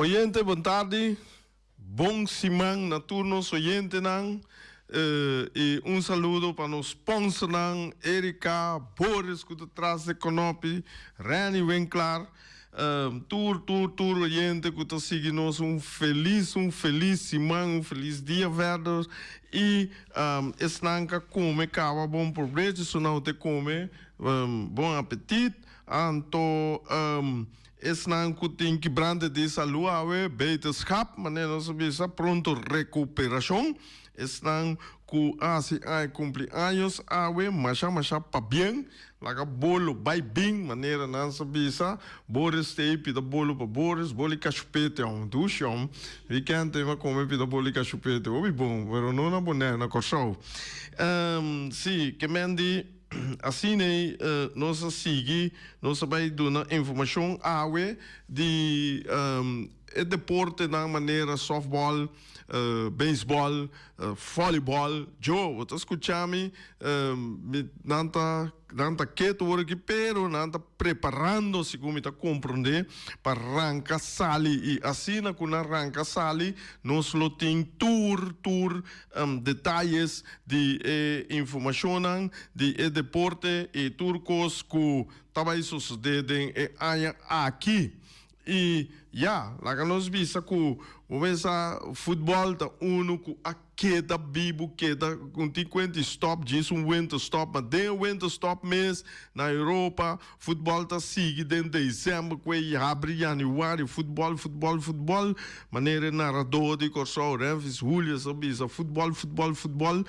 Oyente bon tardi. Bon siman na tur nos oyentenan y un saludo pa nos sponsornan Erika, Boris cu ta tras de konopi, Renny Winklaar, tur tur tur oyente cu ta sigui nos un feliz un feliz siman un feliz dia verder y esnan ca come caba bon probecho esunnan cu te come bon apetit anto. Esnan ku tin kibrante di salú awe beterschap, manera nos a bisa, pronto rekuperashon. Esnan ku a hasi aña kumpli años awe, masha masha pabien. Laga bolo bai bin, manera nan sa bisa. Boris ta ei pida bolo pa Boris, bolo i kashupete hom, dushi hom. Weekend ei mi a kome pida bolo i kashupete, hopi bon, pero no na Bonaire, na Kòrsou. Sí, ke men di. Asina ei nos a sigui, nos a bai duna informashon awe di e deportenan manera softball, beisbòl, vòlibòl. Djo, bo ta skucha mi? Mi nan ta nan ta ketu ora aki, pero nan ta preparando, segun mi ta komprondé, pa ranka sali. I asina ku nan ranka sali, nos lo tin tur tur detayes di e informashonnan di e deporte i tur kos ku ta bai sosodé den e aña aki. I ya, laga nos bisa ku bo pensa futbòl ta unu ku a keda bibu, keda un tin kuenta i stòp, djis un winterstop, ma den e winterstop mes na Europa Futbòl ta sigui den desèmber ku e habri yanüari. Futbòl, futbòl, futbòl, manera e naradó di Kòrsou, Renvis Julius a bisa, futbòl, futbòl, futbòl.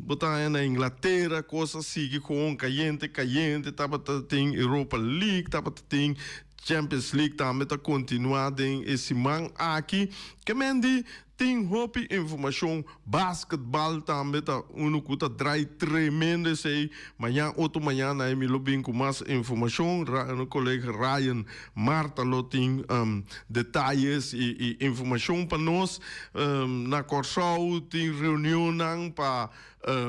Bo ta haña na Inglatera kos a sigui gewoon kayente, kayente. Tabata tin Europa League, tabata tin Champions League tambe ta kontinuá den e siman aki. Ke men di Tin hopi informashon, basketbal tambe ta unu ku ta drai tremendo esei. Mañan otro mañan na mi lo bin ku mas informashon. Mi kolega Ryan Marta lo tin detayes i informashon pa nos. Na Kòrsou tin reunionnan pa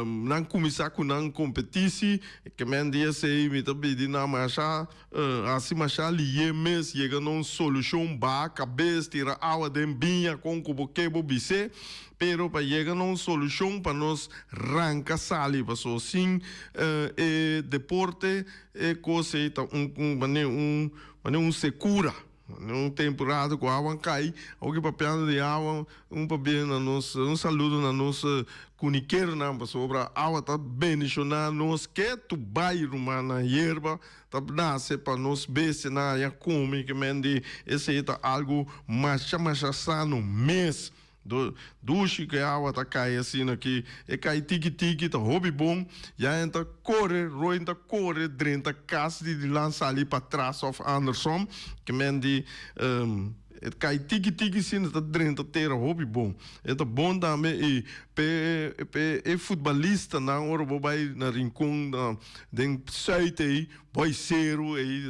nan kuminsá ku nan kompetisi. Ke men di esei mi ta pidi nan masha. Hasi masha liye mes yega na un solushon, baha kabes, tira awa den biña kon ku bo ke bo bis'é, pero pa yega na un solushon pa nos ranka sali, pasobra sin e deporte e kos ei ta un manera un manera un sekura. Un temporada ku awa kai, awor ki papiando di awa, un pabia na nos, un saludo na nos kunikeronan pasobra awa ta bendishoná nos ketu bai rumannan, yerba ta nase pa nos bestianan haña kome, ke men di esei ta algu masha masha sano mes. Dushi ku e awa ta kai asina ki e kai tiki tiki ta hopi bon ya en ta kore roi ta kore drenta kas di dilan sali patras of andersom ke men di e kai tiki tiki asina ta drenta tera hopi bon e ta bon tambe i p'e p'e e futbalistanan ora bo bai na Rincon den Zuid ei Boy Seru ei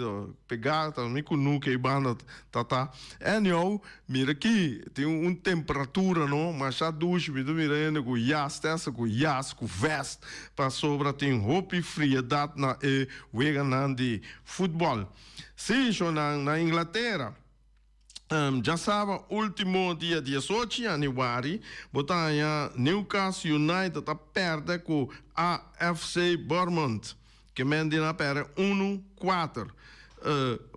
pega ta mi kunuku ei banda ta ta anyhow Mira aki, tin un temperatura no masha dushi, mi ta mira hende ku yas, te hasta ku yas, ku vest, pasobra tin hopi friedat na e weganan di futbòl. Sí, shownan, na Inglatera, djasaba último dia diesocho yanüari, bo ta haña Newcastle United ta pèrdè ku AFC Bournemouth, ke men di nan a pèrdè unu kuater.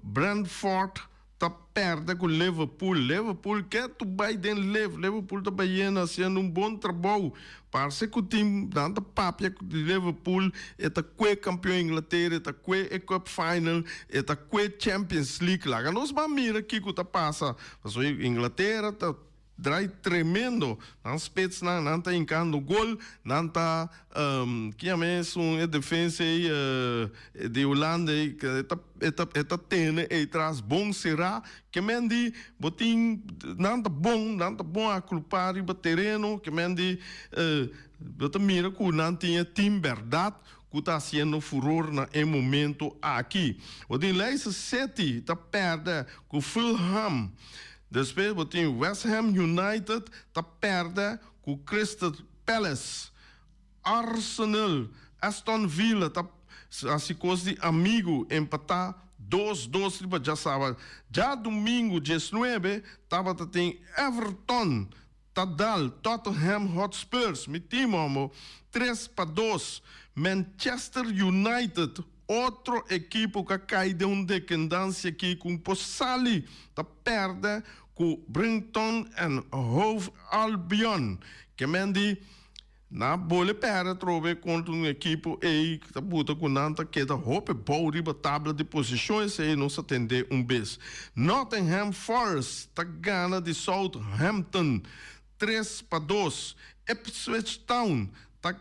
Brentford ta perde cu Liverpool. Liverpool ke tu bay den Liv. Liverpool ta bayendo haciendo un bon trabou. Parce cu tin nan ta papia di Liverpool e ta cue campeon Inglaterra, e ta cue e cup final, e ta cue Champions League. Laga nos ban mira kico ta pasa. Pasobra Inglaterra ta Draai tremendo. Nan spitsnan, nan ta hincando gol, nan ta ki yama esun e defensa ei di Hulanda ei, e ta e ta e ta tene ei tras bon sera. Ke men di bo tin nan ta bon, nan ta bon aclupa riba tereno, ke men di bo ta mira cu nan tin e team berdad cu ta haciendo furor na e momento aki. Bo tin Leicester City ta perde cu Fulham. Despues bo tin West Ham United ta pèrdè ku Crystal Palace. Arsenal, Aston Villa ta hasi kos di amigu empatá 2-2 riba djasabra. Djadumingu 19 tabata tin Everton ta dal Tottenham Hotspurs, mi team homo, 3-2. Manchester United, otro ekipo ku a kai den un dekendansia aki ku por sali, ta pèrdè ku Brighton and Hove Albion. Ke men di Nan bole pèrdè atrobe kontra un ekipo ei ku ta buta ku nan ta keda hopi bou riba tabla di posishon, esei nos a tendé un bes. Nottingham Forest ta gana di Southampton 3-2. Ipswich Town ta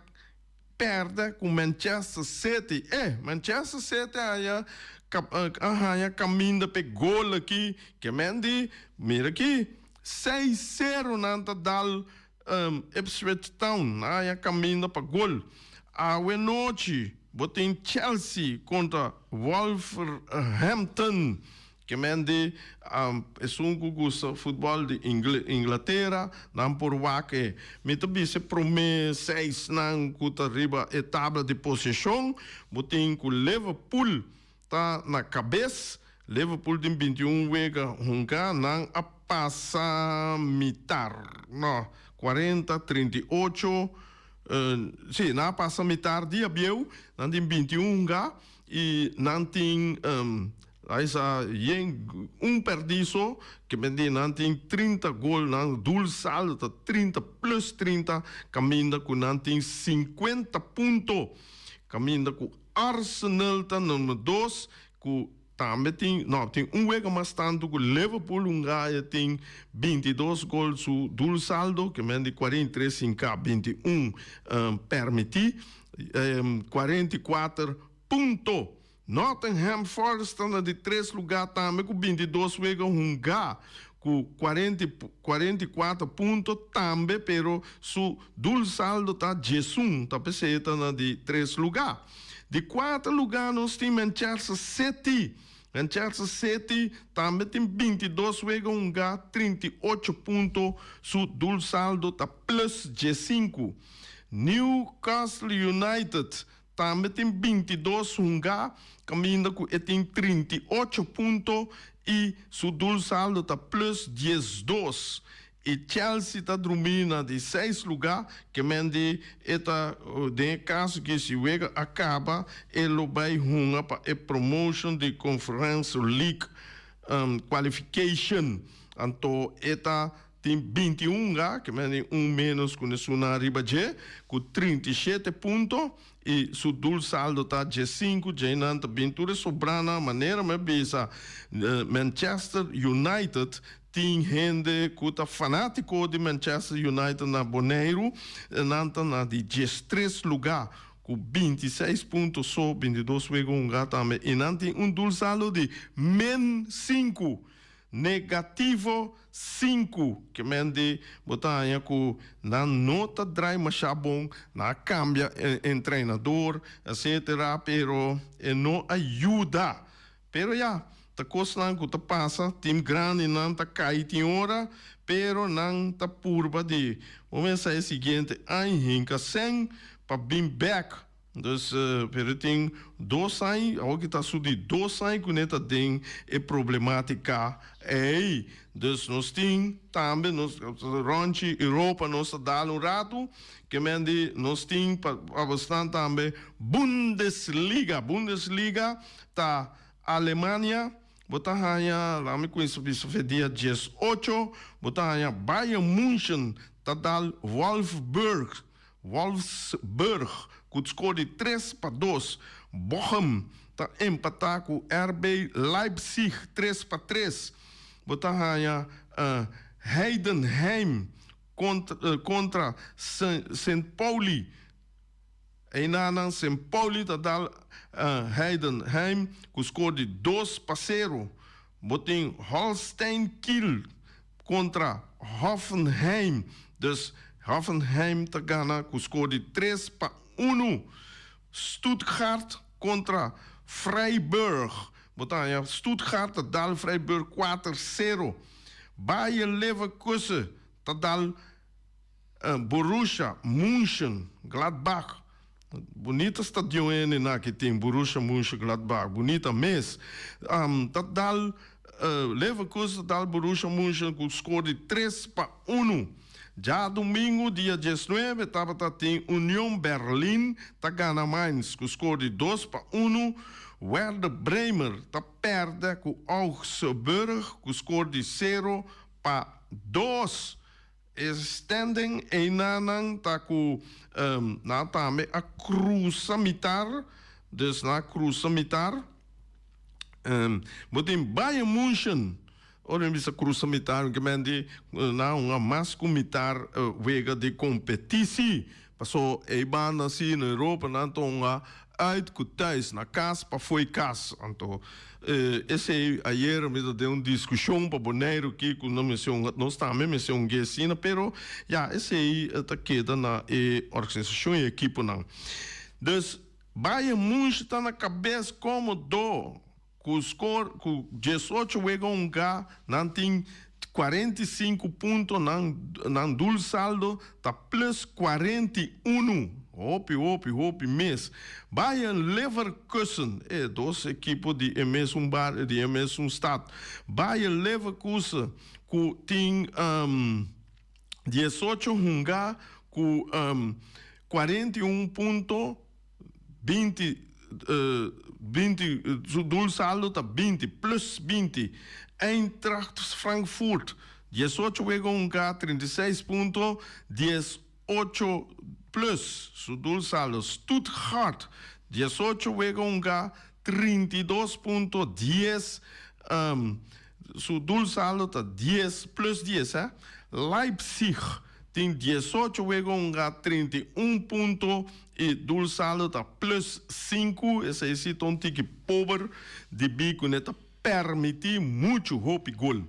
pèrdè ku Manchester City. E Manchester City a a haña kaminda p'e gol aki. Ke men di, mira aki, 6-0 nan ta dal Ipswich Town a haña kaminda pa gol. Awe nochi bo tin Chelsea kontra Wolverhampton. Ke men di esun ku gusta futbòl di Inglatera nan por wak e. Mi ta bisa e promé seisnan ku ta riba e tabla di posishon. Bo tin ku Liverpool ta na kabes. Liverpool tin 21 wega hunga, nan a pasa mitar, no, 40, 38, si, nan a pasa mitar dia bieu, nan tin 21 hunga y nan tin, ahí sa, yen, un perdi so, ke men di nan tin 30 gol, nan doel saldo ta 30 plus 30, kaminda ku nan tin 50 punto, kaminda ku Arsenal ta number dos ku tambe tin, no, tin un wega mas tantu ku Liverpool, un gaya tin 22 gol su doelsaldo, ke men di 43 hinká, 21 permití, 44 punto. Nottingham Forest ta na di tres lugá tambe ku 22 wega hungá ku 44 punto tambe, pero su doelsaldo ta 11, ta p'esei e ta na di tres lugá. Di kuater lugá nos tin Manchester City. Manchester City tambe tin 22 wega hungá, 38 punto, su doelsaldo ta plus 15. Newcastle United tambe tin 22 hungá, kaminda ku e tin 38 punto i su doelsaldo ta plus 12. I Chelsea ta drumí na di seis lugá, ke men di e ta den e kaso ki si wega a kaba e lo bai hunga pa e promotion di Conference League qualification. Anto e ta tin 21 hunga, ke men di un ménos ku esunnan riba dje, ku 37 punto i su doelsaldo ta 15, djeinan ta bin tur e sobranan, manera mi a bisa Manchester United Tin hende ku ta fanátiko di Manchester United na Boneiru, nan ta na di 13 lugá ku 26 punto so, 22 wega hungá tambe i nan tin un doelsaldo di min sinku, negativo sinku. Ke men di bo ta haña ku nan no ta drai mashá bon, nan a kambia e entrenador etcetera pero e no a yuda. Pero ya, ta kosnan ku ta pasa, tim grandinan ta kai tin ora, pero nan ta purba di kuminsá e siguiente aña hinka sèn pa bin bèk. Dus, pero tin dos aña, awor ki ta su di dos aña ku ne ta den e problemátika ei. Dus nos tin tambe nos ròntji Europa nos ta dal un ratu, ke men di nos tin pa abastan tambe Bundesliga. Bundesliga ta Alemania, bo ta haña, laga mi kuminsa bisa fe dia 18, bo ta haña Bayern München ta dal Wolfsburg, Wolfsburg ku skor di 3-2. Bochum ta empatá ku RB Leipzig 3-3. Bo ta haña Heidenheim kontra Sint Pauli. Einanan Sint Pauli ta dal Heidenheim ku skor di 2-0. Bo tin Holstein Kiel kontra Hoffenheim. Dus Hoffenheim ta gana ku skor di 3-1. Stuttgart kontra Freiburg. Bo ta haña Stuttgart ta dal Freiburg 4-0. Bayer Leverkusen ta dal Borussia Mönchengladbach. Bunita stadion ene na ki tin Borussia Mönchengladbach, bunita mes. Ta dal Leverkusen ta dal Borussia Mönchen ku skor di 3-1. Djadumingu dia diesnuebe tabata tin Union Berlin ta gana Mainz ku skor di 2-1. Werder Bremer ta pèrdè ku Augsburg ku skor di 0-2. E standing einanan ta ku nan tambe a krusa mitar, dus nan a krusa mitar. Bo tin Bayern München, ora mi bisa krusa mitar mi ke men di nan hunga mas ku mitar wega di kompetisi. Paso ei banda si na Europa nan ta hunga uit ku thuis, na kas pa fo'i kas. Anto esei ayera mi ta den un diskushon pa Boneiru ki ku no mester hunga, nos tambe mester hunga asina, pero ya esei ta keda na e organisashon i ekiponan. Dus Bayern Munch ta na kabes komodo Ku skor ku 18 wega hunga nan tin 45 punto, nan nan doelsaldo ta plus 41. Hopi hopi hopi mes. Bayern Leverkusen, e dos ekipo di e mesun bario, di e mesun stad. Bayern Leverkusen ku tin 18 hunga ku 41 punto. 20 20 su doelsaldo ta 20 plus 20. Eintracht Frankfurt 18 wega hunga 36 punto 18 plus su doelsaldo. Stuttgart 18 wega hunga 32 punto 10 su doelsaldo ta 10 plus 10 eh. Leipzig tin 18 wega hunga 31 punto E doelsaldo ta plus sinku, esei si ta un tiki pober debí ku ne ta permití muchu hopi gol.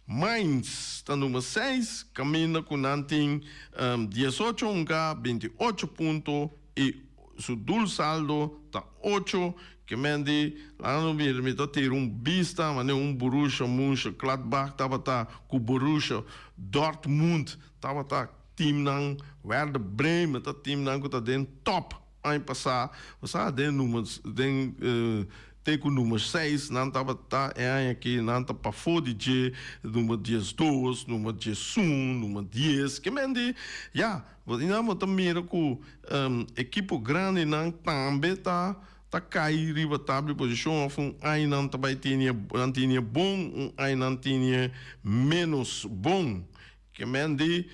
Mainz ta number seis, kaminda ku nan tin 18 hunga, 28 punto i su doelsaldo ta ocho. Ke men di, laga nos mira, mi ta tira un bista manera un Borussia Mönchengladbach tabata ku Borussia Dortmund tabata. Teamnan Werder Bremen ta teamnan ku ta den top aña pasá. Bo sa den number den te ku number seis nan tabata e aña aki nan ta pafó di dje number 12, number 11, number 10. Ke men di ya bo nan bo ta mira ku ekipo grandinan tambe ta ta kai riba tabla di posishon òf un aña nan ta bai tene nan tene bon un aña nan tene ménos bon. Ke men di,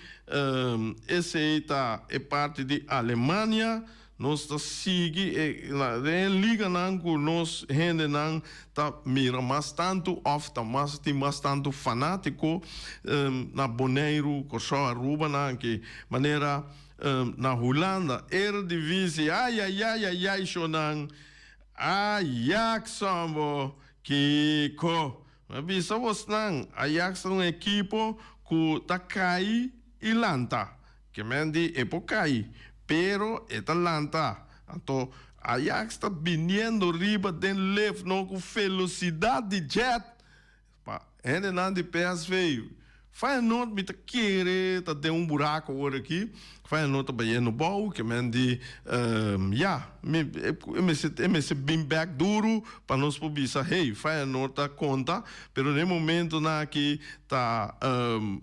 Esei ta e parti di Alemania. Nos ta sigui e den e liganan ku nos hendenan ta mira mas tantu òf ta mas tin mas tantu fanátiko na Boneiru, Kòrsou, Aruba nan ke manera na Hulanda, Eredivisie, ayayayayay shownan, Ajax hombo, kiko? Mi a bisa bosnan, Ajax ta un ekipo ku ta kai i lanta. Ke men di e por kai, pero e ta lanta. Anto Ajax ta biniendo riba den lef no ku felosidat di jet. Pa hendenan di PSV, Feyenoord mi ta kere ta den un buraco awor aki. Feyenoord ta bayendo bou, ke men di ya, mi e mester e mester bin bek duru pa nos por bisa hey, Feyenoord ta konta, pero den e momentonan aki ta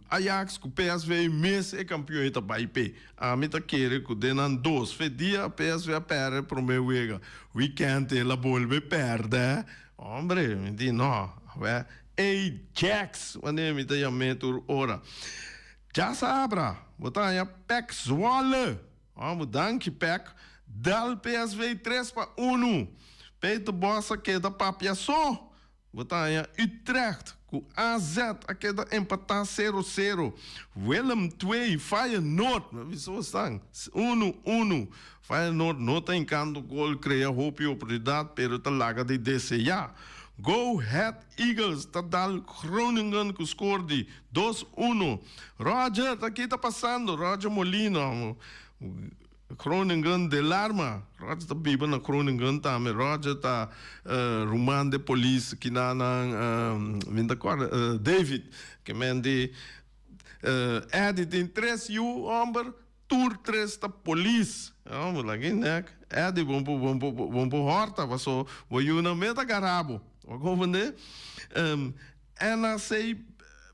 Ajax ku PSV mes e kampion e ta bai p'e. Ami ta kere ku den nan dos fe dia PSV a pèrdè e promé wega, wikènt el a bolbe pèrdè. Hombre, mi di no, awè. Ajax, wanneer mi ta yam'é tur ora. Djasabra, bo ta haña Pek Zwolle. Hombre, danki Pek. Dal PSV 3-1. Peter Bosz a keda papia so. Bo ta haña Utrecht ku AZ a keda empatá 0-0. Willem II, Feyenoord, mi a bisa bo esnan, 1-1. Feyenoord no ta hinkando gol, krea hopi oportunidat, pero ta laga di deseá. Go Ahead Eagles ta dal Groningen ku skor di 2-1. Roger, ta ki ta pasando? Roger Molina, Groningen delarma. Roger ta biba na Groningen tambe. Roger ta ruman de polis kinanan, mi ta kòrda, David. Ke men di Eddie tin tres yu hòmber. Tur tres ta polis. Homber, laga e nek. Eddie, bon por, bon por, bon por horta, paso bo yunan mes ta gara bo. Bo a comprende? Um, NAC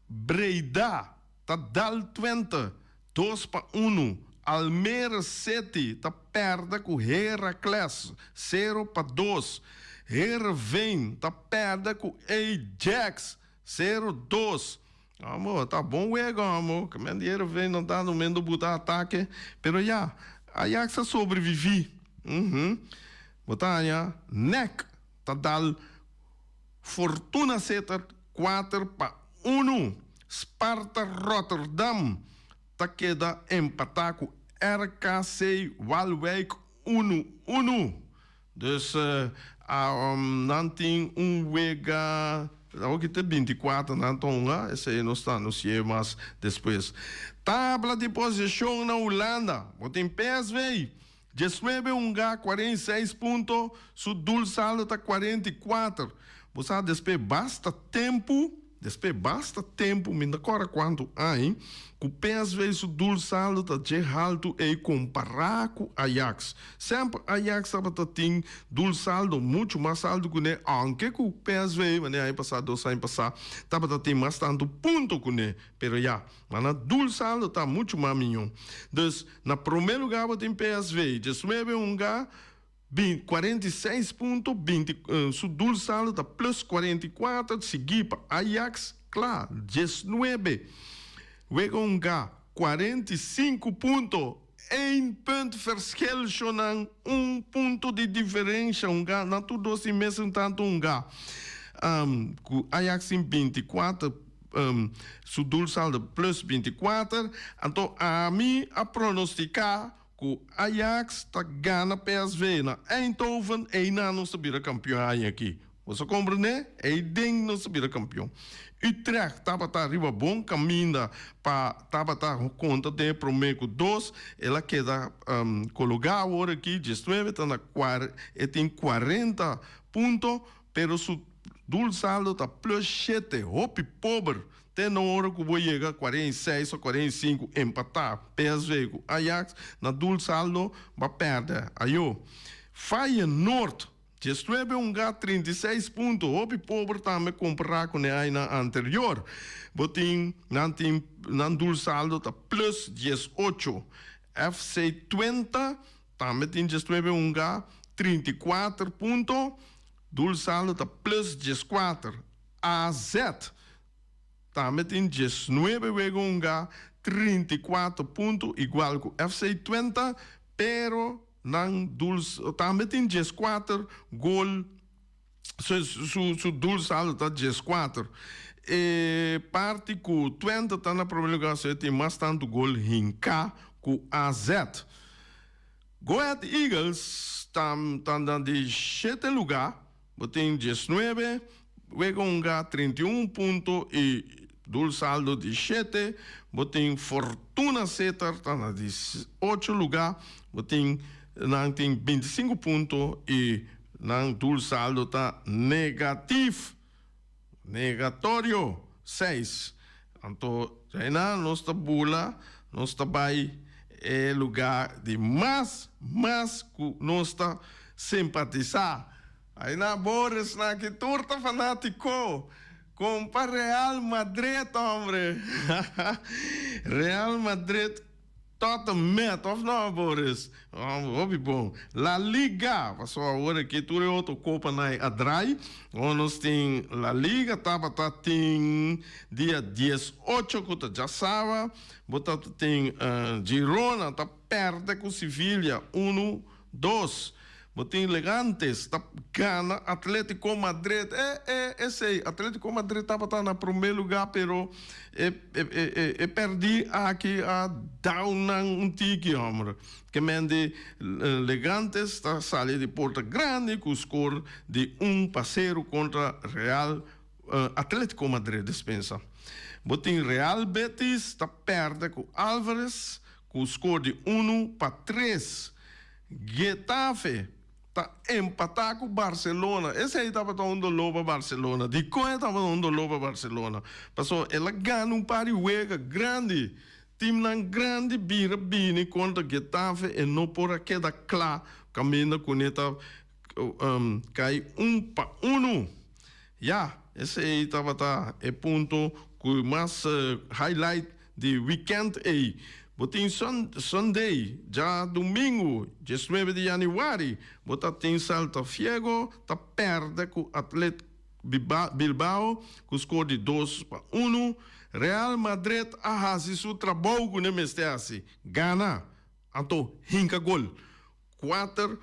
Breda ta dal Twente 2-1. Almere City ta perde ku Heracles 0-2. Heerenveen ta perde ku Ajax 0-2. Amo, ta bon wega, amo. Ke men di Heerenveen no ta mendo buta atake. Pero ya, Ajax a sobrevivi. Uhum. Bo ta haña NEC ta dal Fortuna Sittard 4-1. Sparta Rotterdam ta keda empatá ku RKC Waalwijk 1-1. Dus nan tin un wega awor ki ta 24 nan ta hunga, esei nos ta anunci'é mas despues. Tabla di posicion na Hulanda, bo tin PSV 19 hunga 46 punto, su doelsaldo ta 44. Bo sa despues basta tempu. Despues basta tempu, mi no ta kòrda kuantu aña, ku PSV su doelsaldo ta dje haltu ei kompará ku Ajax. Semper Ajax tabata tin doelsaldo muchu mas haltu kuné, ounke ku PSV, manera aña pasá, dos aña pasá, tabata tin mas tantu punto kuné. Pero ya, ma nan doelsaldo ta muchu mas miñó. Dus, na promé lugá bo tin PSV, 19 hunga. 46 punto, 20, su doelsaldo ta plus 44, sigui pa Ajax, kla, 19. Wega hunga, 45 punto, één punt verschil shonan, un punto di diferensha hunga, nan tur dos tin mesun tantu hunga. Ku Ajax tin 24, su doelsaldo plus 24, anto ami a pronostica Ku Ajax ta gana PSV na Eindhoven, einan nos ta bira kampion aña aki. Boso a komprendé? Eiden nos ta bira kampion. Utrecht tabata riba bon kaminda pa tabata konta den e promé ku dos. El a keda kologá awor aki, 19 ta na e tin 40 punto, pero su doelsaldo ta plus shete, hopi pober. Te na ora ku bo yega 46 o 45 empatá PSV ku Ajax na doelsaldo bo a pèrdè. Ayo. Feyenoord 19 hungá 36 punto hopi pober tambe kompará ku ne añanan anterior. Bo tin nan tin nan doelsaldo ta plus 18. FC Twente tambe tin 19 hungá 34 punto doelsaldo ta plus 14. AZ tambe tin 19 wega hunga, 34 punto, igual ku FC Twente, pero nan tambe tin 14 gol, su su doelsaldo ta 14. E parti ku Twente ta na prome lugar so e tin mas tantu gol hinká ku AZ. Go Ahead Eagles ta na di shete lugar. Bo tin 19 wega hunga, 31 punto y doelsaldo di shete. Bo tin Fortuna Sittard ta na di ocho luga. Bo tin nan tin 25 punto y nan doelsaldo ta negatief, negatorio, seis. Anto djainan nos ta bula, nos ta bay e luga di mas, mas cu nos ta simpatisa. Aina Boris na ki tur ta fanatico. Compa Real Madrid hombre. Real Madrid tot en met of no Boris? Hopi bon. La Liga paso awor aki tur e otro copanan a draai. Awor nos tin La Liga tabata tin dia 18 cu ta djasawa. Bo ta tin Girona ta perde cu Sevilla uno Dos, bo tin Legantes ta gana Atletico Madrid. E, e, esey, Atletico Madrid tabata na prome luga, pero e, e, e, e perdi aki a down nan un tiki, hombre. Ke men di Legantes ta sali di porta grandi ku score di 1-0 kontra Real Atletico Madrid, despensa. Bo tin Real Betis ta perde ku Alvarez Ku skor di 1-3, Getafe ta empatá ku Barcelona. Esei tabata un doló pa Barcelona. Dikon e tabata un doló pa Barcelona? Pasobra el a gana un par di wega grandi. Teamnan grandi bira bini kontra Getafe e no por a keda kla kaminda kuné ta kai 1-1. Ya, esei tabata e punto ku mas highlight di weekend ei. Bo tin Sunday, djadumingu, 19 di yanüari, bo ta tin Celta Fiego ta pèrdè ku Atlet Bilbao ku skor di 2-1. Real Madrid a hasi su trabou ku ne mester hasi, gana, anto hinka gol. 4-1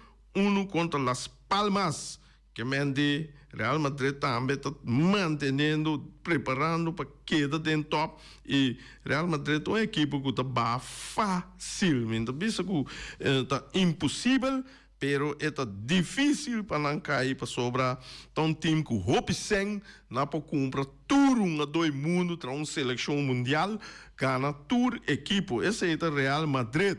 kontra Las Palmas. Ke men di Real Madrid tambe ta manteniendo, preparando pa keda den top y Real Madrid ta un ekipo ku ta baha facil. Mi no ta bisa ku ta imposibel, pero e ta dificil pa nan kai pasobra ta un team ku hopi sèn nan por kumpra tur hungadó e mundu tra un selekshon mundial gana tur ekipo. Esei ta Real Madrid.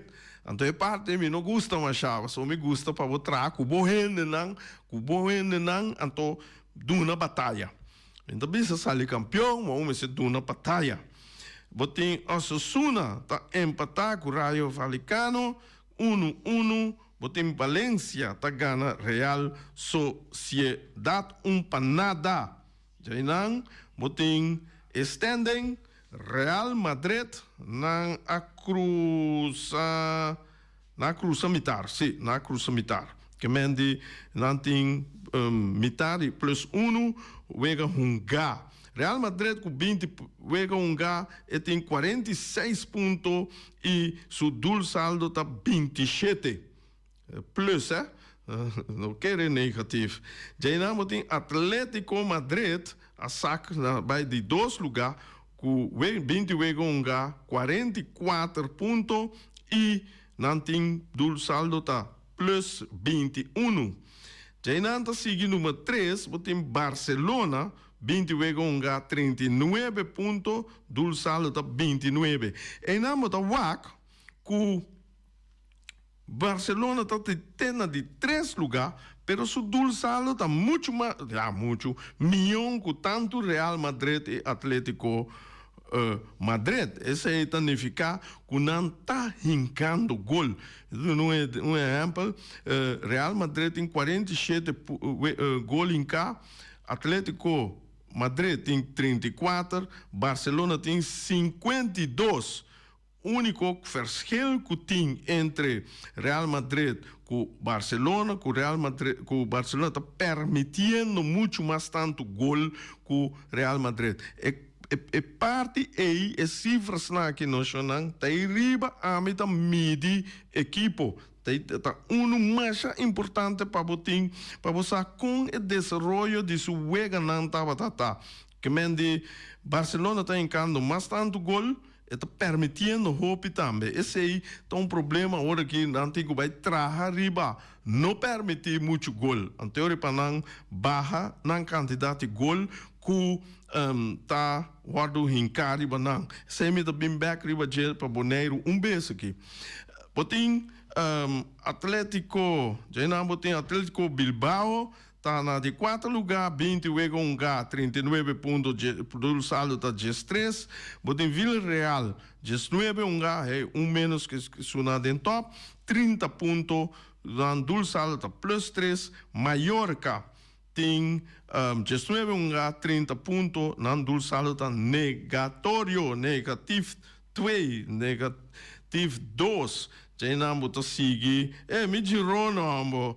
Anto e parti mi no gusta masha, pasobra mi gusta pa bo traha ku bo hendenan, ku bo hendenan, anto duna bataya. Mi ta bisa sali kampion, ma bo mester duna bataya. Bo tin Osasuna ta empatá ku Rayo Vallecano unu unu, bo tin Valencia ta gana Real Sociedad 1-0. Djainan bo tin e standing, Real Madrid nan a crusa nan a crusa mitar, si, nan a crusa mitar. Ke men di nan tin mitar y plus uno wega hunga. Real Madrid cu 20 wega hunga e tin 46 punto y su doelsaldo ta 27. Plus eh, no kere negatief. Djeinan bo tin Atletico Madrid a sak na bai di dos luga ku 20 wega hunga 44 punto i nan tin doelsaldo ta plus 21. Djeinan ta sigui number tres bo tin Barcelona 20 wega hunga 39 punto doelsaldo ta 29. Einan bo ta wak ku. Barcelona ta te na di tres lugá, pero su doelsaldo ta muchu mas, ya muchu, mion ku tantu Real Madrid i Atletico Madrid. Esei ta nifiká ku nan ta hinkando gol. Duna un ehèmpel, Real Madrid tin 47 gol hinká, Atletico Madrid tin 34, Barcelona tin 52. Úniko verschil ku tin entre Real Madrid ku Barcelona ku Real Madrid ku Barcelona ta permitiendo muchu mas tantu gol ku Real Madrid. E e parti ei e sifrasnan aki no shonnan ta ei riba ami ta midi ekipo. Ta ta unu masha importante pa bo tin pa bo sa kon e desaroyo di su weganan tabata ta. Ke men di Barcelona ta hinkando mas tantu gol. E ta permitiendo hopi tambe. Esey ta un problema ora ki nan tin cu bay traha riba no permiti mucho gol. Anto ora pa nan baha nan cantidad di gol cu ta wordo hinca riba nan. Esey mi ta bin bek riba dje pa Boneiru un bes aki. Bo tin Atletico, dje nan bo tin Atletico Bilbao Ta na di kuater lugá, 20 wega hungá, 39 punto, doelsaldo ta 13. Bo tin Villarreal, 19 hungá, hey, un ménos ku suna den tòp, 30 punto, nan doelsaldo ta plus 3. Mallorca tin 19 hungá, 30 punto, nan doelsaldo ta negatorio, negatief 2, negatief 2. Djeinan bo ta sigui e mi Girona hombo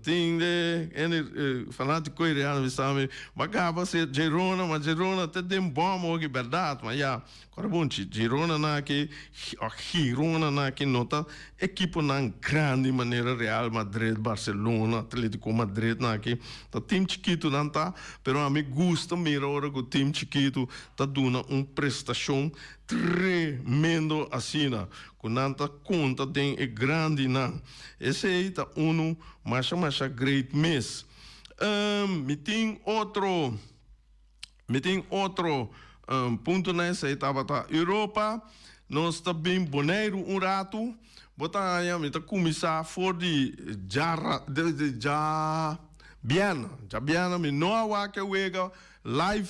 tin de ene fanatico Iriano bisa mi bo a gaba si Girona ma Girona te den bom oki berdad ma ya kor bon Girona nan aki of Girona nan aki no ta ekiponan grandi manera Real Madrid Barcelona Atletico Madrid nan aki ta team chikitu nan ta pero ami gusta mira ora ku team chikitu ta duna un prestashon Tremendo asina cu nan ta conta den e grandinan. Esey ta unu masha masha great mes. Um, mi tin otro, mi tin otro um, puntonan esey tabata Europa. Nos ta bin Boneiru un ratu. Bo ta haña mi ta cuminsa for di djara, di dja. Bièrnè, djabièrnè mi no a wak e wega live,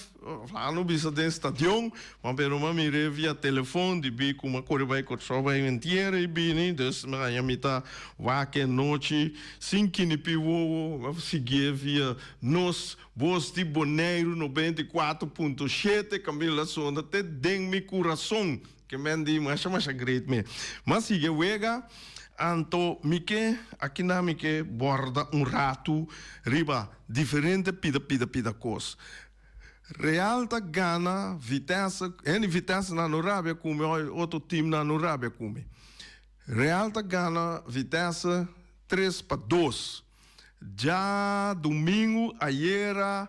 Flano bisa den stadion, ma pero m'a mir'é via telefon dibí ku m'a kore bai Kòrsou bai un entiero i bini, dus mi haña mi ta wak e nochi sin kinipí wowo, m'a siguié via nos Bos di Boneiru 94.7, kaminda la sonda te den mi kurason. Ke men di masha masha great me. M'a sigui e wega, anto mi ke akinan mi ke borda un ratu riba diferente pida pida pida kos. Real ta gana Vitesse, hende Vitesse nan no rabia ku mi o otro team nan no rabia ku mi. Real ta gana Vitesse 3-2. Djadumingu ayera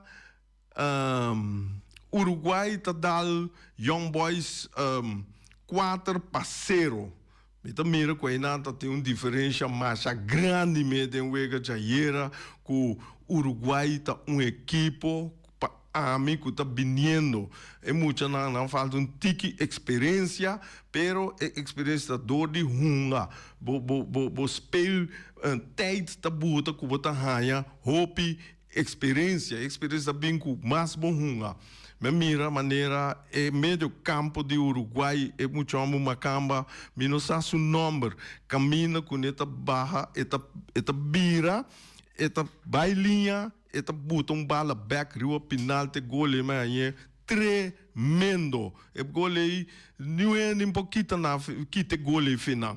Uruguay ta dal Young Boys 4-0. Mi ta mira ku einan ta tin un diferensha masha grandi me den wega djayera ku Uruguay ta un ekipo pa ami ku ta biniendo. E muchanan nan falta un tiki eksperensia, pero e eksperensia ta dor di hunga. Bo bo bo bo speel tijd ta buta ku bo ta haña hopi Experiencia, experiencia ta bin cu mas bo hunga. Mi a mira manera e medio campo di Uruguay, e muchombo Makamba, mi no sa su nomber, caminda cu ne ta baha, e ta, e ta bira, e ta bay liña, e ta buta un bala bek riba pinal te gol ei mi a hañ'e tremendo. E gol ei, niun hende por kita na, kita e gol ei finan.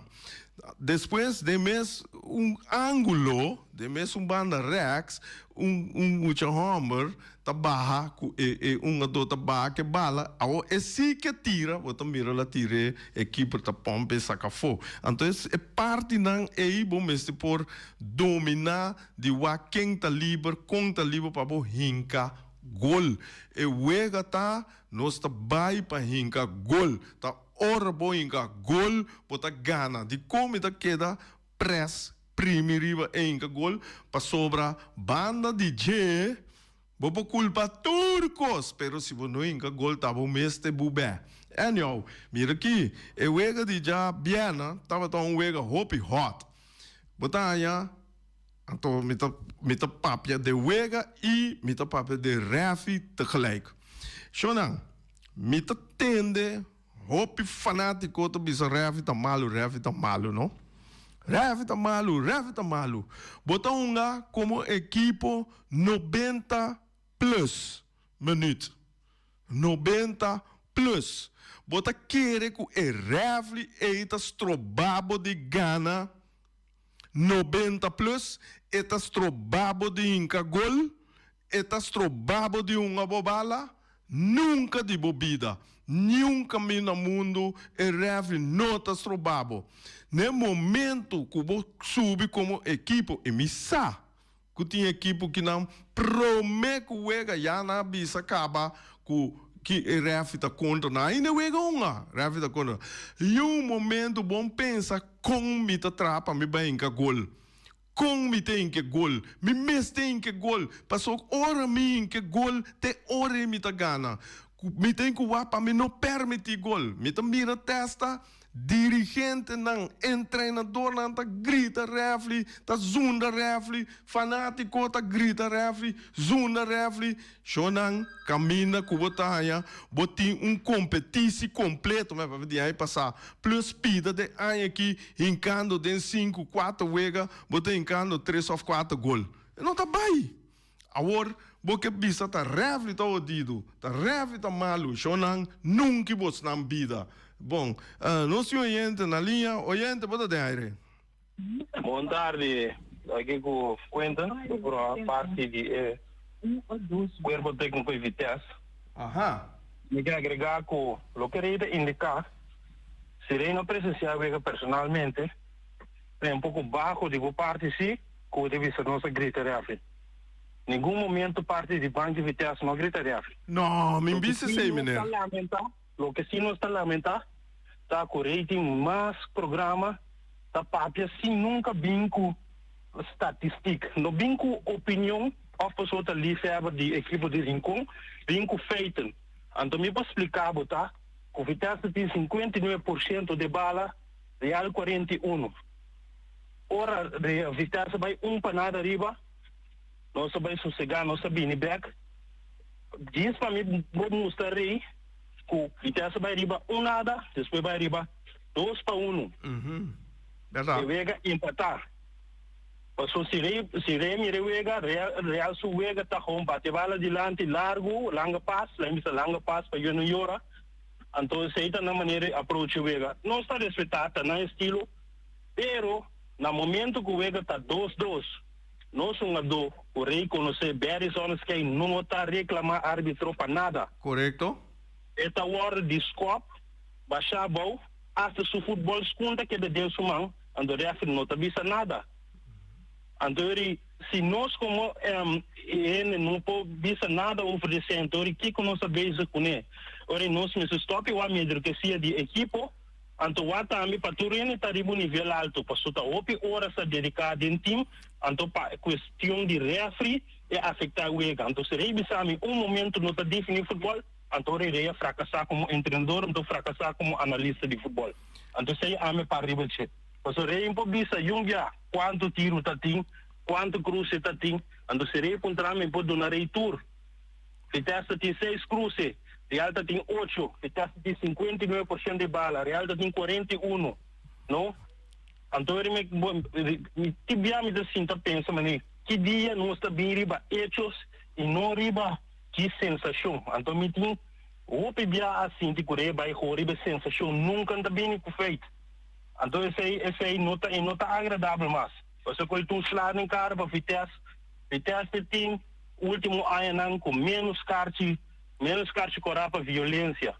Despues den mes un angulo, den mes un banda rechts, un un mucha homber ta baha ku e e hungadó ta baha ku e bala, awor e si ke tira, bo ta mira la tir'é, e keeper ta pòmp e saka afó. Anto e partinan ei bo mester por dominá di wak ken ta liber, kon ta liber pa bo hinka gol. E wega ta nos ta bai pa hinka gol, ta Ora bo hinka gol, bo ta gana. Dikon mi ta keda press primi riba e hinka gol? Pasobra banda di dje bo por kulpa tur kos, pero si bo no hinka gol ta bo mes te bubè. Anyhow, mira aki, e wega di djabièrnè tabata un wega hopi hot. Bo ta haña, anto mi ta mi ta papia de wega i mi ta papia de rèfi tegelijk. Shownan. Mi ta tende hopi fanátiko ta bisa rèfi ta malu, rèfi ta malu, no. Rèfi ta malu, rèfi ta malu. Bo ta hunga komo ekipo 90 plus minüt. 90 plus. Bo ta kere ku e rèfli ei ta stroba bo di gana 90 plus? E ta stroba bo di hinka gol? E ta stroba bo di hunga bo bala? Nunka di bo bida, niun kaminda mundu e rèfri no ta stroba bo. Na e momentu ku bo subi komo ekipo, i mi sa ku tin ekipo ki nan promé ku wega ya nan a bisa kaba ku ki e rèfri ta kontra nan, ainda e wega hunga, rèfri ta kontra. Niun momentu bon pensa kon mi ta traha pa mi bai hinka gol. Kon mi ta hinka e gol? Mi mester hinka e gol, pasobra ora mi hinka e gol, te ora ei mi ta gana. Mi ta hinka wak pa mi no permití gol. Mi ta mira testa, dirigentenan, entrenadornan ta grita rèfli, ta zunda rèfli, fanátiko ta grita rèfli, zunda rèfli. Shownan kaminda ku bo ta haña bo tin un kompetisi kompleto mei papia di aña pasá plus pida den aña aki hinkando den sinku kuater wega bo ta hinkando tres òf kuater gol e no ta bai awor bo ke bisa ta rèfli ta hodidu ta rèfli ta malu shownan nunki bosnan bida bon nos tin oyente na liña oyente bo ta den aire. Bon tardi, aki ku Quinten, mi por parti di e kuerpo tékniko di Vitesse. Mi ke agregá ku loke Rey ta indiká, si Rey no presensiá e wega personalmente, ta un poko baho di bo parti sí ku bo ta bisa nos a grita rèfri. Ningun momento parti di bank di Vitesse no a grita rèfri. No, mi bisa esei, meneer. Loke sí nos ta lamentá ta ku Rey tin mas programa ta papia sin nunka bin ku statistik. No bin ku opinion òf pasobra ta liefhebber di ekipo di Rincon, bin ku feiten. Anto mi por splika bo ta ku Vitesse tin 59% de bala, Real 41. Ora Vitesse bai un pa nada riba. Nos a bai sosegá, nos a bini bèk. Djis pa mi bo mustra Rey ku Vitesse bai riba un nada, despues bai riba 2-1. Bèrdat. E wega empatá. Paso si Rey si Rey mira e wega, Real Real su wega ta gewoon bati e bala dilanti largu, langa pas, lain bisa langa pas pa yo no yora. Anto esei ta nan manera di approach e wega. Nos ta respetá, ta nan estilo, pero na momento ku wega ta 2-2, nos hungadó ku Rey konosé, Barry Zonneschijn, no ta reklamá árbitro pa nada. Korekto. E ta wòrdu di skòp, bashá abou, hasta su futbòl skun ta keda den su man, anto rèfri no ta bisa nada. Anto eri si nos komo hende no por bisa nada over di esei, anto eri kiko nos ta bezig kuné? Ora nos mester stòp e wak mediokesia di ekipo, anto wak tambe pa tur hende ta riba un nivel alto, pasobra ta hopi oras ta dediká den tim, anto pa kuestion di rèfri e afektá e wega. Anto si rei bisa mi un momento no ta definí futbòl, anto ora rei a frakasá komo entrenador, anto frakasá komo analista di futbòl. Anto esei ami pa riba dje. Pasobra rei por bisa yun bia kuantu tiru ta tin, kuantu kruse ta tin. Anto si rei puntra mi por duna rei tur. Vitesse ta tin seis kruse, Real ta tin ocho. Vitesse ta tin 59% di bala, Real ta tin 41. No? Anto eri mi mi ti bia mi ta sinta pensa manera ki dia nos ta bin riba hechos i no riba ki sensashon. Anto mi tin hopi bia a sinti ku rei bai ho riba e sensashon nunka no ta bini ku feit. Anto esei esei no ta e no ta agradabel mas. Pasobra ku el ta un sla den kara pa Vitesse. Vitesse tin ultimo añanan ku menos karchi menos karchi korá pa violensia.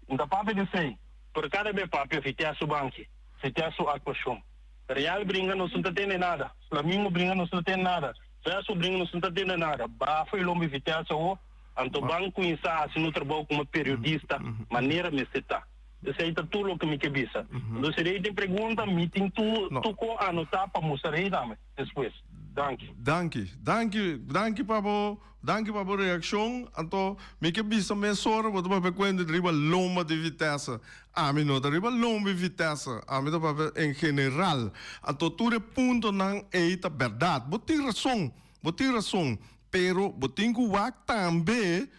N ta papia di esei, pero kada be papia Vitesse su banki, Vitesse su aktuashon. Real bringa nos no ta tende nada, Flamingo bringa nos no ta tende nada, Veso bringa nos no ta tende nada. Bafa e lombi Vitesse awo, anto ban kuminsá hasi no trabou komo periodista manera mester ta. Esei ta tur loke mi ke bisa. Entonces si rei tin pregunta, mi tin tur No. tur ko anotá pa mustra rei tambe despues. Danki. Danki, danki, danki pa bo, danki pa bo reakshon. Anto mi ke bisa mesora bo ta papia kuenta di riba lomba di Vitesse. Ami no ta riba lomba di Vitesse, ami ta papia en general. Anto tur e puntonan ei ta bèrdat. Bo tin rason, bo tin rason, pero bo tin ku wak tambe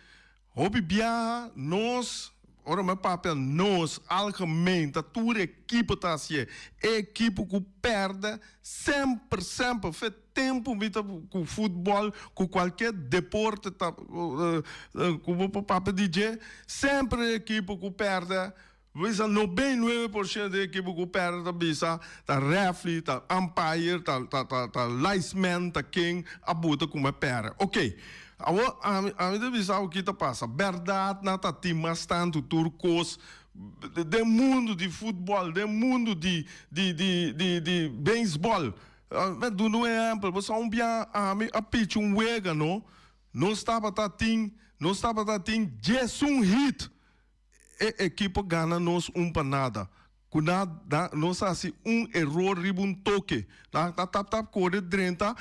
Hopi biaha nos, ora mi a papia nos, algemeen, ta tur ekipo ta hacié. E ekipo cu perde, semper, semper, fe tempo mi ta cu futbol, cu cualkier deporte ta, cu bo por papia di dje, semper e ekipo cu perde, bisa 99% di e ekipo cu perde ta bisa ta refri, ta umpire, ta ta ta ta linesman, ta ken a buta cu me perde. Ok, awor ami ami ta bisa awor ki ta pasa. Berdad nan ta tin mas tantu tur cos den mundo di futbol, den mundo di di di di di beisbol. Mi duna un ehempel, bo sa un bia ami a pichi un wega no, nos tabata tin nos tabata tin 11 hit. E ekipo gana nos un pa nada. Ku na nos hasi un eror riba un toke. Na ta tap tap kore drenta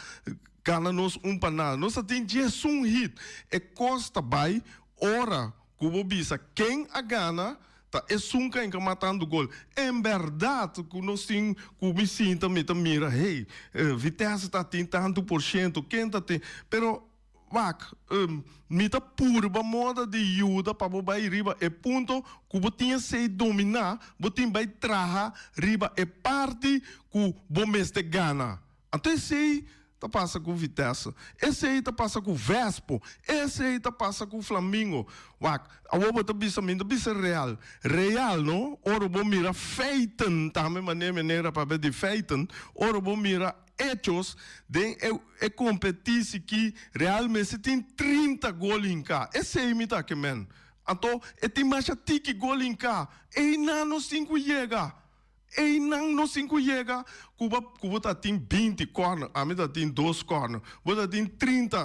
gana nos un pa nada. Nos a tin 11 hit. E kos ta bai ora ku bo bisa ken a gana ta esun ku a hinka matando gol. En bèrdat ku nos tin ku mi sinta mi ta mira hey Vitesse ta tin tantu por shento ken ta tin pero Wak, mi ta purba moda di yuda pa bo bai riba e punto ku bo tin esei dominá, bo tin bai traha riba e parti ku bo mester gana. Anto esei ta pasa ku Vitesse, esei ta pasa ku Vespo, esei ta pasa ku Flamingo. Wak, awor bo ta bisa mi ta bisa Real. Real no, ora bo mira feiten, tambe manera manera papia di feiten, ora bo mira Hechos, den e e kompetisi ki Real mester tin 30 gol hinká. Esei mi ta ke men. Anto e tin masha tiki gol hinká. Einan nos tin ku yega. Einan nos tin ku yega ku bo ku bo ta tin 20 kòrner, ami ta tin dos kòrner. Bo ta tin 30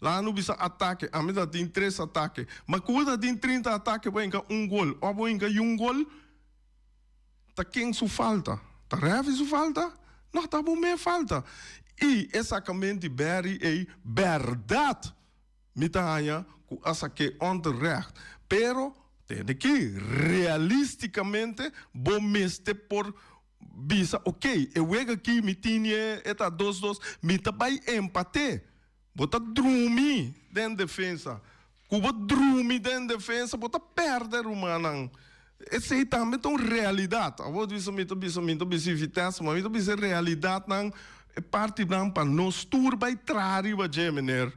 laga no bisa atake, ami ta tin tres atake. Ma ku bo ta tin 30 atake bo hinka un gol òf bo hinka yun gol. Ta ken su falta? Ta Ravi su falta? No, ta bo mes falta. I e sakamenti di Barry ei bèrdat mi ta haña ku a sak'é onterecht. Pero tende ki, realistikamente bo mester por bisa, okey, e wega aki mi tini e ta 2-2, mi ta bai empat'é. Bo ta drumi den defensa. Ku bo drumi den defensa bo ta pèrdè rumannan. Esei tambe ta un realidat. Awor bisa mi ta bisa mi ta bisa Vitesse ma mi ta bisa e realidatnan e partinan pa nos tur bai traha riba dje meneer.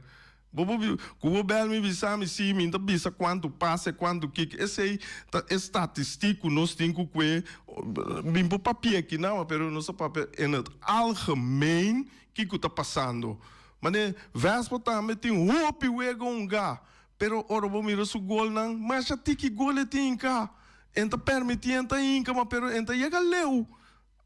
Bo por ku bo bèl mi bisa mi si mi ta bisa kuantu pase kuantu kiko esei ta e statistik ku nos tin ku kue mi por papia aki nan pero nos ta papia in het algemeen kiko ta pasando. Mane Vespa tambe tin hopi wega hunga pero ora bo mira su golnan masha tiki gol e tin hinka. En ta permiti en ta hinka ma pero en ta yega leu.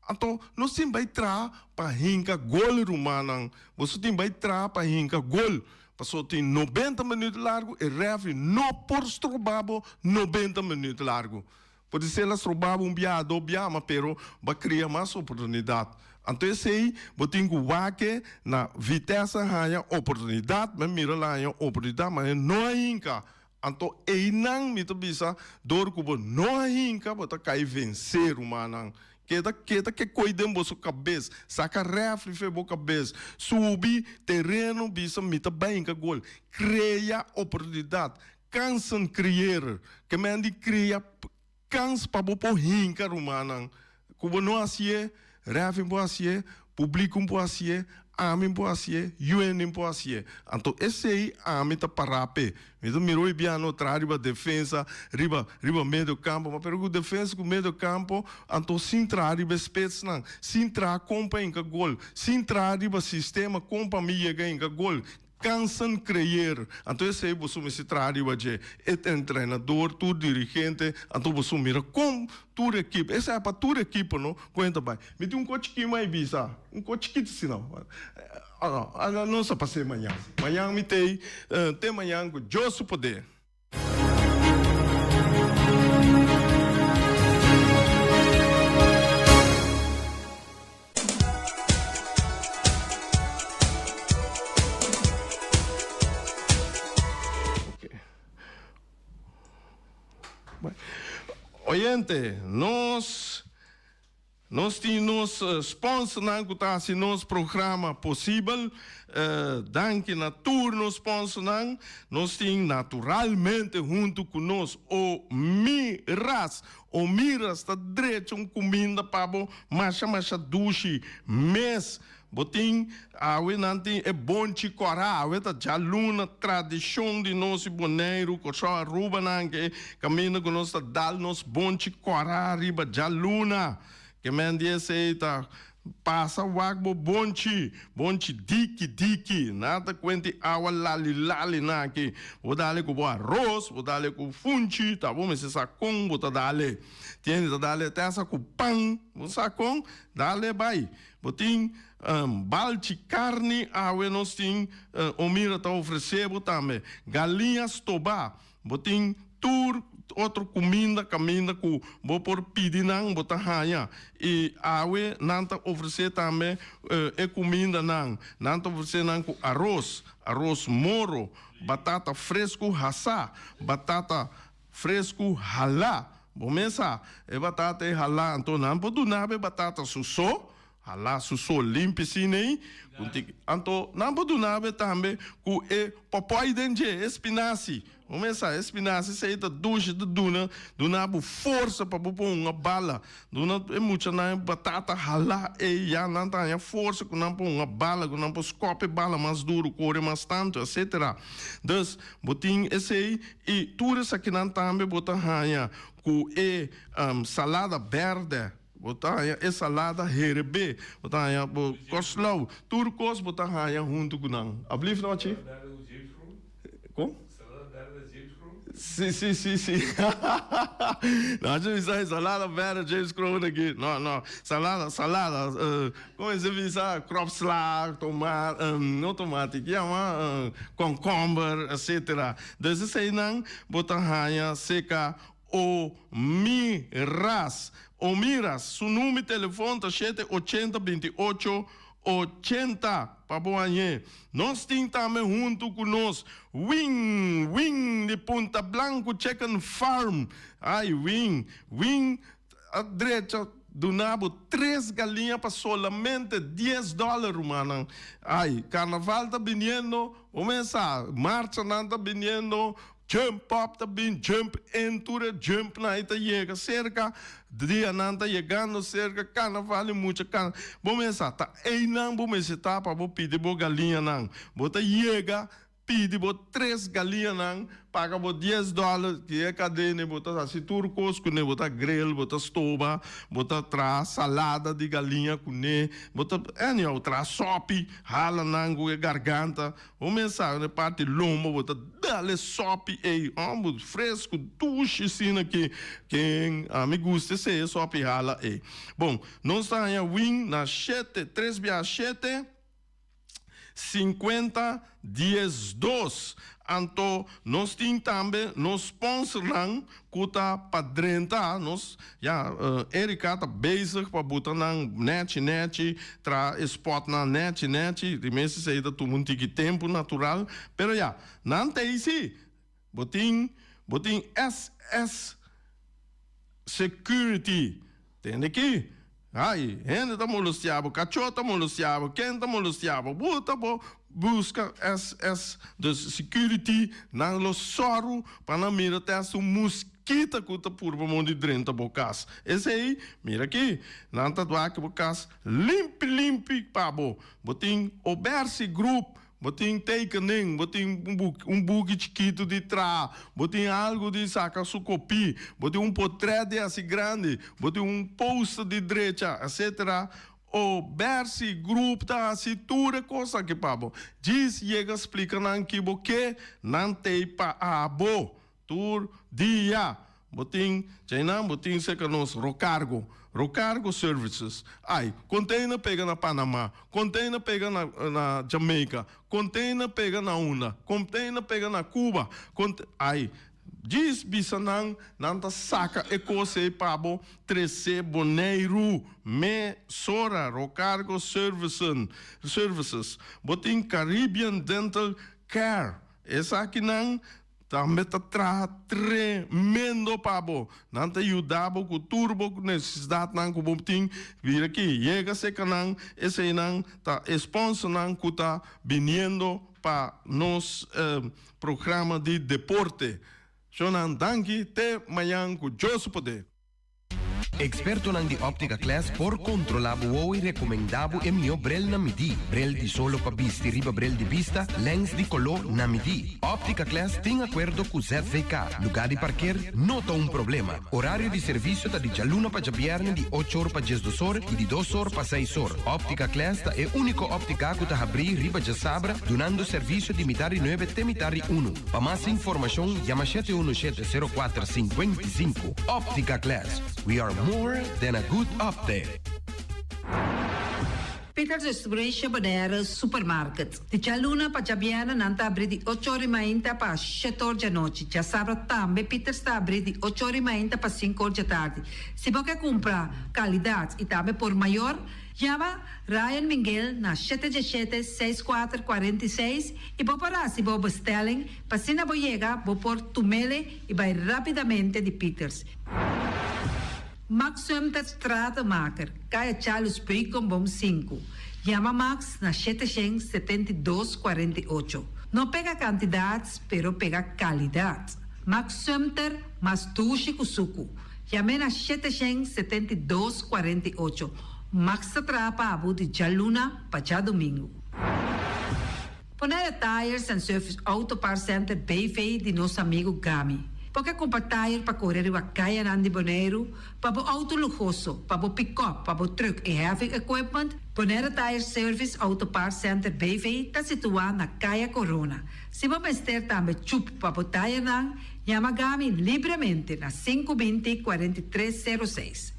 Anto nos tin bai traha pa hinka gol rumannan. Boso tin bai traha pa hinka gol. Paso tin nobenta minuut largu e refri no por stroba bo nobenta minuut largu. Podisé el a stroba bo un biaha do biaha ma pero bo a kria mas oportunidat. Anto esei bo tin ku wak na Vitesse a haña oportunidat, mi a mira el a haña oportunidat ma e no a hinka. Anto einan mi ta bisa dor ku bo no a hinka bo ta kai vensé rumannan. Keda keda ke koi den boso kabes, saka refri fe bo kabes, subi tereno bisa mi ta bai hinka gol. Krea oportunidat, kansen creëren, ke men di krea kans pa bo por hinka rumannan. Ku bo no hasié, Rèfin por hasié, publikum por hasié, ami por hasié, Yuenin por hasié. Anto esei ami ta pará p'e. Mi ta mira hoy bia no traha riba defensa, riba riba medio kampo, ma pero ku defensa ku medio kampo, anto sin traha riba e spetsnan, sin traha kon pa hinka gol, sin traha riba sistema kon pa mi yega hinka gol, Kansen creer. Anto esei boso mester traha riba dje. E entrenador, tur dirigente, anto boso mira kon tur ekipo, esei a pa tur ekipo no, kon e ta bai. Mi tin un ko chikí mai bisa, un ko chikito asina. Nos a pas'é mañan. Mañan mi t'ei, te mañan ku Dios su poder. Oyente, nos Nos tin nos sponsornan ku ta hasi nos programa posibel. Danki na tur nos sponsornan. Nos tin naturalmente huntu ku nos Omiras. Omiras ta drecha un kuminda pa bo masha masha dushi mes. Bo tin, awe nan tin e bonchi kòrá, awe ta djaluna, tradishon di nos i Boneiru, Kòrsou, Aruba nan ke kaminda ku nos ta dal nos bonchi kòrá riba djaluna. Ke men di esei ta pasa wak bo bonchi, bonchi diki diki, nan ta kuenti awa lali lali nan aki. Bo dale ku bo aros, bo dale ku funchi, ta bo mester sa kon bo ta dale. Tiende ta dale te hasta ku pan, bo sa kon, dale bai. Bo tin balchi karni awe nos tin Omira ta ofresé bo tambe galiña stobá. Bo tin tur otro kuminda kaminda ku bo por pidi nan bo ta haña. I awe nan ta ofresé tambe e kumindanan. Nan ta ofresé nan ku aros, aros moro, batata fresku hasá, batata fresku halá. Bo mes sa, e batata ei halá, anto nan por duna bo e batata su so, halá su so limpi asina ei, ku un tiki, anto nan por duna bo tambe ku e pòpòi den dje, e spinasi. Bo mes sa, e spinasi esei ta dushi, ta duna, duna bo forsa pa bo por hunga bala. Duna e muchanan e batata halá ei, ya nan ta haña forsa ku nan por hunga bala, ku nan por skòp e bala mas duru, kore mas tantu, etsetera. Dus, bo tin esei. I tur esakinan tambe bo ta haña ku e salada bèrdè, bo ta haña e salada herebé, bo ta haña bo kòrslau, tur kos bo ta haña huntu ku nan. Ablief nochi? Kon? Si, si, si, si. Nochi mi sa e salada bèrdè James Kroon aki. No, no, salada, salada. Kon e se bisa kropsla, tomat, no tomati, ki yama konkomber, etcetera. Dus eseinan bo ta haña seka Omiras. Omiras, su number di telefon ta shete ochenta binti ocho ochenta pa bo hañ'é. Nos tin tambe huntu ku nos Wing, Wing di Punta Blanco Chicken Farm. Ai Wing, Wing a drecha. duna bo tres galiña pa solamente dies dòler rumannan. Ai, karnaval ta biniendo, bo mes sa, marchanan ta biniendo, jump up ta bin, jump in, tur e jumpnan ei ta yega serka, dianan ta yegando serka, karnaval i mucha kan. Bo mes sa, ta einan bo mester ta pa bo pidi bo galiñanan. Bo ta yega Pidi bo tres galiñanan, paga bo dies dòler, ki e kadena bo ta hasi tur kos kuné, bo ta grill, bo ta stoba, bo ta traha salada di galiña kuné, bo ta, anyhow, traha sòpi, hala nan ku e garganta, bo mes sa e parti lombo bo ta dal e sòpi ei, hòmber, fresku, dushi asina ki ken ami gusta esei e sòpi hala ei. Bon, nos ta haña win na shete, tres biaha shete. 50 diesdos. Anto nos tin tambe nos sponsornan ku ta pa drenta nos, ya Erika ta bezig pa buta nan nechi nechi, traha e spotnan nechi nechi, di mes esei ta tuma un tiki tempu natural, pero ya, nan ta ei si. Bo tin bo tin SS Security. Tende ki? Ai, hende ta molestia bo, kachó ta molestia bo, ken ta molestia bo? Bo ta bo buska SS, dus security, nan lo sòru pa nan mira te hasta un muskita ku ta purba mondi drenta bo kas. Esei, mira aki, nan ta wak bo kas limpi limpi pa bo. Bo tin Obersi Group. Bo tin tekening, bo tin un buki chikitu di traha, bo tin algu di saka su kopí, bo tin un potrèt di hasi grandi, bo tin un poster di drecha, etcetera. O Bersi Group ta hasi tur e kos aki pa bo. Djis yega splika nan ki bo ke, nan t'ei pa abo. Tur dia bo tin chainan bo tin cerca nos Rocargo, Rocargo Services. Ai, container pega na Panama, container pega na na Jamaica, container pega na unda, container pega na Cuba, conte ai, djis bisa nan, nan ta saca e cos ei pa bo trece Boneiru mesora, Rocargo Servicen Services. Bo tin Caribbean Dental Care, esakinan Tambe ta traha tremendo pa bo. Nan ta yuda bo ku tur bo nesesidatnan ku bo tin. Mira aki, yega serka nan, eseinan ta e sponsornan ku ta biniendo pa nos programa di deporte. Shownan danki, te mañan ku Dios su poder. Ekspertonan di Optica Class por kontrolá bo wowo i rekomendá bo e mihó brel na midí. Brel di solo pa bisti riba brel di bista, lèns di koló na midí. Optica Class tin akuerdo ku ZVK. Lugá di parker no ta un problema. Orario di servisio ta di djaluna pa djabièrnè di ocho or pa diesdos or i di dos or pa seis or. Optica Class ta e úniko óptika ku ta habrí riba djasabra dunando servisio di mitar di nuebe te mitar di unu. Pa mas informashon yama shete unu shete sero kuater sinkuenta i sinku. Optica Class, we are more than a good optic. Peters Restauration Bonaire Supermarket. Di djaluna pa djabièrnè nan ta abrí di ocho or di mainta pa shete or djanochi. Djasabra tambe Peters ta abrí di ocho or di mainta pa sinku or djatardi. Si bo ke kumpra kalidat i tambe por mayor, Yama Ryan Minguel na shete djeshete seis kuater kuarenta i seis i bo por hasi bo bestelling pa asina bo yega bo por tumele i bai rapidamente di Pieters. Max Sumter Stratenmaker, Kaya Charles Beukenboom sinku. Yama Max na shete shen 72 48. No pega kantidat pero pega kalidat. Max Sumter mas dushi ku suku. Yam'é na shete shen 72 48. Max ta traha pa bo di djaluna pa djadumingu. Bonaire Tires and Service Auto Parts Center BV di nos amigu Gami. Bo ke kumpra tire pa kore riba kayanan di Boneiru, pa bo auto luhoso, pa bo pikòp, pa bo trùk i heavy equipment? Bonaire Tire Service Auto Parts Center BV ta situá na Kaya Corona. Si bo mester tambe chup pa bo tirenan, yama Gami libremente na sinku binti 43 sero seis.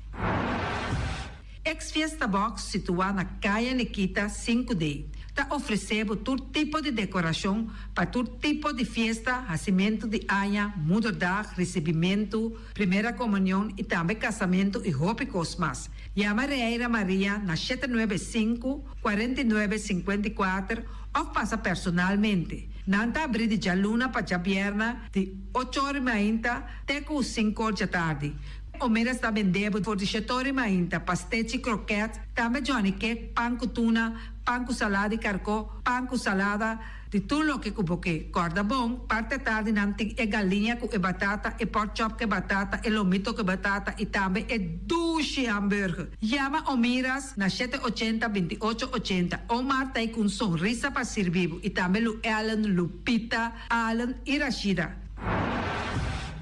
Ex Fiesta Box situá na Kaya Nikita sinku D ta ofresé bo tur tipo di dekorashon pa tur tipo di fiesta, hasimentu di aña, moederdag, risibimentu, primera komunion i tambe kasamentu i hopi kos mas. Yama Reira Maria na shete nuebe sinku, 49 54 òf pasa personalmente. Nan ta abrí di djaluna pa djabièrnè di ocho or i mainta te ku sinku or djatardi. Omeras ta bende bo for di shetori mainta, pastechi, kroket, tambe Johnny cake, pan ku tuna, pan ku salada di karkó, pan ku salada, di tur loke ku bo ke. Kòrda bon, parti atardi nan tin e galiña ku e batata, e pork chop ku e batata, e lomito ku e batata i tambe e dushi hamburger. Yama Omiras na shete ochenta, binti ocho ochenta. Omar ta ei ku un sonrisa pa sirbi bo i tambe Lu Ellen, Lupita, Allen i Rashida.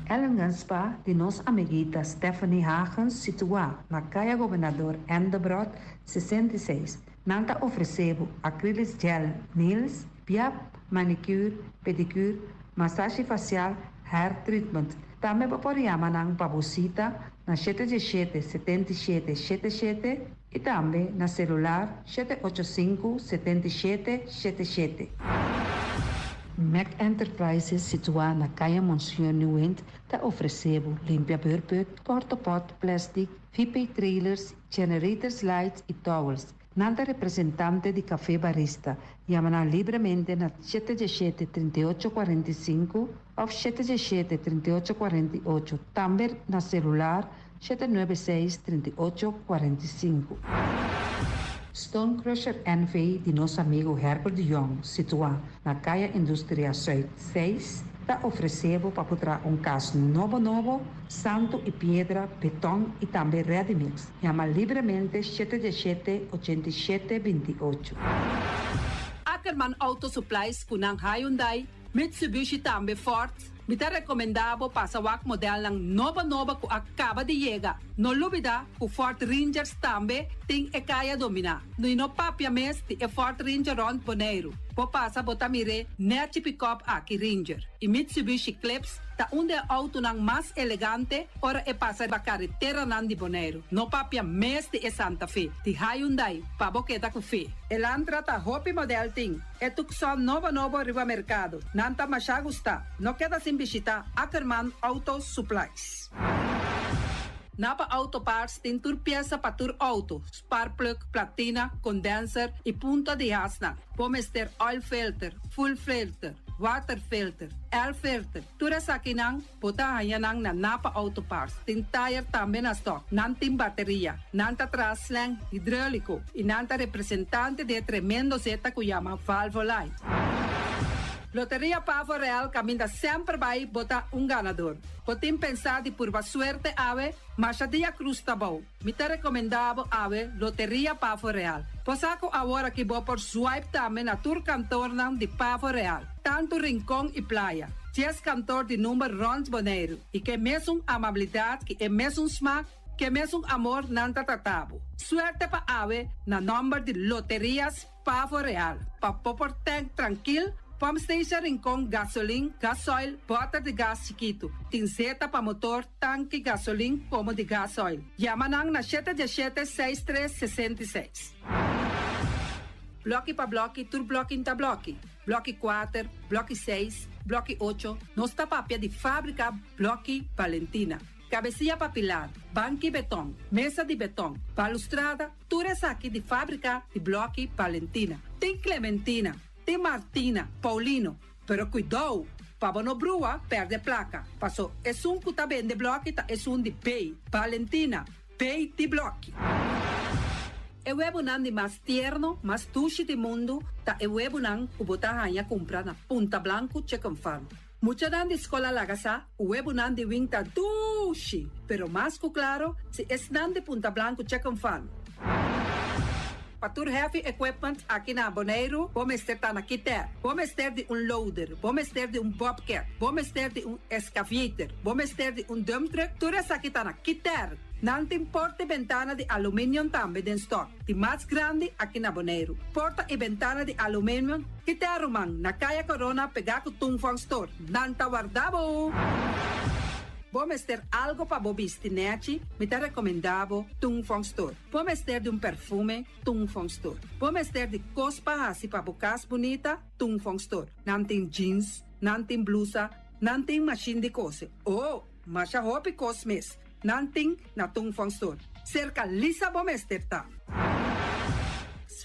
Ellingen Spa di nos amiguita Stephanie Hagens situá na Kaya Gobernador Endebrot 66. Nan ta ofresé bo acrylic gel nails, piap, manicure, pedicure, masashi fasial, hair treatment. Tambe bo por yama nan pa bo sita na shete diesshete setenta i shete shete shete i tambe na selular 785 77 77. Mac Enterprises, situá na Kaya Monsieur Nieuwind, ta ofresé bo limpia beurput, porta-pot, plastic, VP trailers, generators lights i towels. Nan ta representante di Café Barista. Yama nan libremente na 77 38 45 òf 77 38 48. Tambe na selular 796 38 45. Stone Crusher NV di nos amigu Herbert de Jong, situá na Kaya Industria Zuid 6, ta ofresé bo pa traha un kas nobo nobo, santu i piedra, beton i tambe ready mix. Yama libremente 77 87 28. Ackerman Auto Supplies ku nan Hyundai, Mitsubishi tambe Ford. Mi ta rekomendá bo pasa wak modelnan nobo nobo ku a kaba di yega. No lubidá ku Ford Rangers tambe tin e kaya dominá. No i no papia mes di e Ford Ranger rònt Boneiru. Bo pasa bo ta mir'é nèchi pick-up aki Ranger. I Mitsubishi Eclipse ta un di e outonan mas elegante ora e pasa pa kareteranan di Boneiru. No papia mes di e Santa Fe, di Hyundai, pa bo keda ku fe. Elantra ta hopi model tin. E Tucson nobo nobo riba merkado. Nan ta masha gusta. No keda sin bishitá Ackerman Auto Supplies. Napa Auto Parts tin tur piesa pa tur outo, spark plug, platina, condenser i punta di hasnan. Bo mester oil filter, fuel filter, water filter, air filter. Tur esakinan bo ta haña nan na Napa Auto Parts. Tin tire tambe na stock. Nan tin bateria. Nan ta traha slang hidráuliko i nan ta representante di e tremendo zeta ku yama Valvoline. Loteria Pavo Real kaminda semper bai bo ta un ganadó. Bo tin pensá di purba suerte awe, masha dia krus ta bou. Mi ta rekomendá bo awe Loteria Pavo Real. Bo sa ku awor aki bo por swipe tambe na tur kantornan di Pavo Real. Tantu Rincon i Playa. 10 kantor di number rònt Boneiru. I ku e mesun amabilidat, ku e mesun smak, ku e mesun amor nan ta trata bo. Suerte pa awe na nòmber di Loterias Pavo Real. Pa bo por tank trankil, Pump Station Rincon, gasolin, gasoil, bòter di gas chikitu. Tin zeta pa motor, tanki, gasolin, komo di gasoil. Yama nan na 717 6366. Blòki pa blòki, tur blòki ta blòki. Blòki 4, blòki 6, blòki 8, nos ta papia di fábrika Blòki Valentina. Kabesia pa pilar, banki beton, mesa di beton, balustrada, tur esaki di fábrika di Blòki Valentina. Tin Clementina, tin Martina, Paulino, pero kuidou, pa bo no brua, pèrdè plaka. Paso, esun ku ta bende blòki ta esun di B, Valentina, B di blòki. E webunan di mas tierno, mas dushi di mundu, ta e webunan ku bo ta haña kumpra na Punta Blanco Chicken Farm. Muchanan di skol a laga sa, webunan di Wing ta dushi, pero mas ku klaro, si esnan di Punta Blanco Chicken Farm. Pa tur heavy equipment aki na Boneiru, bo mester ta na Kiter. Bo mester di un loader, bo mester di un bobcat, bo mester di un excavator, bo mester di un dump truck, tur esaki ta na Kiter. Nan tin porta i bentana di aluminium tambe den stock, di mas grandi aki na Boneiru. Porta i bentana di aluminium, Kiter ruman, na Kaya Corona pegá ku Tung Fong Store. Nan ta warda bo! Bo mester algu pa bo bisti nèchi, mi ta rekomendá bo Tung Fong Store. Bo mester di un perfume, Tung Fong Store. Bo mester di kos pa hasi pa bo kas bunita, Tung Fong Store. Nan tin jeans, nan tin blusa, nan tin mashin di kose. Oh, masha hopi kos mes. Nan tin na Tung Fong Store. Serka Lisa bo mester ta.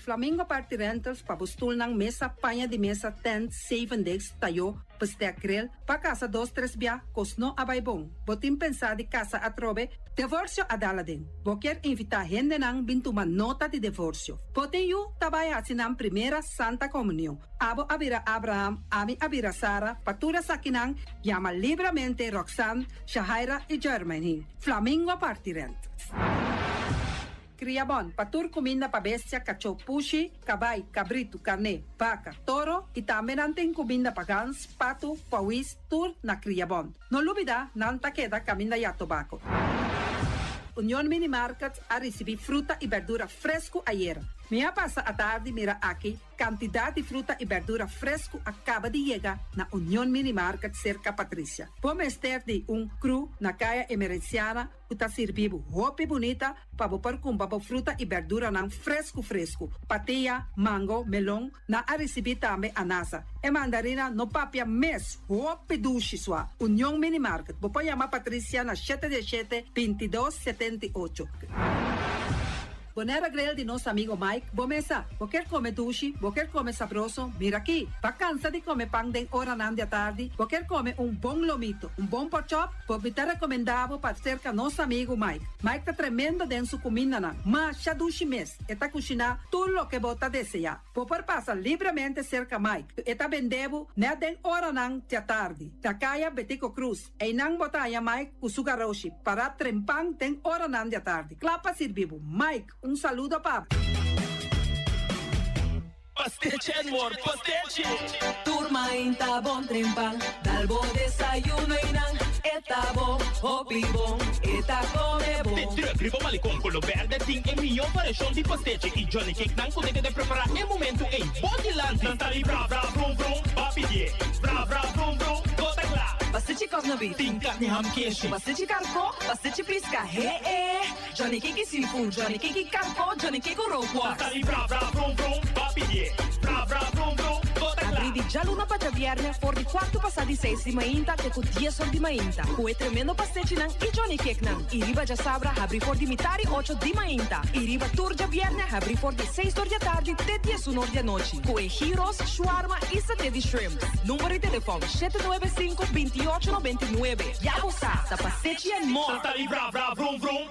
Flamingo Party Rentals pa bo stulnan mesa, paña di mesa, tent, seven days, tayo. Bestek Grill, B'a kasa dos tres bia, kos no a bai bon. Bo tin pensá di kasa atrobe? Devorsio a dal aden. Bo kier invitá hendenan bin tuma nota di devorsio. Bo tin yu ta bai hasi nan primera Santa Komunion. Abo a bira Abraham, ami a bira Sara, pa tur esakinan yama libramente Roxanne, Shahaira i Jermaine. Flamingo Party Rent. Kria bon pa tur kuminda pa bestia, kachó, pushi, kabai, kabritu, karné, baka, toro i tambe nan tin kuminda pa gans, patu, pawis, tur na Kria Bon. No lubida nan ta keda kaminda ya tobako. Union Mini Market a risibí fruta i berdura fresku ayera. Mi a pasa atardi mira aki Kantidat di fruta i bèrdura fresku a kaba di yega na Union Mini Market serka Patricia. Bo mester di un kru na Kaya Emerenciana ku ta sirbi bo hopi bunita pa bo por kumpra bo fruta i bèrduranan fresku fresku. Patia, mango, melon, nan a risibí tambe anasa. E mandarina no papia mes, hopi dushi sua. Union Mini Market, bo por yama Patricia na shete diesshete, bintidos, setenti'ocho. Bonera Grill di nos amigo Mike, bo mesa. Bo kier come dushi, bo kier come sabroso, mira aki. Ba cansa di come pan den oranan di atardi, bo kier come un bon lomito, un bon porkchop, bo mi ta recomenda bo pa cerca nos amigo Mike. Mike ta tremendo den su cumindanan, masha dushi mes, e ta cushina tur loke bo ta desea. Bo por pasa libremente cerca Mike, e ta bende bo net den oranan di atardi, na caya Betico Cruz. Einan bo ta haña Mike ku su garoshi pará trempan den oranan di atardi, kla pa sirbi bo. Mike, un saludo pa bo. Pastechi and more pastechi! Tur mainta bon trempan, dal bo desayuno einan e ta bo hopi bon, e ta come bon. De truck riba Malecon Colo Berde tin e mihó variashon di pastechi y Johnny Cake nan ku ta keda prepará e momentu ei bo dilanti. Nan ta di bra bra brum brum, ba pidié bra bra brum brum. Bo ta kla. Pastechi kòf na bif. Tin karni ham keshi. Pastechi karkó, pastechi piska, he e. Johnny Cake seafood, Johnny Cake karkó, Johnny Cake rookworst. Ta sali bra bra brum brum, ba pidié bra bra brum brum. Bo ta kla. Abrí di djaluna pa djabièrnè for di kuartu pasá di seis di mainta te ku dies or di mainta ku e tremendo pastechinan i Johnny Cakenan. I riba djasabra habrí for di mitá di ocho di mainta i riba tur djabièrnè habrí for di seis or di atardi te diesun or di anochi ku e gyros, shawarma i saté di shrimp. Number di telefòn, shete nuebe sinku, bintiòcho nobentinuebe. Ya bo sa, ta Pasechi and More! Ta libra bra vrum vrum.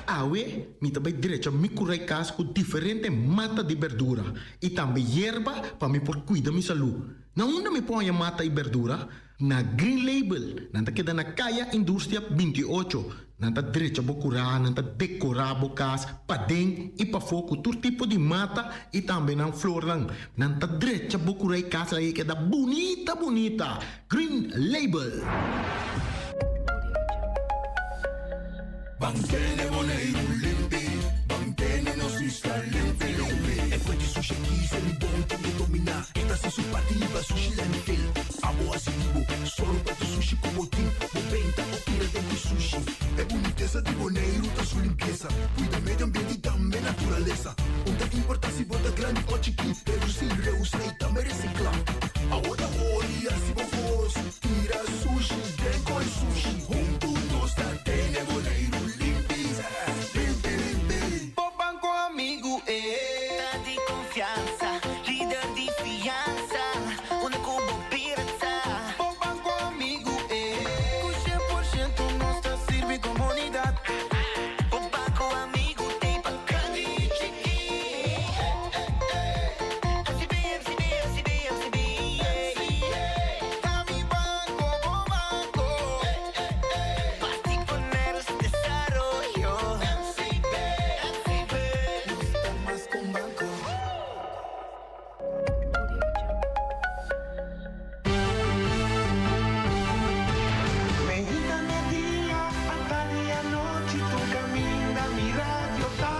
Awe mi ta bai drecha mi kurai kas ku diferente mata di berdura i tambe yerba pa mi por kuida mi salú. Na unda mi por haña mata i berdura? Na Green Label, nan ta keda na Kaya Industria 28. Nan ta drecha bo kurá, nan ta dekorá bo kas paden i pafó ku tur tipo di mata i tambe nan flornan. Nan ta drecha bo kurá i kas laga e keda bunita bunita. Green Label. Ban tene Boneiru limpi, ban tene nos isla limpi limpi. E fuente sushi aki ser mi bon tin ke dominá. E ta hasi su parti liba sushi landfill. Abo hasi di bo, sòru pa tur sushi ku bo tin. Bo benta o tira den ku sushi. E bunitesa di Boneiru ta su limpiesa. Kuida medio ambiente i tambe naturalesa. Un ta importá si bo ta grandi o chikí. Redusí, reusá i tambe resiklá. Awo ta hori hasi bo kos. Tira sushi den koi sushi. Huntu nos ta tene Boneiru limpi, limpi, limpi. Bo banco amigu e. Ta di confiansa, lider di fiansa, unda cu bo bira ta. Bo banco amigu e. Cu 100% nos ta sirbi comunidad. Bo banco amigu t'ey pa grandi y chiki. MCB, MCB, MCB, MCB, yeah. Ta mi banco, bo banco. Parti poner su desaroyo. MCB, MCB. Nos ta mas cu un banco. Meinta media, atardi anochi tur caminda mi radio ta.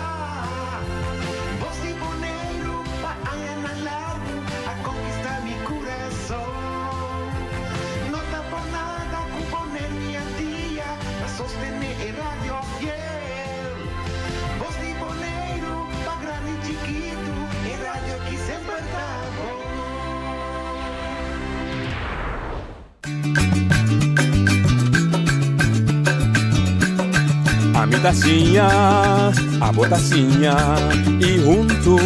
Bos di Boneiru pa añanan largu a conquista mi curason. No ta por nada cu Boneiru i Antia ta sostene e radio fiel. Bos di Boneiru pa grandi i chikitu e radio aki semper ta bon. Ami ta siña, abo ta siña, i huntu.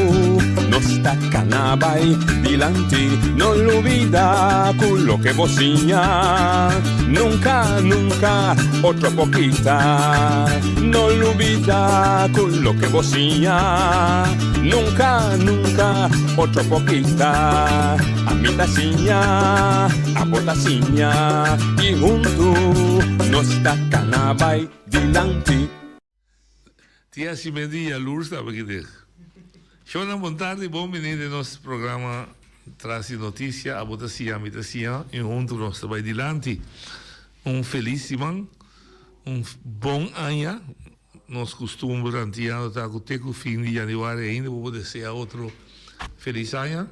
Nos ta cana bay dilanti No lubida cu loke bo siña Nunca, nunca otro por kita No lubida cu loke bo siña Nunca, nunca otro por kita Ami ta siña, abo ta siña Y huntu nos ta cana bay dilanti. Tia Simendi yalurs ta aki den. Shownan bon tardi bon bini den nos programa Tras di Noticia abo ta siña mi ta siña y hunto nos ta bay dilanti. Un feliz siman un bon aña nos custumber antiano ta cu te cu fin di januari ainda bo por desea otro feliz aña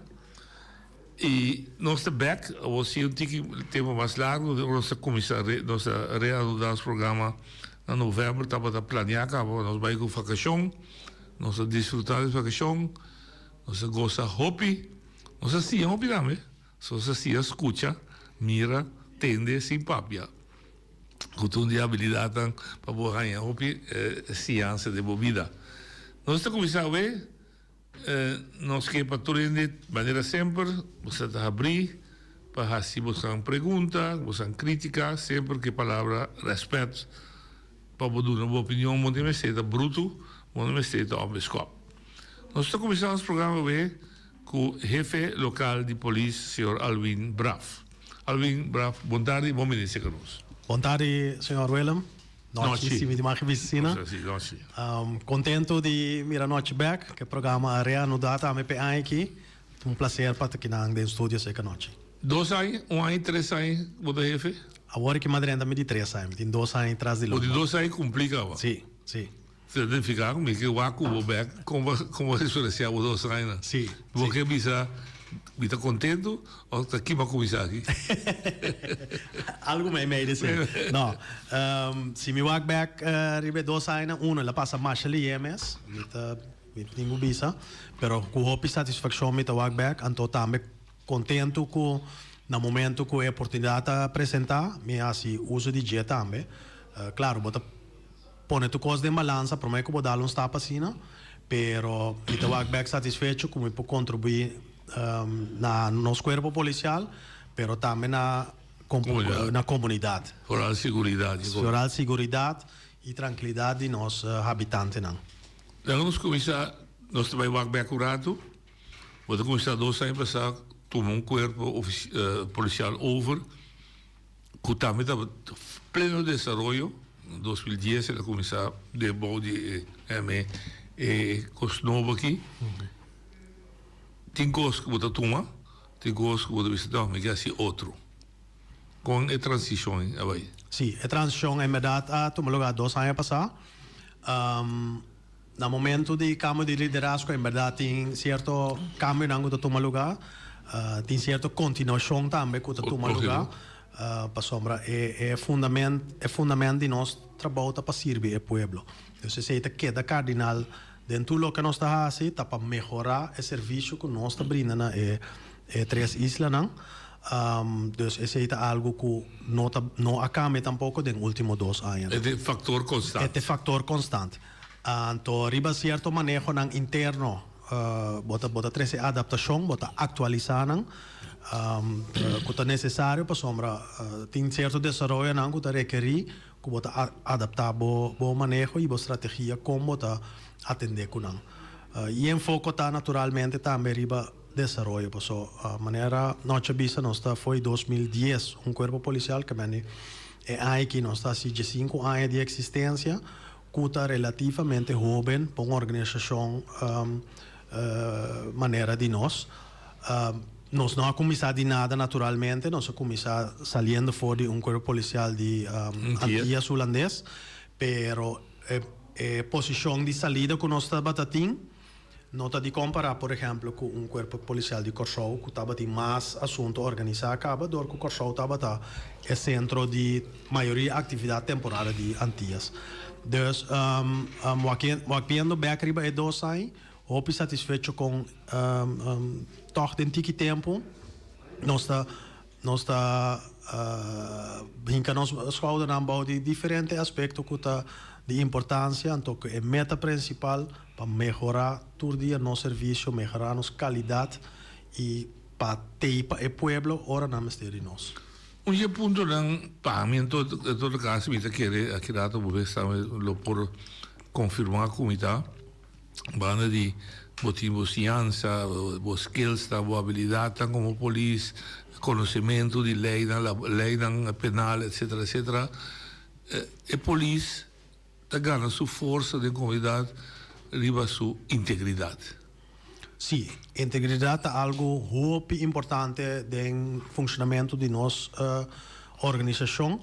y nos ta bek awor si un tiki tempo mas largo nos ta cuminsa nos ta reanuda nos programa. Na novèmber tabata planeá kaba pa nos bai ku vakashon. Nos a disfrutá di vakashon, nos a gosa hopi, nos a siña hopi tambe. So nos a siña skucha, mira, tende sin papia. Ku ta un di e abilidatnan pa bo haña hopi siñansa den bo bida. Nos ta kuminsá awe. Nos ke pa tur hende, manera semper, boso ta habrí pa hasi bosonan pregunta, bosonan krítika, semper ku e palabra rèspèt pa bo duna bo opinion. Bo no mester ta brutu, bo no mester ta ònbeskòp. Nos ta kuminsá nos programa awe ku hefe lokal di polis, señor Alwin Braaf. Alwin Braaf, bon tardi, bon bini serka nos. Bon tardi, señor Willem. Nochi, si mi di mag bisina. Nochi. Contento di mira nochi bek, ke programa a reanuda tambe p'e aña aki. Ta un placer pa ta kinan den studio seka nochi. Dos aña, un aña, tres aña bo ta hefe? Awor ki madrenta mi di tres aña, mi tin dos aña tras di lomba. Bo di dos aña cumpli caba? Si, si. Ta identifica cu mi ke wak cu bo bek, con bo con bo experiencia bo dos añanan? Si, Bo ke bisa mi ta contento of ta kima cuminsa aki? Algo mei mei di si. No, si mi wak bek riba e dos añanan, uno el a pasa masha lihe mes, mi ta mi tin cu bisa, pero cu hopi satisfaccion mi ta wak bek, anto tambe contento cu na momento cu e oportunidad a presenta mi a haci uso di dje tambe. Claro, bo ta. Pone tur kos den balansa promé ku bo dal un stap asina, pero mi ta wak bèk satisfecho ku mi por kontribuí na nos kuerpo polisial, pero tambe na na komunidat. Foral siguridat. Foral siguridat i trankilidat di nos habitantenan. Laga nos kuminsá, nos ta bai wak bèk un ratu. Bo ta kuminsá dos aña pasá tuma un kuerpo polisial over. Ku tambe ta pleno desaroyo. Na 2010 el a kuminsá den bou di e ME e kos nobo aki. Tin kos ku bo ta tuma, tin kos ku bo ta bisa no, mi ke hasi otro. Kon e transishon a bai? Sí, e transishon en bèrdat a tuma lugá dos aña pasá. Na momento di cambio di liderazgo en berdad tin cierto cambionan cu ta tuma lugar, tin cierto continuacion tambe cu ta tuma lugar, pasobra e fundament e fundament di nos trabou ta pa sirbi e pueblo. Dus esey ta keda cardinal den tur loke nos ta haci ta pa mehora e servicio cu nos ta brinda na e tres islanan. Dus esey ta algo cu no ta no a cambia tampoco den ultimo dos añanan. E ta factor constant. E ta factor constant. Anto riba cierto manehonan interno bo ta bo ta trece adaptacion, bo ta actualisa nan cu ta necesario pasobra tin cierto desaroyonan cu ta rekeri cu bo ta adapta bo bo maneho y bo strategia con bo ta atende cu nan. Y enfoco ta naturalmente tambe riba desaroyo paso manera nochi a bisa nos ta fo'i 2010 un cuerpo policial ke mende e aña aki nos ta haci diescinco aña di existencia. Ku ta relativamente hóben pa un organisashon manera di nos. Nos no a kuminsá di nada naturalmente, nos a kuminsá saliendo for di un kuerpo polisial di Antillas Hulandes, pero e posishon di salida ku nos tabata tin No ta di kompará, por ehèmpel, ku un kuerpo polisial di Kòrsou ku tabatin mas asuntu organisá kaba dor ku Kòrsou tabata e sentro di mayoria aktividat temporada di Antias. Dus, wak biendo bèk riba e dos aña, hopi satisfecho kon tòg den tiki tempu nos ta nos ta hinka nos skoudernan bou di diferente aspekto ku ta. di importansia, anto ku e meta prinsipal pa mehorá tur dia nos servisio, mehorá nos kalidat i pa tei pa e pueblo ora nan mester di nos. Un dje puntonan pa mi en todo caso mi ta kere aki rato bo bes tambe lo por confirma cu mi ta banda di bo tin bo siñansa, bo skillsnan, bo habilidadnan como polis, conocemento di leynan, leynan penal etcetera etcetera e polis ta gana su forsa den comunidad riba su integridad. Sí, integridad ta algo hopi importante den funcionamento di nos organisacion.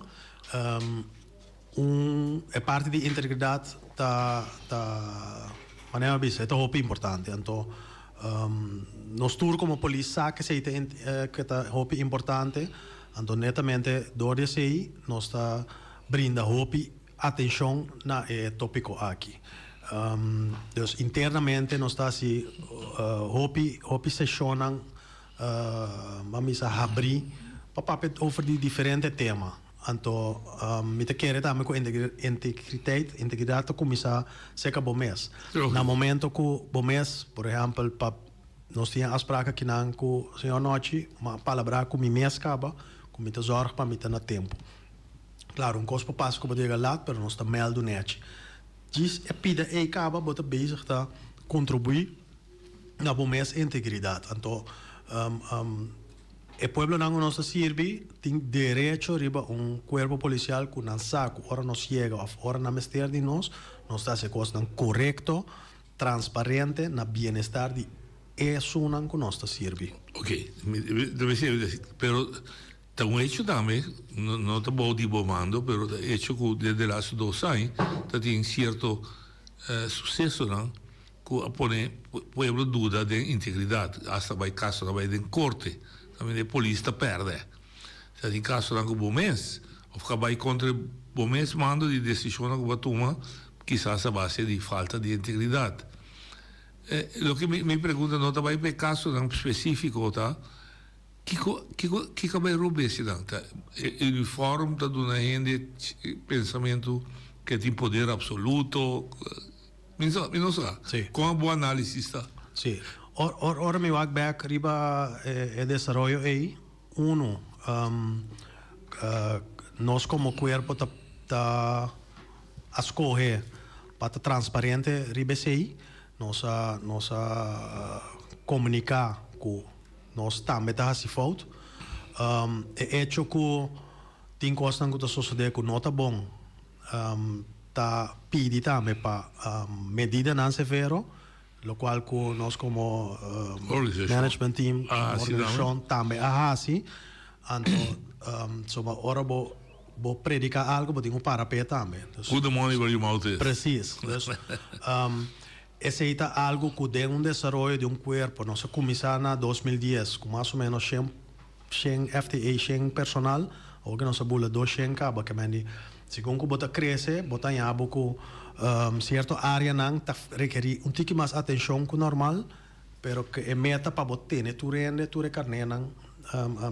Un e parti di integridad ta ta manera mi a bisa e ta hopi importante. Anto nos tur como polis sa cu esey ta cu ta hopi importante. Anto netamente door di esey nos ta brinda hopi atencion na e topico aki. Dus internamente nos ta haci hopi hopi sesionnan ban bisa habri pa papia over di diferente tema. Anto mi ta kere tambe cu integriteit, integridad ta cuminsa cerca bo mes. Na momento cu bo mes, por ehempel, pa nos tin e afspraak akinan cu señor Nochi, mi a palabra cu mi mes caba cu mi ta zorg pa mi ta na tempo. Claro, un cos por pasa cu bo ta yega laat, pero nos ta meldu nechi. Djis e pida ey caba, bo ta bezig ta contribui na bo mes integridad. Anto, e pueblonan cu nos ta sirbi tin derecho riba un cuerpo policial cu nan sa cu ora nos yega of ora nan mester di nos, nos ta haci e cosnan corecto, transparente, na bienestar di esunnan cu nos ta sirbi. Ok, mi ta bisa, pero Ta un hecho tambe, no ta bou di bo mando, pero ta hecho cu desde laatste dos aña ta tin cierto sucesonan cu a pone pueblo duda den integridad, hasta bay casonan bay den corte, tambe e polis ta perde. Ta tin casonan cu bo mes of ca bay contra bo mes mando di decisionnan cu bo a tuma, kisas a base di falta di integridad. Loke mi pregunta no ta bay pa e casonan specifico ta. Kiko kiko kiko a bai robes nan? Ta e uniform ta duna hende pensamentu ke tin poder absoluto? Mi no mi no sa. Sí. Kon a bo analisis ta? Sí. Or or ora mi wak bek riba e e desaroyo ei, unu, nos komo kuerpo ta ta a skohe pa ta transparente riba esei. Nos a nos a komuniká ku Nos tambe ta hasi fout. E echo ku tin kosnan ku ta sosodé ku no ta bon ta pidi tambe pa medidanan severo, lokual ku nos komo management team, organisashon tambe a hasi. Anto soba ora bo bo prediká algu bo tin ku para p'e tambe. Put the money where your mouth is. Presis. Esei ta algu ku den un desaroyo di un kuerpo, nos a kuminsá na 2010 ku mas o ménos shen shen FTE, shen personal, awor ke nos a bula doshen kaba, ke men di segun ku bo ta krese bo ta haña bo ku sierto áreanan ta rekerí un tiki mas atenshon ku normal, pero ku e meta pa bo tene tur hende, tur e karnénan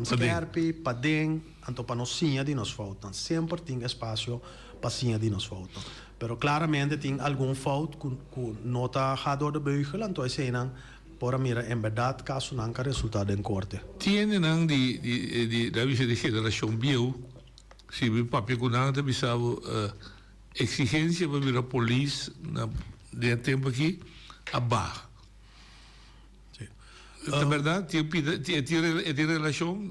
skerpi, paden, anto pa nos siña di nos foutnan. Semper tin espasio pa siña di nos foutnan. Pero claramente tin algun fout cu cu no ta ga door de beugel, anto eseinan por a mira en berdad casonan ca resulta den corte. Tin hendenan di di di ta bisa di generacion bieu, si mi papia cu nan ta bisa bo exigencia pa bira polis na den e tempo aki a baha. Ta berdad? Tin pida e tin e tin relacion?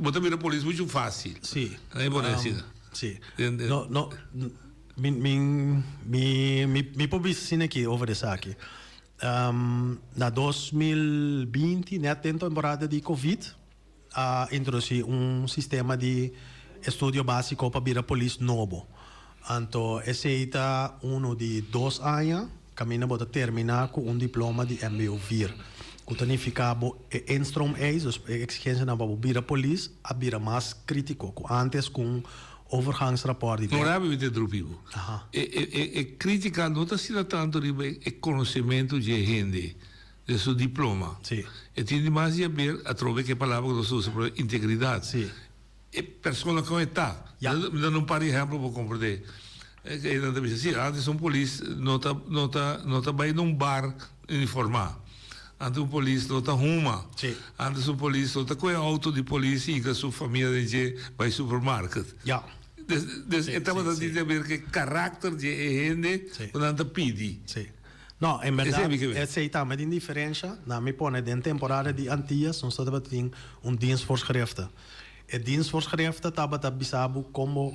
Bo ta bira polis mucho facil. Si. Nan por asina. Si. No no mi mi mi mi por bisa asina aki over esaki. Na 2020 net den temporada di covid a introduci un sistema di estudio basico pa bira polis nobo. Anto esey ta uno di dos aña caminda bo ta termina cu un diploma di mbo vier, cu ta nifica bo e instroom-eis, dus e exigencianan pa bo bira polis a bira mas critico cu antes cu un overgangsrapport di. No rabi mi ta interumpi bo. E e e critica no ta asina tanto riba e conocemento dje hende. Den su diploma. Sí. E tin di mas di haber, atrobe ku e palabra ku nos ta usa, pero integridat. Sí. E persona kon e ta. Ya. Mi ta duna un par di ehèmpel pa bo komprendé. E nan ta bisa si, antes un polis no ta no ta no ta bai na un bar uniformá. Antes un polis no ta huma. Sí. Antes un polis no ta kohe auto di polis i hinka su famia den dje bai supermarket. Ja. Des des e tabata tin di haber ku e karakter di e hende ku nan ta pidi. Sí. No, en berdad esei tambe tin diferensha. Nan mi pone den temporada di Antillas nos tabata tin un dienstvoorschriften. E dienstvoorschriften tabata bisa bo kon bo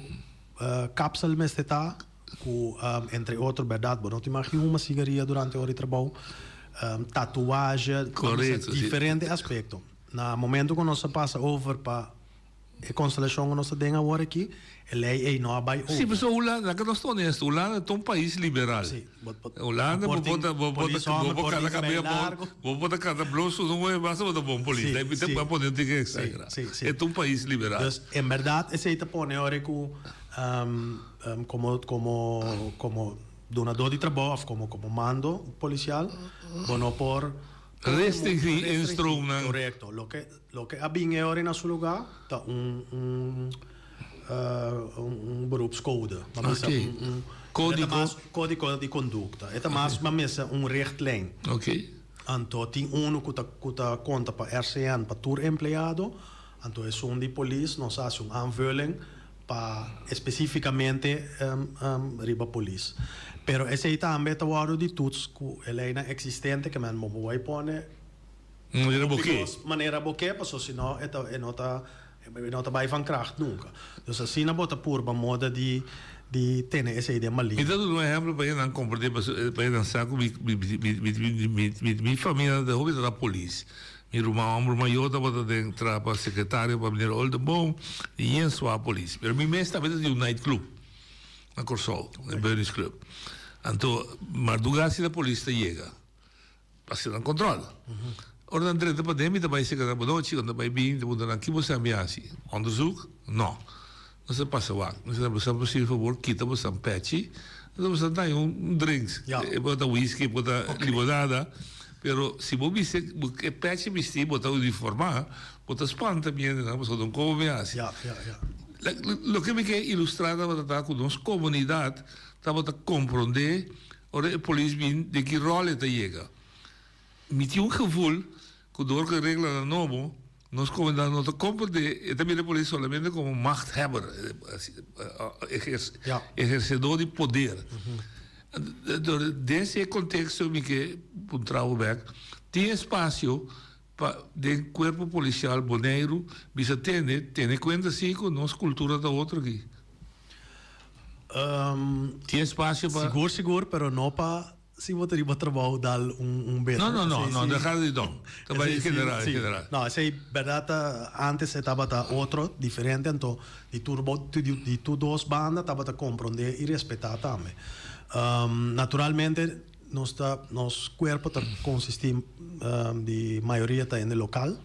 kapsel mester ta, ku entre otro berdad bo no tin mag huma sigaria durante ora di trabou, tatuahe, diferente aspekto. Na momento ku nos a pasa over pa E konstelashon ku nos ta den awor aki, e lei ei no a bai over. Sí, pasobra Hulanda, laga nos ta honesto, Hulanda ta un pais liberal. Sí, bo bo Hulanda bo por tin por ta bo por polis ta hòmber bo por por tin kanta kabei kabei abou, largu. bo por ta kanta blos su no basta bo ta bon polis. Sí, Dai mi ta sí. a pone un tiki Sí, exagera. sí, sí. E ta un pais liberal. Dus en bèrdat esei ta pone ora ku komo komo komo dunadó di trabou òf komo komo mando polisial bo no por Restringí e stroomnan. Korekto. Loke Loke a bin e ora na su lugá ta un un un beroepscode. Bo a mester Oké. un un Kódigo. E ta mas kódigo di kondukta. E ta mas bo a mester un richtlijn. Oké. Anto tin unu ku ta ku ta konta pa RCN pa tur empleado, anto esun di polis nos a hasi un aanvulling pa espesífikamente riba polis. Pero esei tambe ta wòrdu di toets ku e leinan eksistente ke men bo por bai pone Manera bo ke. Manera bo ke, paso si no e ta e no ta e no ta bai van kracht nunca. Dus asina bo ta purba moda di di tene esei den Mi malia. ta duna un ehempel pa hendenan komprende paso pa hendenan sa ku mi mi mi mi mi mi famia ta hopi ta polis. Mi ruman homber mayor tabata den traha pa sekretario pa meneer Oldenboom di yen swa polis. Pero mi mes tambe ta di un night club na Kòrsou, e Burnies Club. Anto mardugá asina polis ta yega. Pa haci nan control. Ora nan drenta paden mi ta bay seca nan bonochi, ora nan bay bin mi ta puntra nan ki bo sa mi haci? Onderzoek? No. Nos ta pasa wak. Mi sa bosan por haci favor kita bosan pechi, nos bosan ta haña un drinks. E por ta whisky, e por ta limonada, pero si bo bisti e pechi bisti bo ta uniforma, bo ta spanta mi hendenan pasobra don como mi haci. Loke mi ke ilustra tabata ta cu nos comunidad tabata compronde Ora e polis bin, den ki ròl e ta yega? Mi tin un gevoel ku dor ku e reglanan nobo, nos komunidad no ta komprendé, e ta mira e polis solamente komo machthebber, ehersedó di poder. Den esei konteksto mi ke puntra bo bèk, tin espasio pa den kuerpo polisial Boneiru bisa tende, tene kuenta si ku nos kultura ta otro aki? Tin espacio pa. Sigur sigur pero no pa si bo ta riba trabou dal un un beso. No no no no de cada di don. Ta bai en general en general. No esey berdad ta antes e tabata otro diferente anto di tur bo di tur dos banda tabata compronde y respeta tambe. Naturalmente nos ta nos cuerpo ta consisti di mayoria ta hende local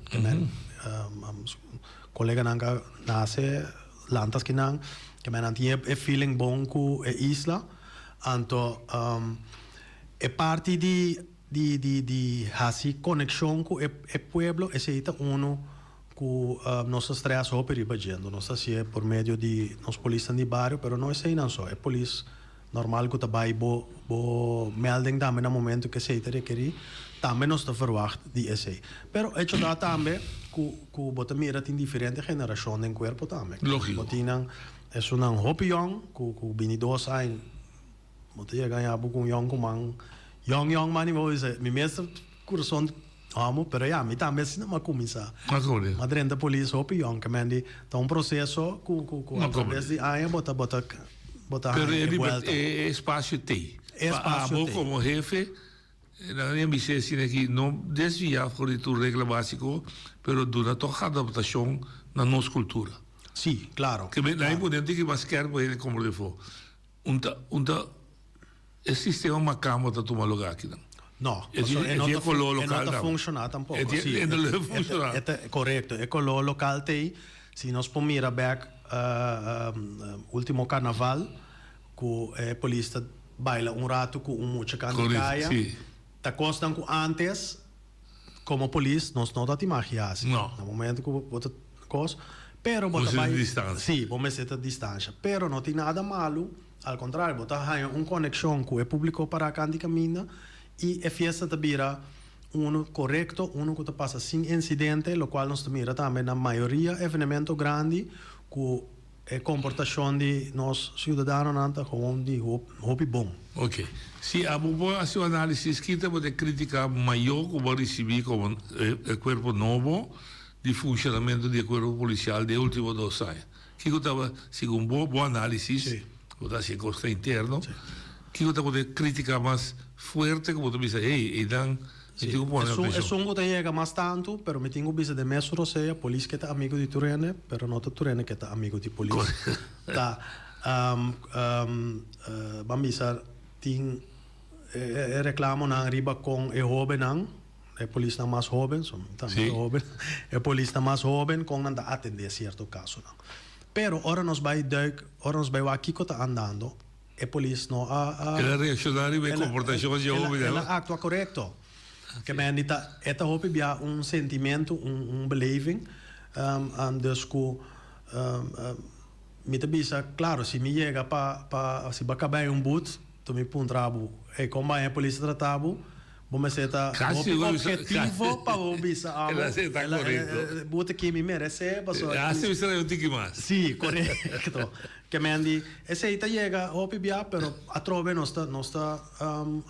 coleganan ka nace Lanta skinan ke men nan tin e feeling bon ku e isla anto e parti di di di di hasi konekshon ku e e pueblo esei ta unu ku nos ta stress hopi riba dje anto nos ta hasié por medio di nos polisnan di bario pero no eseinan so e polis Normal ku ta bai bo bo melding tambe na momento ku esei ta rekerí, tambe nos ta verwagt di esei. Pero hecho ta tambe ku ku bo ta mira tin diferente generashon den kuerpo tambe. Lógiko. Bo tin nan esunnan hopi yòn ku ku bini dos aña bo ta yega haña bo ku un yòn ku man yòn yòn mani bo bisa mi mes ta kurason homo pero ya mi tambe asina mi a kuminsá. A kuminsá. Mi a drenta polis hopi yòn ke men di ta un proseso ku ku ku a traves di aña bo ta bo ta Bo ta Pero haña e e liber, buelta. e espacio t'ey. E Pa espacio abo t'ey. como hefe, nan a bisa asina aki, no desvia for di tur regla basico, pero duna toch adaptacion na nos cultura. Sí, claro. Ke men, nan e pone un tiki mas skerp pa hende comprende afo. Un ta, un ta, e sistema macambo ta tuma lugar akinan. No, E pasobra tin, e e no tin ta e color e no local ta tambe. funciona tampoco. E tin, Sí, e no e lo e ta funciona. e ta, correcto, e color local t'ey. Si nos por mira bek ultimo carnaval cu e polis ta baila un rato cu un mucha canta Correcto, caya, si. ta cosnan cu antes como polis nos no ta tin haci. No. Na momento cu bo ta cos, pero bo Bo ta mester bay distancia. Si, bo mester ta distancia, pero no tin nada malo. Al kontrario, bo ta haña un konekshon ku e públiko pará kant di kaminda i e fiesta ta bira unu korekto, unu ku ta pasa sin insidente, lokual nos ta mira tambe na mayoria evenemento grandi ku e komportashon di nos siudadanonan ta gewoon di hopi bon. Ok. Si abo por hasi un análisis, ki ta bo ta e krítika mayó ku bo a risibí komo e kuerpo nobo di funshonamentu di e kuerpo polisial den e último dos aña? Kiko ta, segun bo, bo análisis, bo ta hasi e kos ta interno, kiko ta bo ta e krítika mas fuerte ku bo ta bisa, hey, einan mi tin ku pone atenshon? Esun ku ta yega mas tantu, pero mi tin ku bisa den mes rosea, polis ke ta amigu di tur hende, pero no ta tur hende ke ta amigu di polis. Ta, ban bisa, tin e reklamonan riba kon e hóbennan, E polisnan mas hoben, so mi tambe ta hoben, e polisnan mas hoben kon nan ta atendé sierto kasonan. Pero ora nos bai duik, ora nos bai wak kiko ta andando, e polis no a, a. El a reakshoná riba e komportashon dje hobennan. El a aktua korekto. Ke men di ta, e ta hopi bia un sentimentu, un, un beleving, dus ku mi ta bisa, klaro, si mi yega pa, pa, si bo a kaba un but, to mi puntra bo, ey, kon bai e polis a trata bo? Bo mester ta hopi objetivo pa bo bisa abo. El a korekto. Bo ta ke mi meresé pasobra. A si mester un tiki mas. Si, korekto. Ke men di esei ta yega hopi bia pero atrobe nos ta nos ta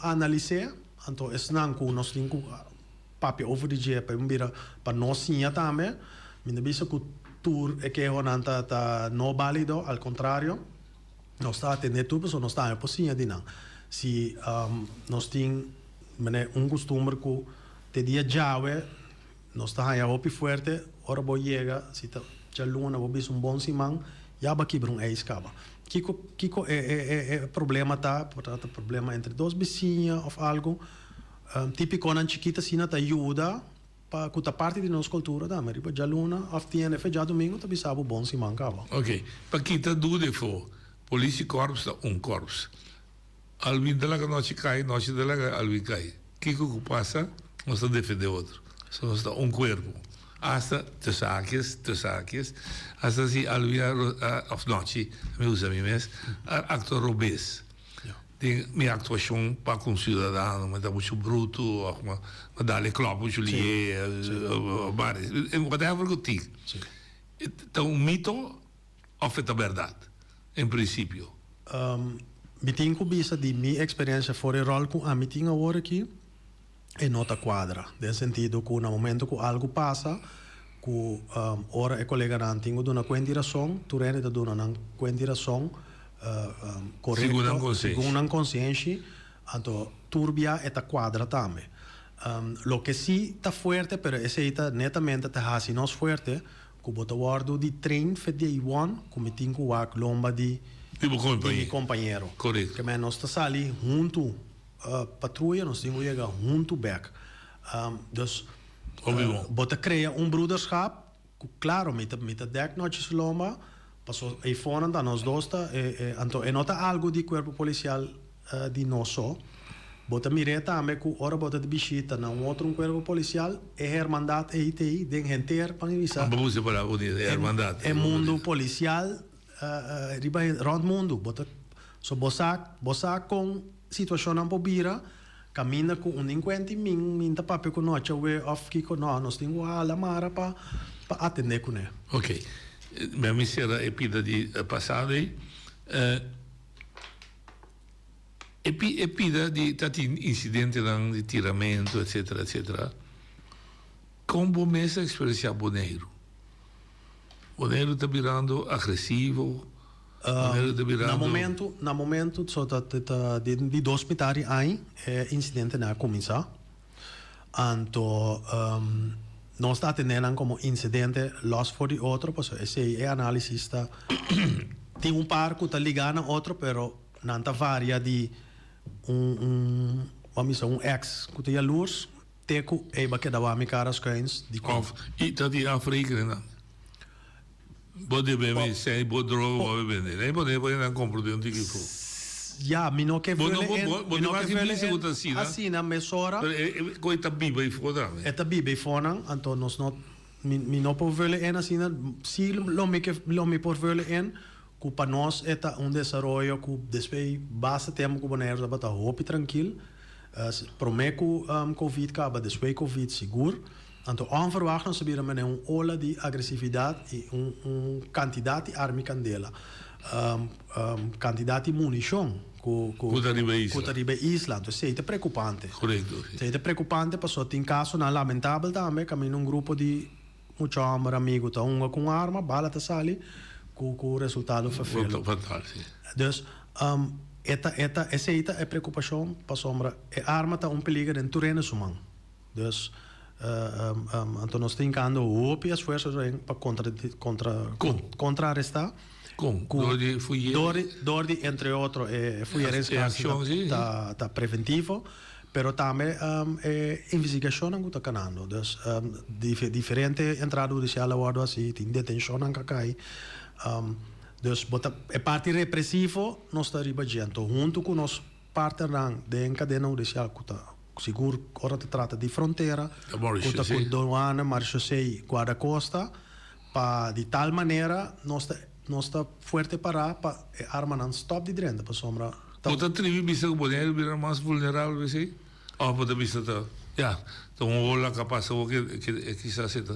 analis'é anto esnan ku nos tin ku papia over di dje pa e bira pa nos siña tambe. Mi ta bisa ku tur e kehonan ta ta no balido al kontrario Nos ta atendé tur pasobra nos tambe por siña di nan. Si nos tin manera un kustumber ku te dia djawe nos ta haña hopi fuerte ora bo yega si ta djaluna bo bisa un bon siman ya bo a kibra un eis kaba. Kiko kiko e e e problema ta? Por ta problema entre dos bisiña òf algu. Tipikonan chikito asina ta yuda. Pa ku ta parti di nos kultura tambe riba djaluna òf TNF djadumingu ta bisa bo bon siman kaba. Ok, pa kita duda efo, Politiekorps ta un korps. Alwin ta laga nochi kai, nochi ta laga Alwin kai. Kiko ku pasa, nos ta defende otro. So nos ta un kuerpo. Hasta tussen haakjes, tussen haakjes, hasta si Alwin a, òf nochi, mi usa mi mes, a aktua robes. Den mi actuacion pa cu un ciudadano mi ta mucho bruto of mi a dal e klop mucho lihe of whatever cu tin. Ta un mito of e ta berdad en principio? Mi tin cu bisa di mi experiencia for e rol cu ami tin awor aki. E no ta cuadra, den sentido cu na momento cu algo pasa, cu ora e coleganan tin cu duna cuenta y razon, tur hende ta duna nan cuenta y razon corecto, segun nan consenshi, anto tur bia e ta cuadra tambe. Loke si ta fuerte, pero esey ta netamente ta haci nos fuerte, cu bo ta wordo di train fe day one cu mi tin cu wak lomba di mi compañero. Ke men nos ta sali hunto. Patruya nos tin ku yega huntu bek. Dus bo ta krea un broederschap ku klaro mi ta mi ta dek nochi su lomba paso eifonan ta nos dos ta anto e no ta algu di kuerpo polisial di nos so. Bo ta mir'é tambe ku ora bo ta di bishita na un otro un kuerpo polisial e hermandat ei t'ei den henter pan bisa e mundu polisial riba rònt mundu. Bo ta so bo sa bo sa kon Situacionnan por bira caminda cu un delincuente min min ta papia cu nochi awe of kico no, nos tin cu hala mara pa pa atende cune. Ok, mi a micera e pida di pasado ey. E e pida di ta tin incidentenan di tiramento etcetera etcetera. Con bo mes a experiencia Boneiru? Boneiru ta birando agresivo? Boneiru ta birando. Na momento, na momento, so ta ta den di dos mitad di aña e incidentenan a cuminsa. Anto nos ta atende nan como incidente los for di otro pasobra esey e analisis ta tin un par cu ta liga na otro pero nan ta varia di un un bo a bisa un ex cu ta yalurs Te ku ei ba keda wak mi kara skuins di kon. Of i ta di afrekenen nan. Bo debe mi sey bo droga bo a bende. Nei bo debe nan kompra den un tiki fu. Ya, mi no ke Bo no vele en, bo mi no no ke maki vele bisa ku en ta asina. asina mesora. Pero e e ku e ta biba ei fo tambe. E ta biba ei fonan, anto nos no mi mi no por vele en asina. Si lo mi ke lo mi por vele en. ku pa nos e ta un desaroyo ku despues basta tempu ku Boneiru tabata hopi trankil, promé ku Covid kaba, despues Covid sigur. Anto onverwacht nos a bira manera un ola di agresividat i un un kantidat di arma i kandela, kantidat di munishon ku ku Ku ta riba e isla. ku ta riba e isla. Anto esei ta preokupante. Korekto, si. Esei ta preokupante pasobra tin kasonan lamentabel tambe kaminda un grupo di mucha hòmber amigu ta hunga ku un arma, bala ta sali ku ku resultado ferfelu. Fatal, si. Dus e ta e ta esei ta e preokupashon pasobra e arma ta un peliger den tur hende su man. Dus anto nos ta hinkando hopi esfuerso den pa kontra kontra kontrarestá. Kon? Dor di fuyering? Dor di dor di entre otro e fuyeringsactie ta ta preventivo, pero tambe e investigashonnan ku ta kanando. Dus diferente entrada hudisial a wòrdu hasi, tin detenshonnan ku a kai. Dus bo ta e parti represivo nos ta riba dje. Anto huntu ku nos Partnernan den kadena hudisial ku ta sigur ora ta trata di frontera, ku ta ku douane, marechaussee, guardacosta, pa di tal manera nos ta nos ta fuerte pará pa e armanan stòp di drenta pasobra ta. Bo ta tribi bisa ku Boneiru bira mas vulnerabel p'esei? Òf bo ta bisa ta ya ta un ola ka pasa awor ke e kisas e ta.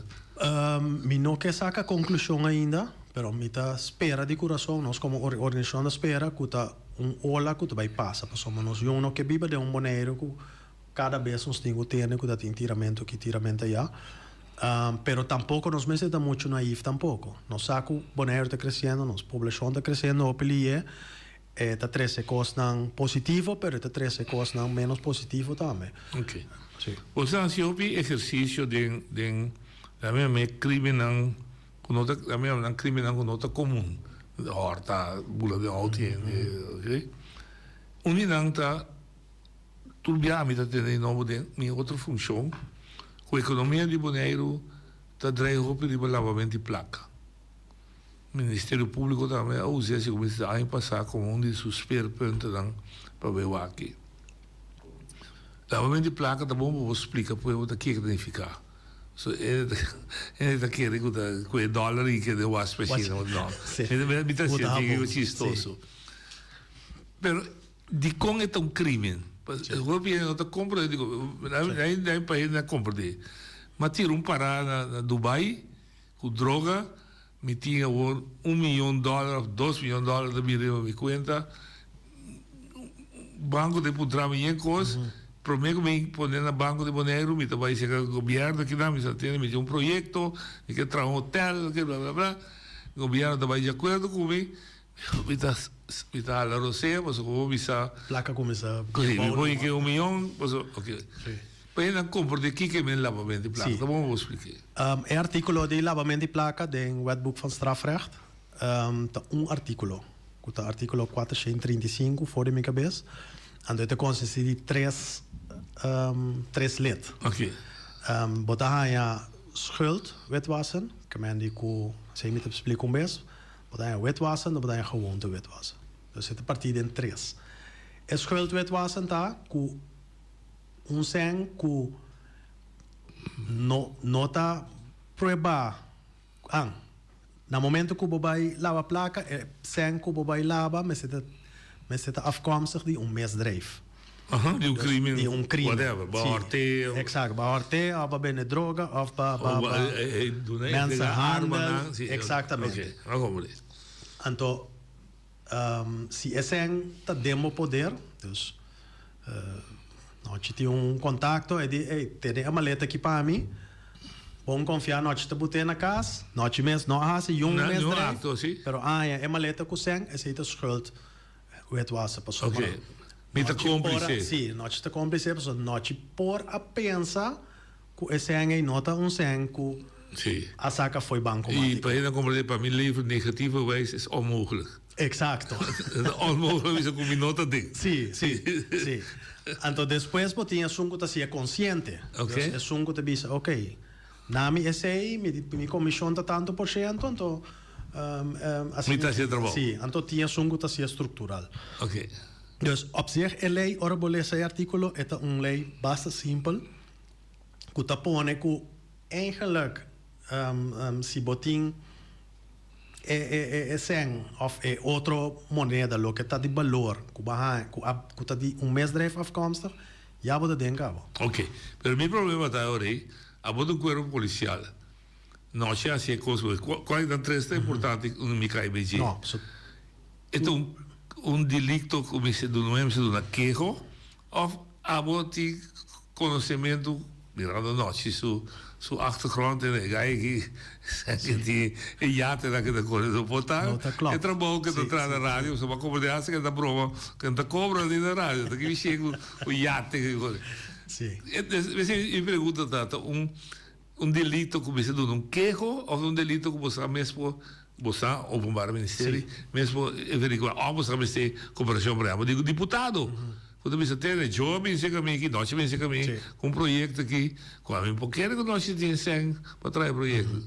Mi no ke saka konklushon ainda, pero mi ta spera di kurason, nos komo organisashon ta spera ku ta un ola ku ta bai pasa, pasobra nos yòn no ke biba den un Boneiru ku kada bes nos tin ku tende ku ta tin tiramentu aki, tiramentu aya. Pero tampoko nos mester ta muchu naif tampoko. Nos sa ku Boneiru ta kresiendo, nos poblashon ta kresiendo hopi lihe. E ta trese kosnan positivo, pero e ta trese kosnan ménos positivo tambe. Ok. Sí. Bo sa hasi hopi ehersisio den den la mi yama e krimennan ku no ta la mi yama nan krimennan ku no ta komun. Hòrta, bula den outo hende, ok. Un di nan ta tur bia mi ta tende di nobo den mi otro funshon ku ekonomia di Boneiru ta drai hopi riba labamento di plaka. Ministerio Públiko tambe a usa esei kuminsá aña pasá komo un di su speerpuntennan pa bai wak. Lavamento di plaka ta bon pa bo splika pueblo ta kiko ta nifiká. So e hende ta kere ku ta ku e dòler i kende was machine no. Mi ta sinti ku chistoso. Pero dikon e ta un krimen? Hopi hende no ta komprendé dikon. Nan pa hende a komprendé. Mi a tira un pará na Dubai. Ku droga mi tin awor un miyon dòler òf dos miyon dòler ta bira riba mi kuenta. Banko ta puntra mi yen kos. Promé ku mi pone na Banko di Boneiru mi ta bai seka gobièrnu kinan mi sa tende mi tin un proyekto, mi ke traha un hotèl, mi ke bla bla bla. Gobièrnu ta bai di akuerdo ku mi. Mi ta mi ta hala rosea pasobra ku bo bisa. Plaka kuminsá Sí, mi pone ke un miyon pasobra oke. Pa e nan komprendé kiko e men labamento di plaka. Ta bon pa bo splik'é. E artíkulo di labamento di plaka den Wetboek van Strafrecht ta un artíkulo, ku ta artíkulo 435 for di mi kabes. Anto e ta konsistí di tres tres lid. Oke. Bo ta haña schuld witwassen, ke men di ku, esei mi ta splika un bes. Bo ta haña witwassen of bo ta haña gewoonte witwassen. Dus e ta partí den tres. E schuld witwassen ta ku un sèn ku no no ta pruebá an. Na momento ku bo bai laba plaka e sèn ku bo bai laba mester ta mester ta afkomstig di un misdrijf. Aha, di un crimen. Di un crimen. Whatever, ba horte. Exacto, ba horte of ba bende droga of ba ba ba mensenhandel. Exactamente. Ok, a comprende. Anto si e sèn ta den bo poder, dus nochi tin un contacto e di ey tene e maleta aki pa mi, bon confia nochi ta bute na cas, nochi mes no a haci yun misdrijf, pero a haña e maleta cu sèn esey ta schuld. Wetwassen pasobra Ok. Mi ta nochi por a cómplice. sí, nochi ta cómplice pasobra nochi por a pensa cu e sèn ei no ta un sèn cu Sí. a saca fo'i I bancomático. pa hende comprende, pa mi leven negatieve wijs is onmogelijk. Exacto. Onmogelijk bisa cu mi no ta den. Sí, sí, sí. Anto despues bo tin esun cu ta si'e consciente. Ok. Dus esun cu ta bisa, ok, Na mi esei, mi mi comision ta tanto por ciento, anto Mi ta haci e trabou. Si, anto tin esun cu ta haci structural. Ok. Dus op zich e ley, ora bo lesa e articulo, e ta un ley basta simpel, cu ta pone cu eigenlijk si bo tin. E e e e sèn òf e otro moneda loke ta di balor ku bo a haña ku a ku ta di un misdrijf afkomstig, ya bo ta den kaba. Oké, pero mi problema ta ahora ei, abo ta un kuerpo polisial, nochi a hasi e kos ku kua nan tres ta importante unda mi kai bei dje. No, so. E ta un un delikto ku mester duna un hende mester duna keho Of abo tin konosementu mirando nochi su su achtergrond en e guy aki ke tin e yatenan ke ta kore no por ta e trabou ke ta traha na radio pasobra bo a komprende hasta ke ta broma ke no ta kobra ni na radio ta kibi shei ku yate ke kore. Mi pregunta ta ta un Un delito ku mester duna un keho òf un delito ku bo sa mes por bo sa Openbaar Ministerie mes por averiguá òf bo sa mester koperashon por ehèmpel di ku diputado ku ta bisa tene jo a bin serka mi aki nochi a bin serka mi ku un proyekto aki ku ami por kere ku nochi tin sèn pa traha e proyekto.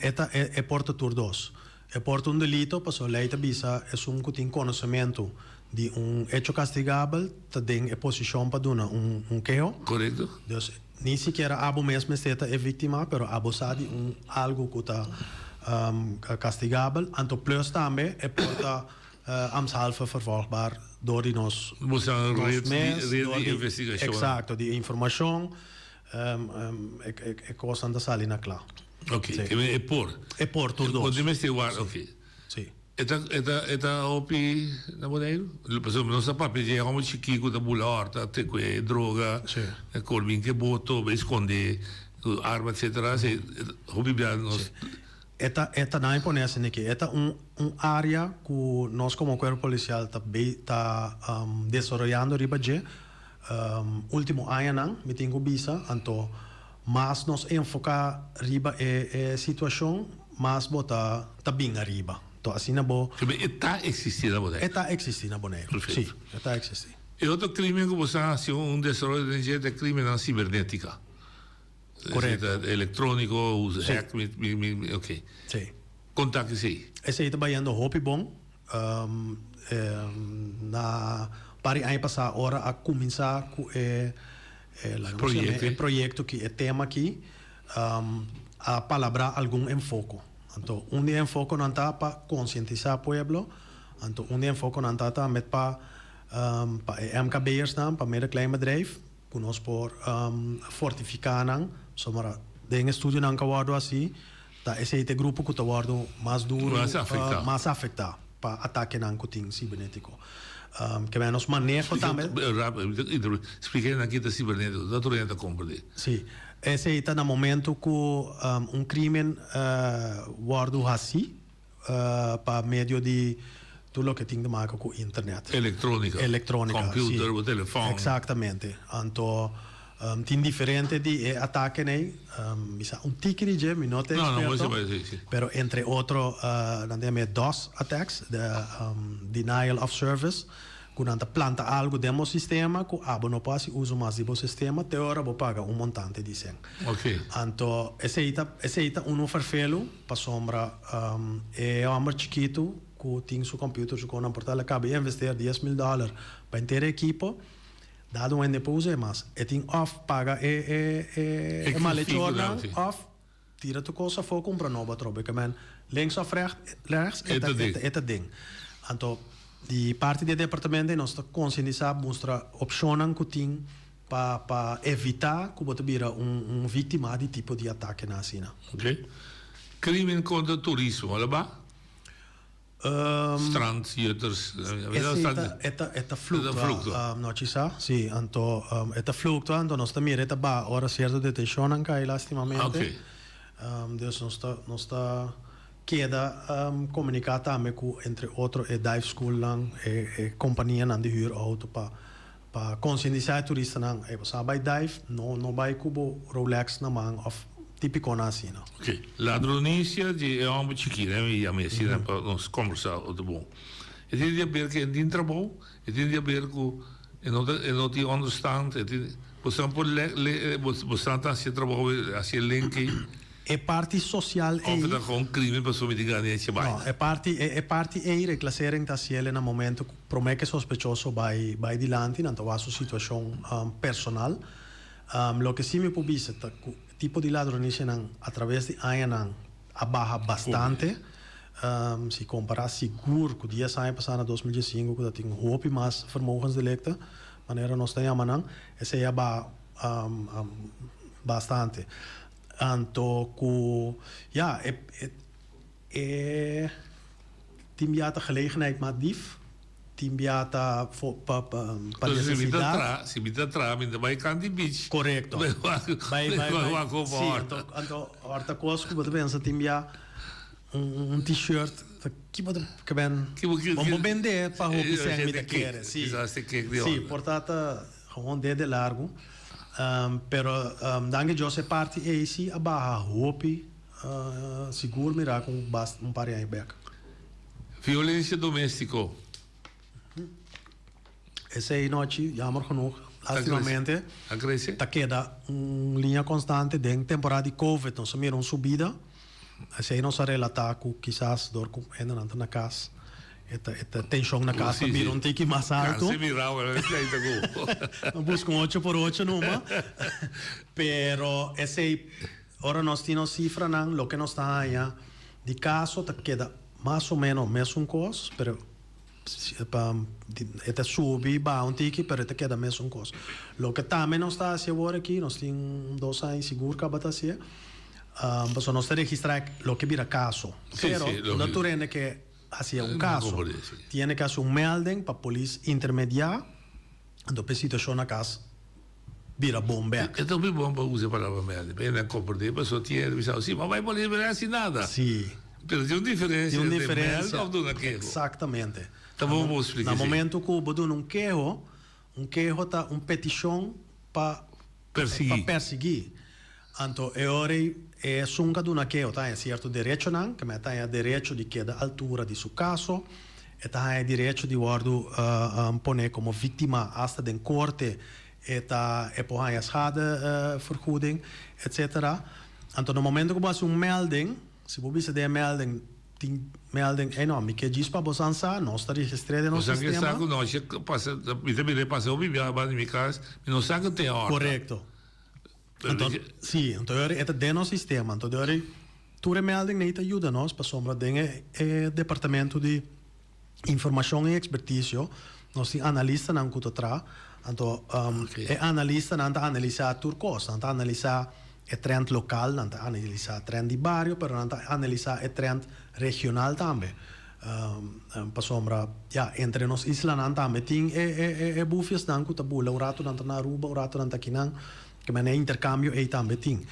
E ta e por ta tur dos. E por ta un delito pasobra lei ta bisa esun ku tin konosementu di un echo kastigabel ta den e posishon pa duna un keho. Korekto. Dus ni sikiera abo mes mester ta e víktima pero abo sa di un algu ku ta kastigabel. Anto plus tambe e por ta ambtshalve vervolgbaar dor di nos Bo sa nos red di mes, red dor di di investigashon. Eksakto, di informashon. E kosnan ta sali na kla. Ok, Sí. e por. E por tur dos. Bo tin mester warda, ok. Sí. E ta, e ta, e ta hopi na Boneiru? Pasobra nos ta papia dje hòmber chikí ku ta bula òrta, te ku e droga, Sí. e kor bin ku e boto, bai skonde ku arma etsetera. Si, hopi bia nos. Sí. E ta, e ta, nan pone asina aki, e ta un, un área ku nos komo kuerpo polisial ta be, ta desaroyando riba dje. Ultimo añanan mi tin ku bisa, anto mas nos enfoká riba e e situashon, mas bo ta ta bin ariba. Anto asina bo. Kebe e ta eksistí na Boneiru? E ta eksistí na Boneiru, Perfekto. sí, e ta eksistí. E otro krimen ku bo sa hasi un desaroyo den dje ta e krimennan sibernétika. Korekto. Elektróniko, usa Sí. hack, mi mi mi oké. Sí. Kon ta esei? Esei ta bayendo hopi bon. Na par di aña pasá ora a kuminsá ku e e proyekto aki, e tema aki, a palabrá algun enfoko. Anto un di e enfokonan ta pa konsientisá pueblo, anto un di e enfokonan ta tambe pa pa e MKB'ersnan, pa midden-kleinbedrijf, ku nos por fortifiká nan, pasobra den e studionan ku a wòrdu hasi, Ta esei ta e grupo ku ta wòrdu mas duru, Mas afektá. mas afektá pa atakenan ku tin sibernétiko. Ke men nos maneho tambe. Splika nan ki ta sibernétiko, no tur hende ta komprendé. Sí. Esei ta na momento ku un krímen wòrdu hasí pa medio di tur loke tin te maka ku internet. Elektrónika. Elektrónika, sí. Computer, bo telefòn. Eksaktamente. Anto tin diferente di e atakenan ei. Mi sa un tiki di dje, mi no ta No, no, eksperto. bo si, si. Pero entre otro nan ta yama e DOS attacks, de denial of service, ku nan ta planta algu den bo sistema ku abo no por hasi uso mas di bo sistema te ora bo paga un montante di sèn. Oké. Anto esei ta esei ta unu ferfelu pasobra e hòmber chikitu ku tin su computer su konan por tal a kaba i investeer 10,000 dòler pa henter e ekipo, dado un hende por usa e mas. E tin òf paga e e e E malechornan sí. òf tira tur kos afó kumpra nobo atrobe. Ke men links òf recht rechts e E ta ta den. e ta den. Anto di parti di e departamento ei nos ta konsientisá mustra opshonnan ku tin pa pa evitá ku bo ta bira un un víktima di tipo di atakenan asina. Oké. Krimen kontra turismo, a la ba? Strand, jutters. Esei ta, e ta, e ta fluctua, no ci sa? Si, anto e ta fluctua, anto nos ta mira e ta baha ora cierto detencionnan cay lastimamente. Dus nos ta, nos ta keda comunica tambe cu entre otro e dive schoolnan, e e companianan di huur auto pa pa concientisa e turistanan, ey bo sa bay dive, no no bay cu bo Rolex na man of tipiconan asina. Ok, ladronisia di e homber chikí, ne mi yama asina pa nos combersa otro bon. E tin di haber ku e tin trabou, e tin di haber ku e no ta e no tin onderstand, e tin, boso por le le boso ta hasi e trabou hasi e link ei. E parti social ei. Of ta gewoon crimen pasobra mi tin gana di haci baina. No, e parti e parti ei reclasering ta haciele na momento cu prome cu e sospechoso bay bay dilanti nan ta wak su situacion personal. Loke si mi por bisa ta cu tipo di ladronicianan a traves di añanan a baha bastante. Si kompará sigur ku dies aña pasá na 2015 ku ta tin hopi mas vermogensdelicten, manera nos ta yama nan, esei a baha bastante. Anto ku ya e e tin bia ta gelegenheid maakt dief, tin bia ta pa pa nesesidat. Si mi ta traha mi ta bai Candy Beach. Korekto. Bai wak Bai bai bai wak op si hòrta. anto anto hòrta kos ku bo ta pensa tin bia un un t-shirt ta ki bo ta ke ben Ki bo ki bo ki bo bende pa hopi sèn mi ta Hende kek kere si kisas te kek di si hòrta. por ta ta gewoon dede largu pero danki Dios e parti ei si a baha hopi sigur mira ku basta un par di aña bek. Violencia domestico. Esei nochi, jammer genoeg, lastimamente, A crece? ta keda un liña constante den temporada di Covid. Nos a mira un subida. Esei nos a relata cu kisas door cu hendenan ta na cas, e ta e ta tension na cas ta bira un tiki mas alto. Canse mira awor, esei ta cu. No busca un ocho por ocho numa. Pero esei, ora nos tin nos cifranan, loke nos ta haña di caso ta keda mas o menos mesun cos, pero Pa e ta subi baha un tiki pero e ta keda mesun kos. Loke tambe nos ta hasi awor aki, nos tin dos aña sigur kaba ta hasié, pasobra nos ta registrá loke bira kaso. Pero no tur hende ke hasié un kaso. Tiene ke hasi un melding pa polis intermediá, anto pa e situashon na kas bira bon bèk. E ta hopi bon pa usa e palabra melding, pa hende a komprendé, pasobra tin hende bisa, si, ma bai polis pero no hasi nada. Pero tin un diferencia Tin un entre diferencia. meld of duna keho. Exactamente. Ta bon bo splika Na esei. momento ku bo duna un keho, un keho ta un petishon pa Persiguí. pa persiguí. Anto e ora ei esun ku a duna keho ta haña sierto derechonan, ke men ta haña derecho di keda altura di su kaso, e ta haña derecho di wòrdu pone komo víktima asta den korte e ta e por haña schadevergoeding, etcetera. Anto na momento ku bo hasi un melding, Si bo bisa den e melding, tin melding, ey no, mi ke djis pa bosan sa, nos ta registr'é den nos Bosan ke sistema. sa ku nochi pasa, mi ta mira e pasa hopi biaha banda di mi kas, mi no sa ku tin òrda. Korekto. Anto, si, anto e ora e ta den nos sistema, anto de ora tur e melding nei ta yuda nos pasobra den e e departamento di informashon i ekspertisio nos tin analistanan ku ta traha, anto e analistanan ta analisá tur kos, nan ta analisá e trend lokal, nan ta analisá trend di bario, pero nan ta analisá e trend regional tambe. Pasobra, ya, entre nos islanan tambe tin e e e bufiasnan ku ta bula, un ratu nan ta na Aruba, un ratu nan ta akinan, ke manera e interkambio ei tambe tin.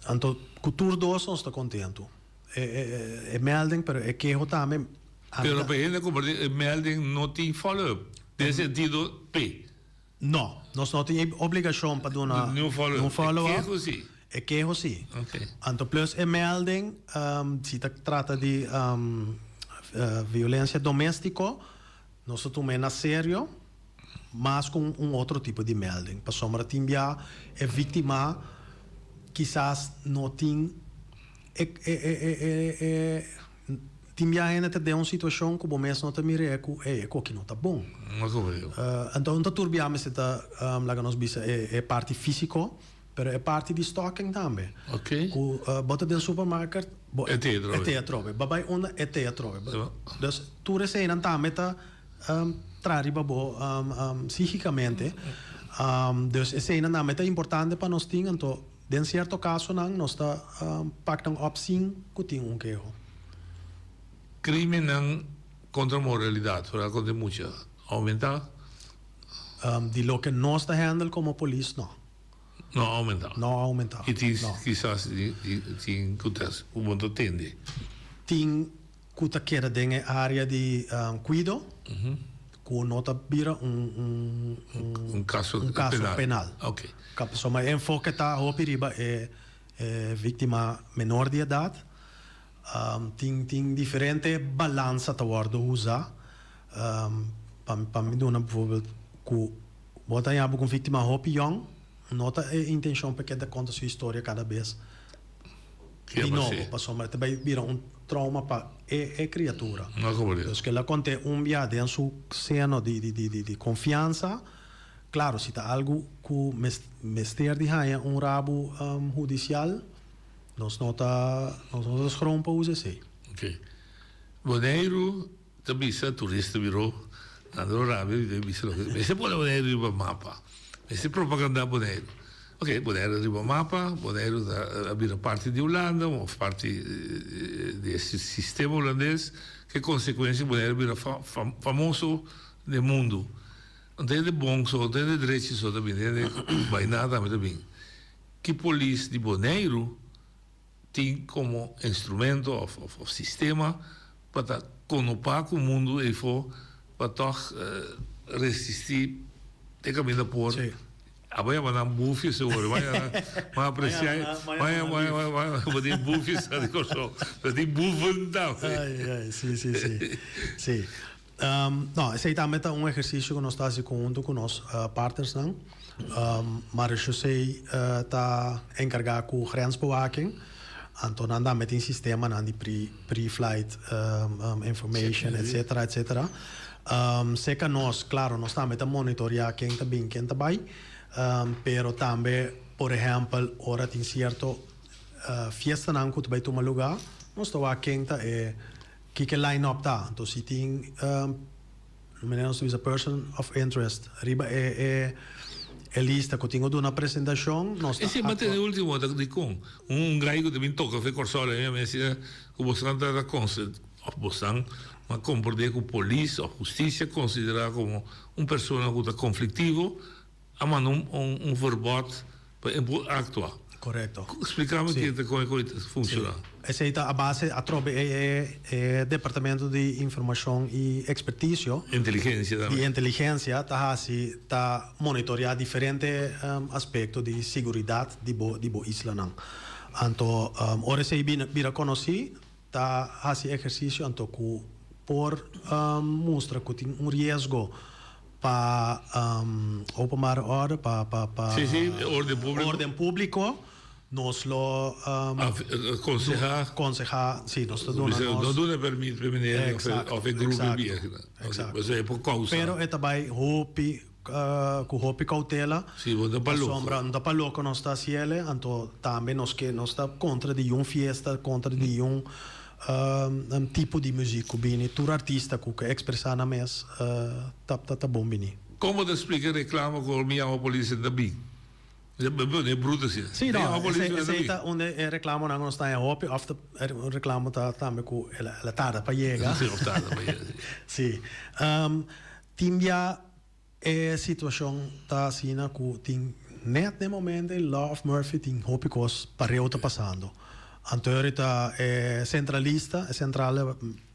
Anto ku tur dos nos ta kontentu. E e e melding, pero e keho tambe. Pero pa hende komprendé, e melding no tin follow-up, den sentido p'e. No, nos no tin e obligashon pa duna Niun follow-up. un follow-up. E keho si. E keho si. Ok. Anto plus e melding, si ta trata di violencia domestico, nos ta tuma e na serio mas ku un otro tipo di melding. Pasobra tin bia e victima kisas no tin e e e e. Tin bia hende ta den un situashon ku bo mes no ta mir'é ku ey e koki no ta bon. No ta bon. Anto no ta tur bia mester ta laga nos bisa e parti físiko, pero e parti di stalking tambe. Ok. Ku bo ta den supermarket, bo E te atrobe. E te atrobe. Bo bai unda e te atrobe. Dus tur eseinan tambe ta traha riba bo psíkikamente. Dus eseinan tambe ta importante pa nos tin anto. Den sierto kasonan nos ta pak nan op sin ku tin un keho. Krimennan kontra moralidat, foral kontra e mucha, a oumentá? Di loke nos ta handle komo polis, no. No a oumentá? No a oumentá, I tin no. kisas tin ku ta ku bo ta tende? Tin ku ta keda den e área di kuido ku no ta bira un un kaso un kaso penal. Ok. Pasobra e enfoke ta hopi riba e víktima menor di edat. Tin tin diferente balansa ta wòrdu usá. Pa pa mi duna bijvoorbeeld ku bo ta haña bo ku un víktima hopi yòn, no ta e intenshon pa e keda konta su historia kada bes. Di nobo, pasobra e ta bai bira un trauma pa e e criatura. Dus kila conte un bia den su seno di di di di confiansa, claro si ta algo cu mester di haya un rabu hudicial, nos no ta nos no ta schroom pa usa esey. Ok. Boneiru ta bisa turista biro nan lo rabia di bisa loke mester pone Boneiru riba mapa mester propaganda Boneiru ok Boneiru riba mapa Boneiru ta a bira parti di Hulanda of parti di e sistema hulandes ke konsekuensia Boneiru a bira famoso den mundu no ta hende bon so no ta hende drechi so ta bini hende bainá tambe ta bini ki polis di Boneiru tin komo instrumento òf òf sistema pa ta konopá ku mundu eifó pa tòg resistí te kaminda por abo yama nan bufio seguro mañana bo apresiá mañana bo tin bufio sa di Kòrsou bo tin bufen tambe. Ai ai si si si si no esei tambe ta un ehersisio ku nos ta hasi konhunto ku nos partnersnan. Marechaussee ta enkargá ku grensbewaking, anto nan tambe tin sistemanan di pre-flight information etcetera etcetera. Serka nos, klaro, nos tambe ta monitoreá ken ta bin, ken ta bai, pero tambe, por ehèmpel, ora tin sierto fiestanan ku ta bai tuma lugá, nos ta wak ken ta e, kiko e line-up ta. Anto si tin. Manera nos ta bisa person of interest riba e e e lista ku tin ku duna presentashon nos ta Esei aktua. mantene ultimo ta dikon un gai ku ta bin toka fe Kòrsou la mi a ku bosnan ta ta konse òf bosnan a komprendé ku polis òf hustisia konsiderá komo un persona ku ta konfliktivo A manda un un verbod pa e por actua. Correcto. Splica mi Sí. ke con e ta funciona. Sí. Esey ta a base atrobe e e e departamento di informacion y experticio. Inteligencia tambe. Di inteligencia ta haci ta monitorea diferente aspecto di siguridad di bo di bo islanan. Anto ora esey bira bira conoci ta haci ehercicio anto cu por mustra cu tin un riesgo pa openbare orde, pa pa pa Sí, sí, orden público. orden público, nos lo Konsehá. konsehá, sí, nos ta duna Bisa, nos no duna permit pa meneer of e Exacto, of e grupo exacto, biaha. exacto. Pasobra e por kousa. Pero e ta bai hopi ku hopi koutela. Sí, bo no ta pa loko. Pasobra no ta pa loko nos ta hasiel, anto tambe nos ke nos ta kontra di un fiesta, kontra di un tipo di muziek ku bini. Tur artista ku ke ekspresá nan mes ta ta bon bini. Kon bo ta splika e reklamo ku mi yama polis e ta bin? E bruto asina. Sí, no, esei ta un di e reklamonan ku nos ta haña hopi òf ta un reklamo ta tambe ku el a tarda pa yega. Sí, òf tarda pa yega, sí. Sí. Tin bia E situacion ta asina cu tin net n'e momento e Law of Murphy tin hopi cos pareu ta pasando. Anto ta e centralista, e centrale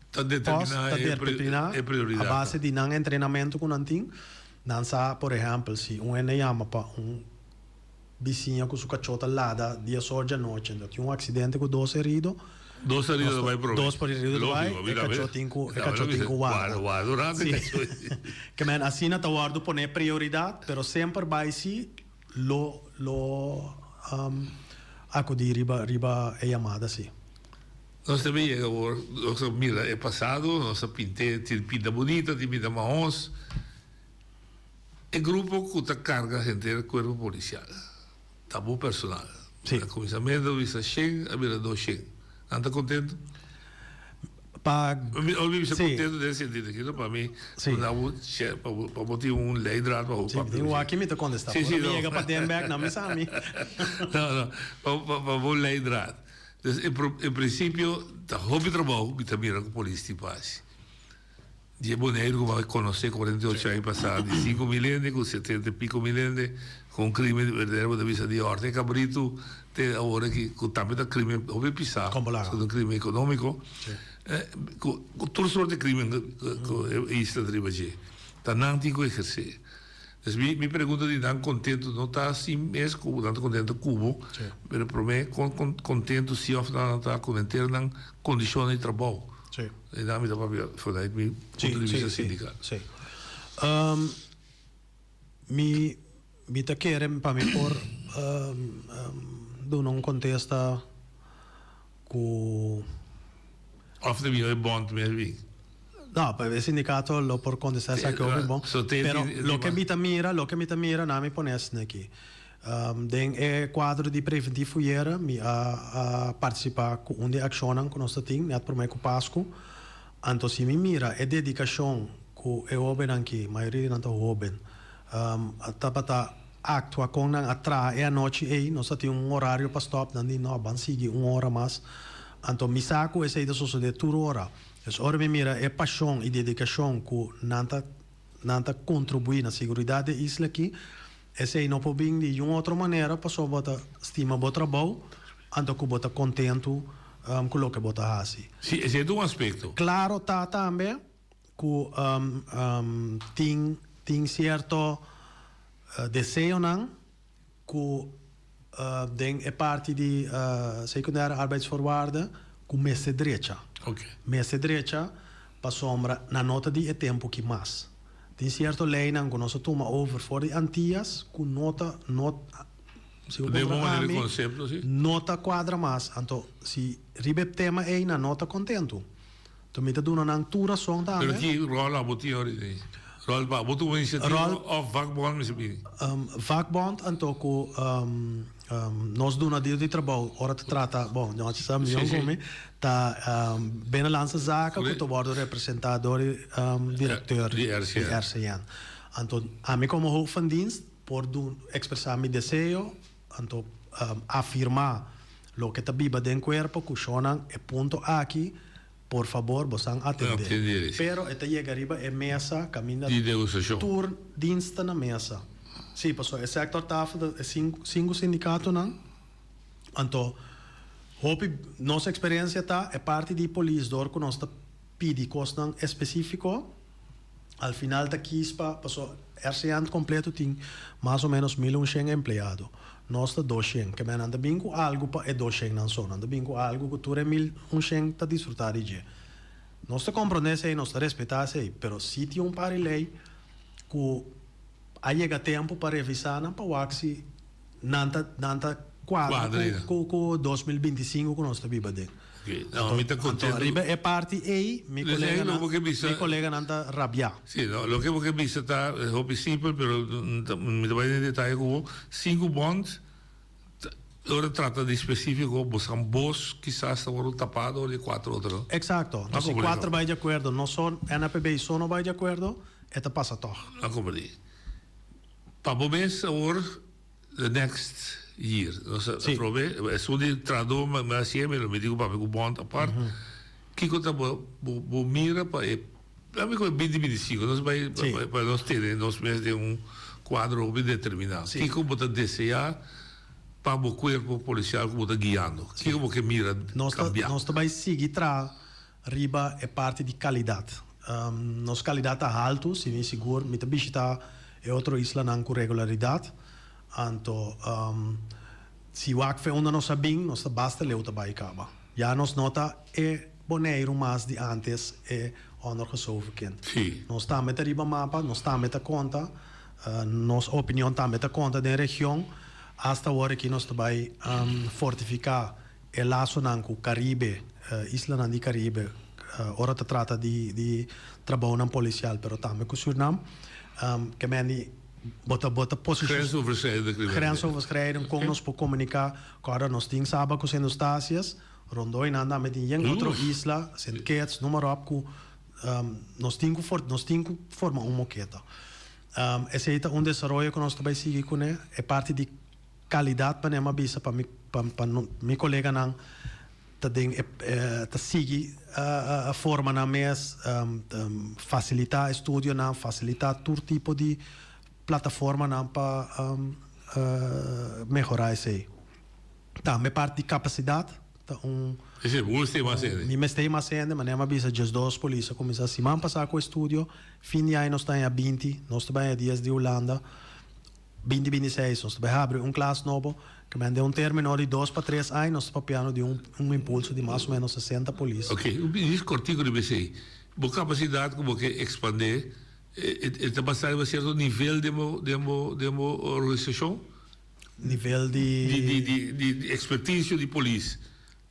Ta post determina ta e determina e prioridad. a base di nan entrenamento cu nan tin. Nan sa, por ehempel, si un hende yama pa un Bisiña ku su kachó ta lada dies or djanochi. Anto tin un aksidente ku dos herido. Dos herido ta bai promé. Dos herido ta bai, e kachó tin ku e kachó tin ku warda. Warda un rato e kachó. Ke men asina ta wòrdu poné prioridat, pero semper bai si lo lo akudí riba riba e yamada si. Nos ta bin yega awor, nos a mira e pasado, nos a pint'é, tin pinta bunita, tin pinta mahos. E grupo cu ta carga henter cuerpo policial ta bo personal. Sí. Na cuminsamentu a bisa shen, a bira doshen. Nan ta contento? Pa. Mi mi bisa Sí. contento den sentido aki, no pa mi Sí. pa bo she pa bo pa bo tin un leidraad pa bo Sí, papia tin cu wak mi ta contesta. Sí, sí, Ora mi no. yega pa den bek, nan mi sa mi. No, no, pa pa pa bo leidraad. Dus en pro en principio ta hopi trabou mi ta mira cu polis tin pa haci. Di e Boneiru ku bo a konosé 48 aña pasá, di 5000 hende ku 70 i piko mil hende, ku un krimen di berdadero bo ta bisa di òrte e kabritu te awor aki ku tambe ta krimen hopi pisá, pasobra ta un krimen ekonómiko, ku tur sort di krimen ku e isla ta riba dje, ta nan tin ku ehersé. Dus mi mi pregunta di nan kontentu no ta si mes ku nan ta kontentu ku bo, pero promé kon kontentu si òf nan ta ku henter nan kondishonnan di trabou. Sí. E nan mi ta papia vanuit mi punto di vista sindical. Sí, sí. Mi, mi ta kere pa mi por duna un contesta cu. Of de mi e bond mes bin? No, pa e sindicato lo por contesta esaki hopi bon. So te Pero ti loke mi ta mira, loke mi ta mira, nan mi pone asina aki. Den e kuadro di Preventief Fuyera mi a partisipá ku un di e akshonnan ku nos ta tin nèt promé ku Pasku. Anto si mi mira e dedikashon ku e hóbennan ki, mayoria di nan ta hóben, tabata aktua kon nan a traha e anochi ei, nos ta tin un orario pa stòp, nan di no, ban sigui un ora mas. Anto mi sa ku esei ta sosodé tur ora. Dus ora mi mira e pashon i dedikashon ku nan ta nan ta kontribuí na siguridat di e isla aki, esei no por bin di yun otro manera pasobra bo ta stima bo trabou anto ku bo ta kontentu ku loke bo ta hasi. Sí, esei ta un aspekto. Klaro ta tambe ku tin tin sierto deseonan ku den e parti di secundaire arbeidsvoorwaarden ku mester drecha. Mester drecha pasobra nan no ta di e tempu ki mas. Tin sierto leynan ku nos a tuma over for di Antias ku no ta no si bo puntra ami no ta kuadra mas. Anto si riba e tema ei nan no ta kontentu. Anto mi ta duna nan tur rason tambe. Pero ki rol abo tin ahorita ei? Rol pa abo tuma inisiativa of vakbond mester bini? Vakbond anto ku nos duna dia di trabou ora ta trata, bon, no sa mion ku mi, ta Binnenlandse Zaken ku ta wòrdu representá dor di direkteur di RCN. Anto ami komo hoofd van dienst por ekspresá mi deseo anto afirmá loke ta biba den kuerpo ku shonnan e punto aki por fabor bosan atendé. Pero e ta yega riba e mesa kaminda tur dienst ta na mesa. Sí, pasobra e sectortafel ta e sinku sindikatonan. Anto hopi nos eksperensia ta e parti di polis dor ku nos ta pidi kosnan espesífiko. Al final ta kis pa, paso RCN completo tin mas o menos 1100 empleado. Nos ta 200. Ke men nan ta bin ku algu pa e 200 nan so. Nan ta bin ku algu ku tur e 1100 ta disfruta di dje. Nos ta comprende esei, nos ta respeta esei, pero si tin un par di ley ku a yega tempo pa revisa nan pa wak si nan ta nan ta cuadra cu cu 2025 cu nos ta biba den. No, mi ta contento. Anto riba e parti ey mi coleganan mi coleganan ta rabia. Si, no, loke bo ke bisa ta hopi simpel pero mi ta bay den detaye cu bo. Sinku bond ora trata di specifico bo san bos kisas ta worde tapa door di cuatro otro no. Exacto. No si cuatro bay di acuerdo no so NAPB so no bay di acuerdo e ta pasa tog. A comprende. Pa bo mes awor the next year. Nos a atrobe esun di trahadó mi a hasié mi lo mi di ku papia ku bond apart. Kiko ta bo bo mira pa e ami ku e binti binti sinku nos bai pa nos tene nos mes den un kuadro hopi determiná. Kiko bo ta deseá pa bo kuerpo polisial ku bo ta guiando? Kiko bo ke mira kambia? Nos ta bai sigui traha Riba e parti di kalidat. Nos kalidat ta haltu, si mi sigur. Mi ta bishita e otro islanan ku regularidat. Anto si wak fe unda nos a bin, nos ta basta leu ta bai kaba. Ya nos no ta e Boneiru mas di antes e ondergeschoven kind. Nos tambe ta riba mapa, nos tambe ta konta, nos opinion tambe ta konta den region. Asta awor aki nos ta bai fortifiká E lasonan ku Karibe, islanan di Karibe, ora ta trata di di trabounan polisial, pero tambe ku Surnam, ke men di bo ta bo ta posishon. Grensoverschrijdende criminaliteit. Grensoverschrijdend, kon nos por komuniká, kòrda nos tin Saba ku Sint Eustatius, rondó einan tambe tin yen otro isla, Sint Kitts, noem maar op, ku nos tin ku nos tin ku forma un moketa. Esei ta un desaroyo ku nos ta bai sigui kuné, e parti di. Calidad manera mi a bisa pa mi pa pa mi coleganan ta den e ta sigui forma nan mes facilita estudionan facilita tur tipo di plataformanan pa mehora esey. Tambe parti di capacidad ta un Esey bo mester mas hende. Mi mester mas hende manera mi a bisa diesdos polis a cuminsa siman pasa cu estudio fin di aña nos ta haña binti nos ta bay haña dies di Hulanda. Binti binti seis nos ta bai habri un klas nobo ke men den un termino di dos pa tres aña nos ta papiando di un un impulso di mas o menos 60 polis. Ok, un pidi kortiku riba esei. Bo kapasidat ku bo ke ekspandé e ta basá riba sierto nivel den bo den bo den bo organisashon? Nivel di. Di di di di di ekspertisio di polis.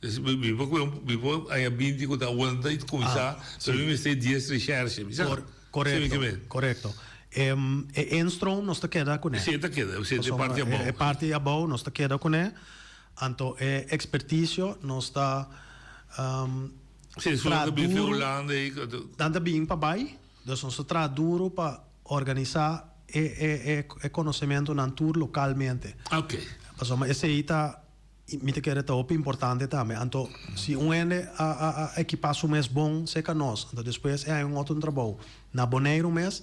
Dus mi por kohe mi por haña binti ku ta awanta i kuminsá, pero mi mester dies reshèrshe. Mi sa? Korekto, korekto. E e instroom nos ta keda kuné. Sí, e ta keda. E Pasobra parti abou. E parti abou nos ta keda kuné. Anto e ekspertisio nos ta Sí, esun traha ta bin duru. Hulanda ei. Nan ta bin pa bai. Dus nos ta traha duru pa organisá e e e e konosementunan tur lokalmente. Oké. Pasobra esei ta Mi ta kere ta hopi importante tambe. Anto si un hende a a a ekipá su mes bon serka nos, anto despues e haña un otro trabou na Boneiru mes,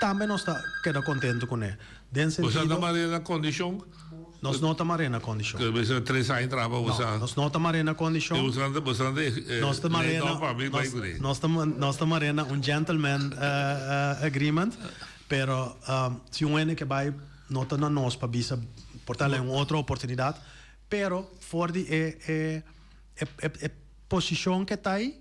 tambe nos ta keda kontentu kuné. Den Boso sentido. ta mar'é na kondishon? Nos no ta mar'é na kondishon. Ke boso tres aña traha pa boso. No, nos no ta mar'é na kondishon. Te boso ta boso ta Nos ta mar'é lei na pa mi bai kuné. nos ta nos ta mar'é na un gentleman agreement, pero si un hende ke bai. No ta na nos pa bisa por tal un otro oportunidad, pero for di e e e e posicion ke ta ei,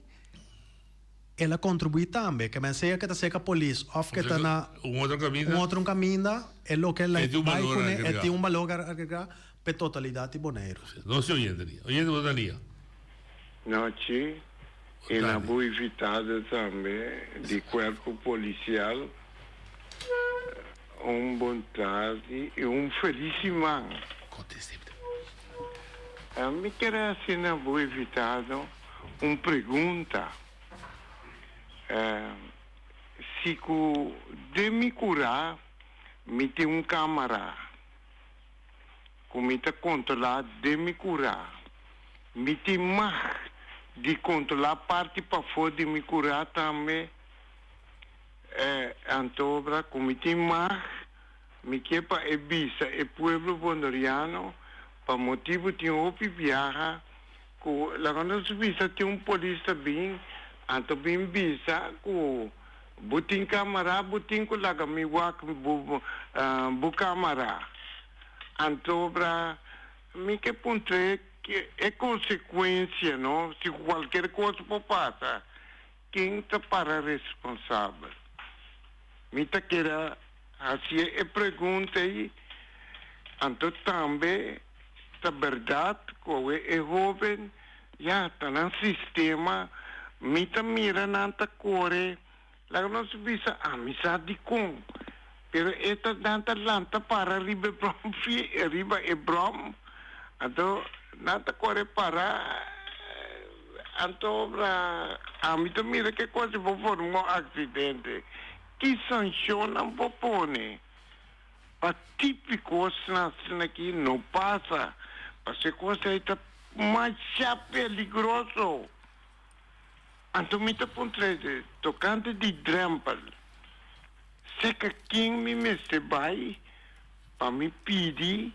el a contribui tambe. Ke men sea ke ta seca polis of ke ta na Un otro caminda. un otro caminda, e loke el a E tin un bai balor cune, e agregá. tin un balor agregá p'e totalidad di Boneiru. Nos tin oyente nia. Oyente bo ta nia. Nochi y na bo invitado tambe di cuerpo policial. Un bon tardi y un feliz siman. Mi ker haci na bo invitado un pregunta. Si cu den mi cura mi tin un camara cu mi ta controla den mi cura, mi tin mag di controla parti pafo di mi cura tambe? E antobra ku mi tin mag, mi ke pa e bisa e pueblo bondoriano pa motibu tin hopi biaha ku laga nos bisa tin un polis ta bin anto bin bisa ku bo tin kamara bo tin ku laga mi wak bo bo kamara antobra mi ke puntr'e e konsekuensia no si kualker kos por pasa. Ken ta para responsabel? Mi ta keda hacié e pregunta ei, anto tambe ta berdad cu awe e hoben ya ta nan sistema, mi ta mira nan ta core, laga nos bisa ami sa dicon, pero e ta nan ta lanta para riba e brom fi riba e brom, anto nan ta core para. Anto obra ami ta mira ke kos si bo forma un aksidente, ki sanshonnan bo pone pa tipi kosnan asina aki no pasa, pasobra e kos ei ta masha peligroso. Anto mi ta puntra tokante di drèmpel, seka ken mi mester bai pa mi pidi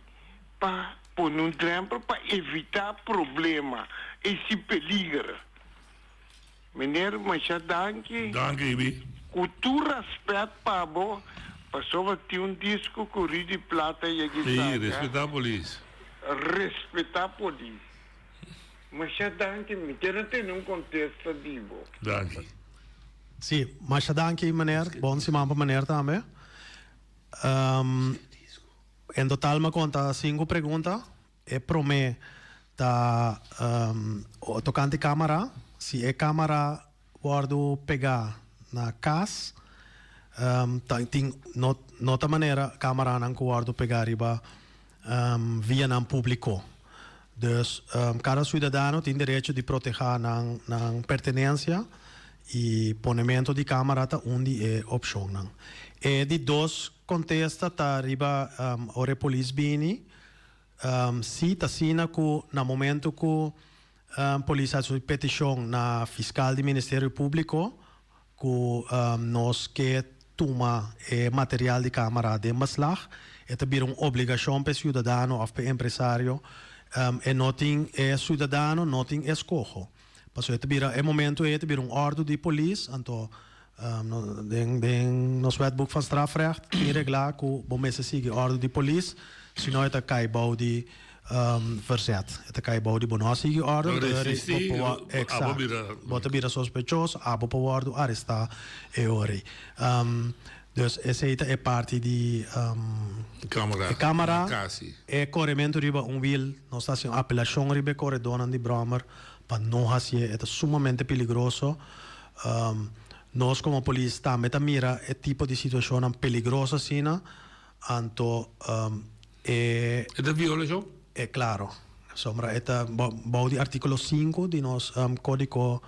pa pone un drempel pa evita problema y si peliger. Meneer masha danki. Danki Ibi. Cu tur respet pa bo, pasobra tin un disco cu Rudy Plata yegi Sí, saca. respeta polis. Respeta polis. Masha danki, mi kier a tene un contesta di bo. Danki. Sí, masha danki meneer. Bon siman pa meneer tambe. En total mi a konta sinku pregunta. E promé ta tokante kámara. Si e kámara wòrdu pegá na kas, ta tin no no ta manera kámaranan ku wòrdu pegá riba vianan públiko. Dus kada suidadano tin derecho di protehá nan nan pertenensia i ponementu di kámara ta un di e opshonnan. E di dos kontesta ta riba ora e polis bini, si ta asina ku na momentu ku polis hasi un petishon na fiskal di Ministerio Públiko ku nos ke tuma e material di kámara den beslag, e ta bira un obligashon pa e siudadano òf pa e empresario. E no tin, e siudadano no tin eskoho. Pasobra e ta bira, e momentu ei e ta bira un òrdu di polis, anto den den nos Wetboek van Strafrecht tin reglá ku bo mester sigui òrdu di polis, si no e ta kai bou di verzet. E ta kai bou di bo no a sigui òrdu, No anto e resistí, bo por abo Eksakto. bira. Bo ta bira sospechoso, abo por wòrdu arestá e ora ei. Dus esei ta e parti di Kámara, e kámara, kasi. e korementu riba un wil, nos ta hasi un apelashon riba e koredónan di bròmer pa no hasié, e ta sumamente peligroso. Nos komo polis tambe ta mira e tipo di situashonnan peligroso asina, anto e. E ta violashon? E klaro. Pasobra e ta bou di artíkulo sinku di nos kódigo,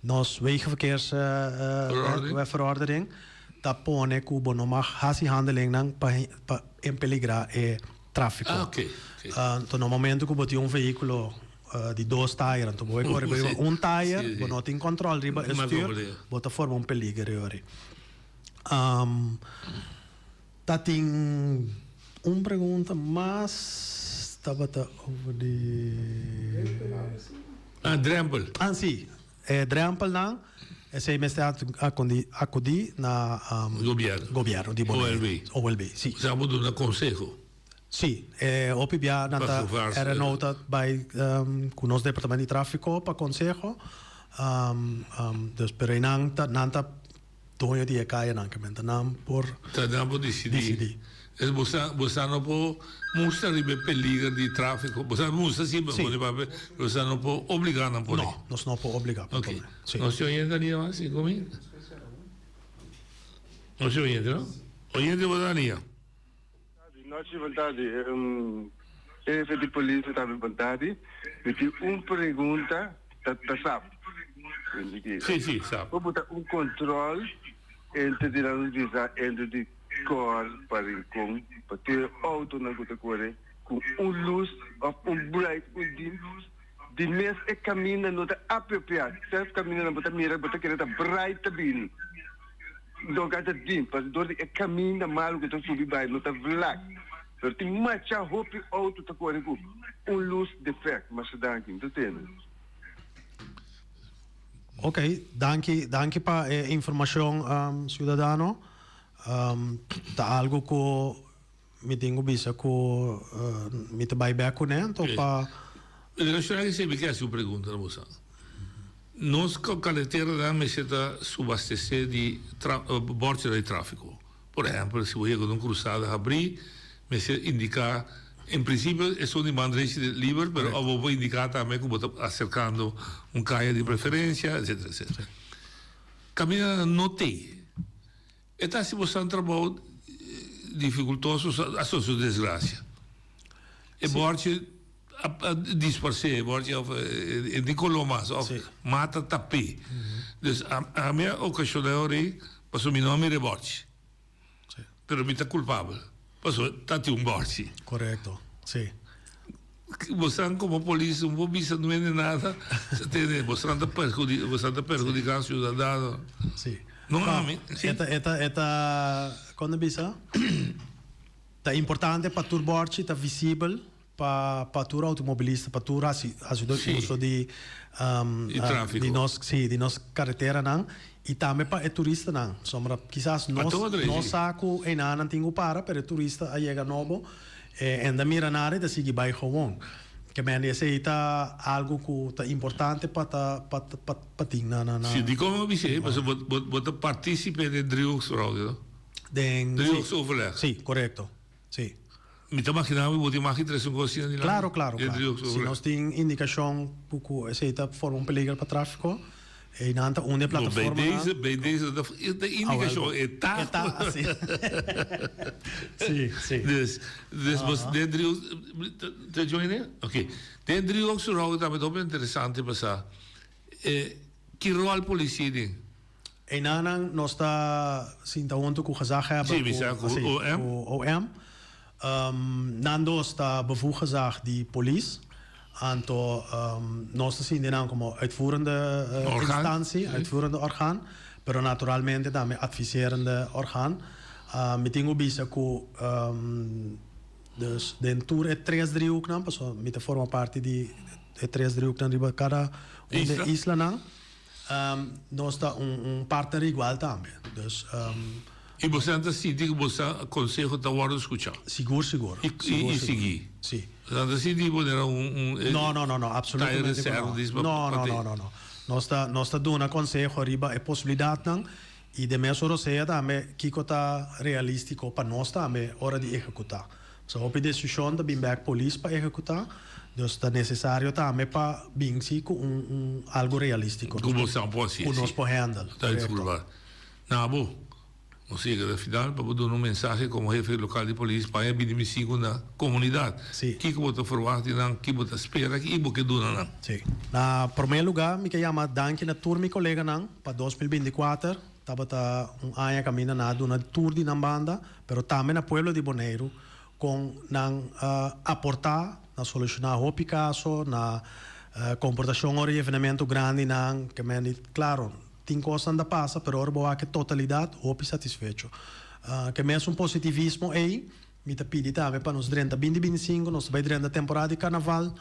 nos Wegenverkeersverordening, ta pone ku bo no mag hasi handelingnan pa pa empeligrá e tráfiko. Ah, oké. Anto na momento ku bo tin un vehíkulo di dos tayer, anto bo bai kore riba un tayer, bo no tin kòntròl riba e stür, bo ta forma un peliger yori. Ta tin un pregunta mas tabata over di. Ah, drempel. Ah, si. E drempelnan, esei mester akudí na. Gobièrnu. Gobièrnu di Boneiru. OLB. OLB, si. Sa bo duna konseho. Si. E hopi bia nan ta RNO ta bai ku nos departamento di tráfiko pa konseho. Dus, pero einan ta nan ta. Doño di e kayanan ke men ta nan por. Ta nan por disidí. Disidí. Es bo sa bo sa no por mustra riba e peliger di tráfiko. Bo sa mustra si, Sí. bo papia, bo sa no por obligá nan pone. No, nos no por obligá pa Ok. pone. Sí. Nos tin oyente ania mas? Si komi? Nos tin oyente, no? Oyente bo ta ania? Nochi bon tardi hefe di polis tambe bon tardi mi tin un pregunta ta ta sap Si si sap. Por bo ta un control entre di nan bisa entre di cor pa rincon pa tur e autonan cu ta core cu un luz of un bright un dim di mes e caminda no ta apropia self camindanan bo ta mira bo ta kere ta bright ta bini. Lo a ta dim, pasobra dor di e kaminda malu ku ta subi bai no ta vlak. Pero tin masha hopi outo ta kore ku un lus defèkt. Masha danki. Mi ta tende. Ok, danki, danki pa e informashon siudadano. Ta algu ku Mi tin ku bisa ku mi ta bai bek kuné anto pa. Relaciona esei mi ke hasi un pregunta na boso. Nos kareteranan mester ta subastesé di bòrchinan di tráfiko. Por ehèmpel, si bo yega na un krusada habrí, mester indiká, en prinsipio esun di man drechi ta liber, pero abo por indiká tambe ku bo ta aserkando un kaya di preferensia, etsetera, etsetera. Kamindanan no t'ei. E ta hasi boso trabou dificultoso hasta su desgracia. E borchi a disparce, e borchi of e tin color mas of mata tap'e. Dus ami a ocasiona ora pasobra mi no a mira e borchi. Pero mi ta culpabel pasobra ta tin un borchi. Correcto, si. Bosan como polis no por bisa nuende nada, sa tene, bosan ta perhudi, bosan ta perhudica ciudadano. Si. No ami, si. E ta, e ta, e ta, con ta bisa? Ta importante pa tur borchi ta visibel pa, pa tur automobilista, pa tur haci, hacidor uso di, Di trafico. di nos, si, di nos carreteranan y tambe pa e turistanan. Sombra kisas Pa nos, todo, nos si. sa cu enanan tin cu para, pero e turista a yega nobo. E enda mira nada y ta sigui bay gewoon. Ke mende esey ta algo cu ta importante pa ta pa pa pa tin na na na. Si, dikon bo bisa esey? Pasobra bo bo ta participe den driehoeksverhouding, no? Den, si. Driehoeksoverleg. Si, corecto. Si. Mi ta magina mi bo tin mag di trece un cos asina dilanti. Claro, claro, Den claro. Si driehoeksoverleg. nos tin indicacion cu cu esey ta forma un peliger pa trafico, Einan ta un di e No, bij plataformanan. deze, bij deze, de, de indicacion e ta. E ta, si. Si, si. Dus, dus bos den driehoek, ta join e? Oké. Den driehoek su rol tambe ta hopi interesante pasá. E, ki rol policia den? Einanan nos ta sinta hunto ku gezaghebber, Sí, mi sa ku ku, OM. ku OM. Nan dos ta bevoegd gezag di polis. Anto nos ta sinti nan komo uitvoerende instantie, uitvoerende orgaan, pero naturalmente tambe adviserende orgaan. Mi tin ku bisa ku dus den tur e tres driehoeknan, pasobra mi ta forma parti di e tres driehoeknan riba kada un di e islanan, Nos ta un partner igual tambe. Dus. I boso ta sinti ku boso konseho ta wòrdu skuchá? Sigur, sigur. I sigui? Si. Boso ta sinti ku manera un. No, no, no, no, absolutamente ku no. No, no, no, no, no. Nos ta, nos ta duna konseho riba e posibilidatnan i den mesun rosea tambe kiko ta realístiko pa nos tambe ora di ehekutá. So hopi desishon ta bin bek polis pa ehekutá, dus ta nesesario tambe pa bin si ku un un algu realístiko. Ku bo sa por hasi Ku nos por handle, Ta korekto. diskulpa. Na bo, nos yega na final pa bo duna un mensahe komo hefe lokal di polis pa e bini misiku na komunidat. Si. Kiko bo ta ferwagt di nan, ki bo ta spera i bo ke duna nan? Si. Na promé lugá mi ke yama danki na tur mi koleganan pa 2024. Tabata un aña kaminda nan a duna tur di nan banda, pero tambe na pueblo di Boneiru kon nan a aportá na solushoná hopi kaso, na komportashon ora di evenementu grandinan, ke men di klaro tin kosnan ta pasa pero ora bo wak e totalidat hopi satisfecho. Ke mesun positivismo ei Mi ta pidi tambe pa nos drenta binti 25, nos ta bai drenta temporada di carnaval,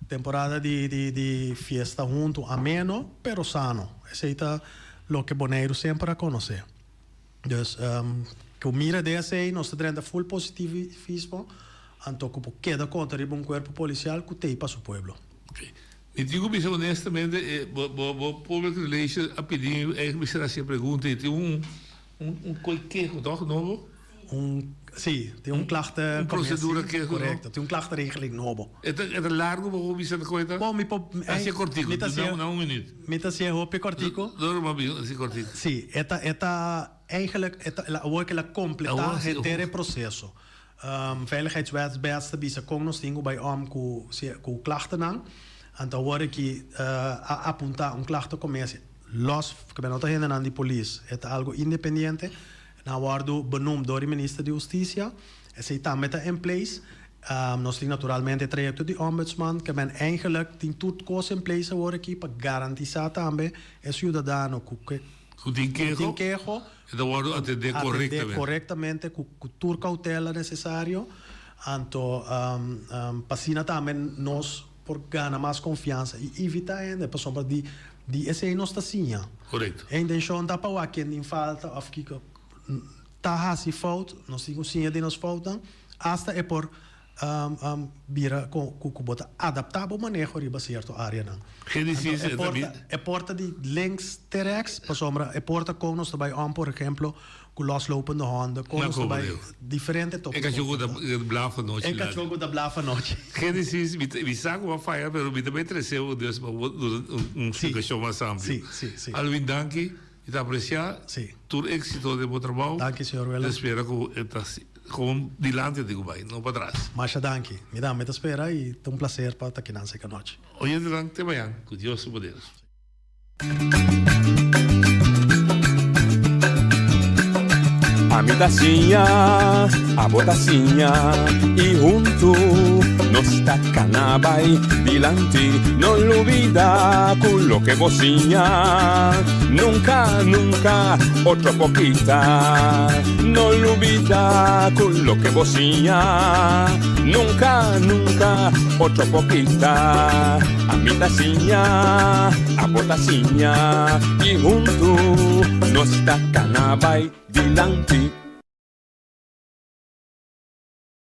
temporada di di di fiesta huntu, ameno pero sano. Esei ta loke Boneiru semper a konosé. Dus ku mira den esei nos ta drenta full positivismo, anto ku por keda konta riba un kuerpo polisial ku t'ei pa su pueblo. Mi tin ku bisa honestamente e bo bo bo public relations a pidi mi eigenlijk mester hasi e pregunta i tin un un un koi keho toch nobo? Un, sí, tin un klachte. Un procedura keho nobo. Correcto, tin un klachtenregeling nobo. E ta e ta largo pa bo bisa ta koe ta? Bon, mi por. Hasié kortiku, Mi ta hasié. Na un minuut. Mi ta hasié hopi kortiku. Dor ma bin hasi kortiku. Sí, e ta e ta eigenlijk e ta awor ke el a kompletá henter e proseso. Veiligheidswet bes ta bisa kon nos tin ku bai om ku ku klachtenan. Anto awor aki a apuntá un klachtencommissie los ku no ta hendenan di polis, e ta algu independiente. Nan a wòrdu benoemd dor di Minister di Hustisia. Esei tambe ta in place. Nos tin naturalmente e trayekto di Ombudsman, ke men eigenlijk tin tur kos in place awor aki pa garantisá tambe e siudadano ku ke Ku tin keho, ku tin keho, e ta wòrdu atendé korektamente. Atendé korektamente ku ku tur koutela nesesario. Anto pa asina tambe nos por gana mas konfiansa i evitá hende pasobra di di esei nos ta siña. Korekto. E intenshon ta pa wak ken tin falta òf kiko ta hasi fout, nos tin ku siña di nos foutnan asta e por bira ku ku bo ta adaptá bo maneho riba sierto áreanan. Génesis e porta e porta di links te rèks pasobra e porta kon nos ta bai òm por ehemplo ku loslopende honden kon nos ta bai diferente E kachó ku ta blaf anochi. E kachó ku ta blaf anochi. Génesis mi sa ku bo a faya pero mi ta bai trese bo dus pa bo duna un splikashon mas amplio. Si, si, si. Alwin danki mi ta apresia tur éksito den bo trabou. Danki señor Willem. Mi ta spera ku e ta kon dilanti di ku bai no patras. Masha danki. Mi tambe ta spera i ta un plaser pa ta kinan seka nochi. Oyentenan te mañan ku Dios su poder. Ami ta siña, abo ta siña y huntu nos ta cana bay dilanti. No lubida cu loke bo siña nunca, nunca otro por kita. No lubida cu loke bo siña nunca, nunca otro por kita. Ami ta siña, abo ta siña y huntu nos ta cana bay dilanti.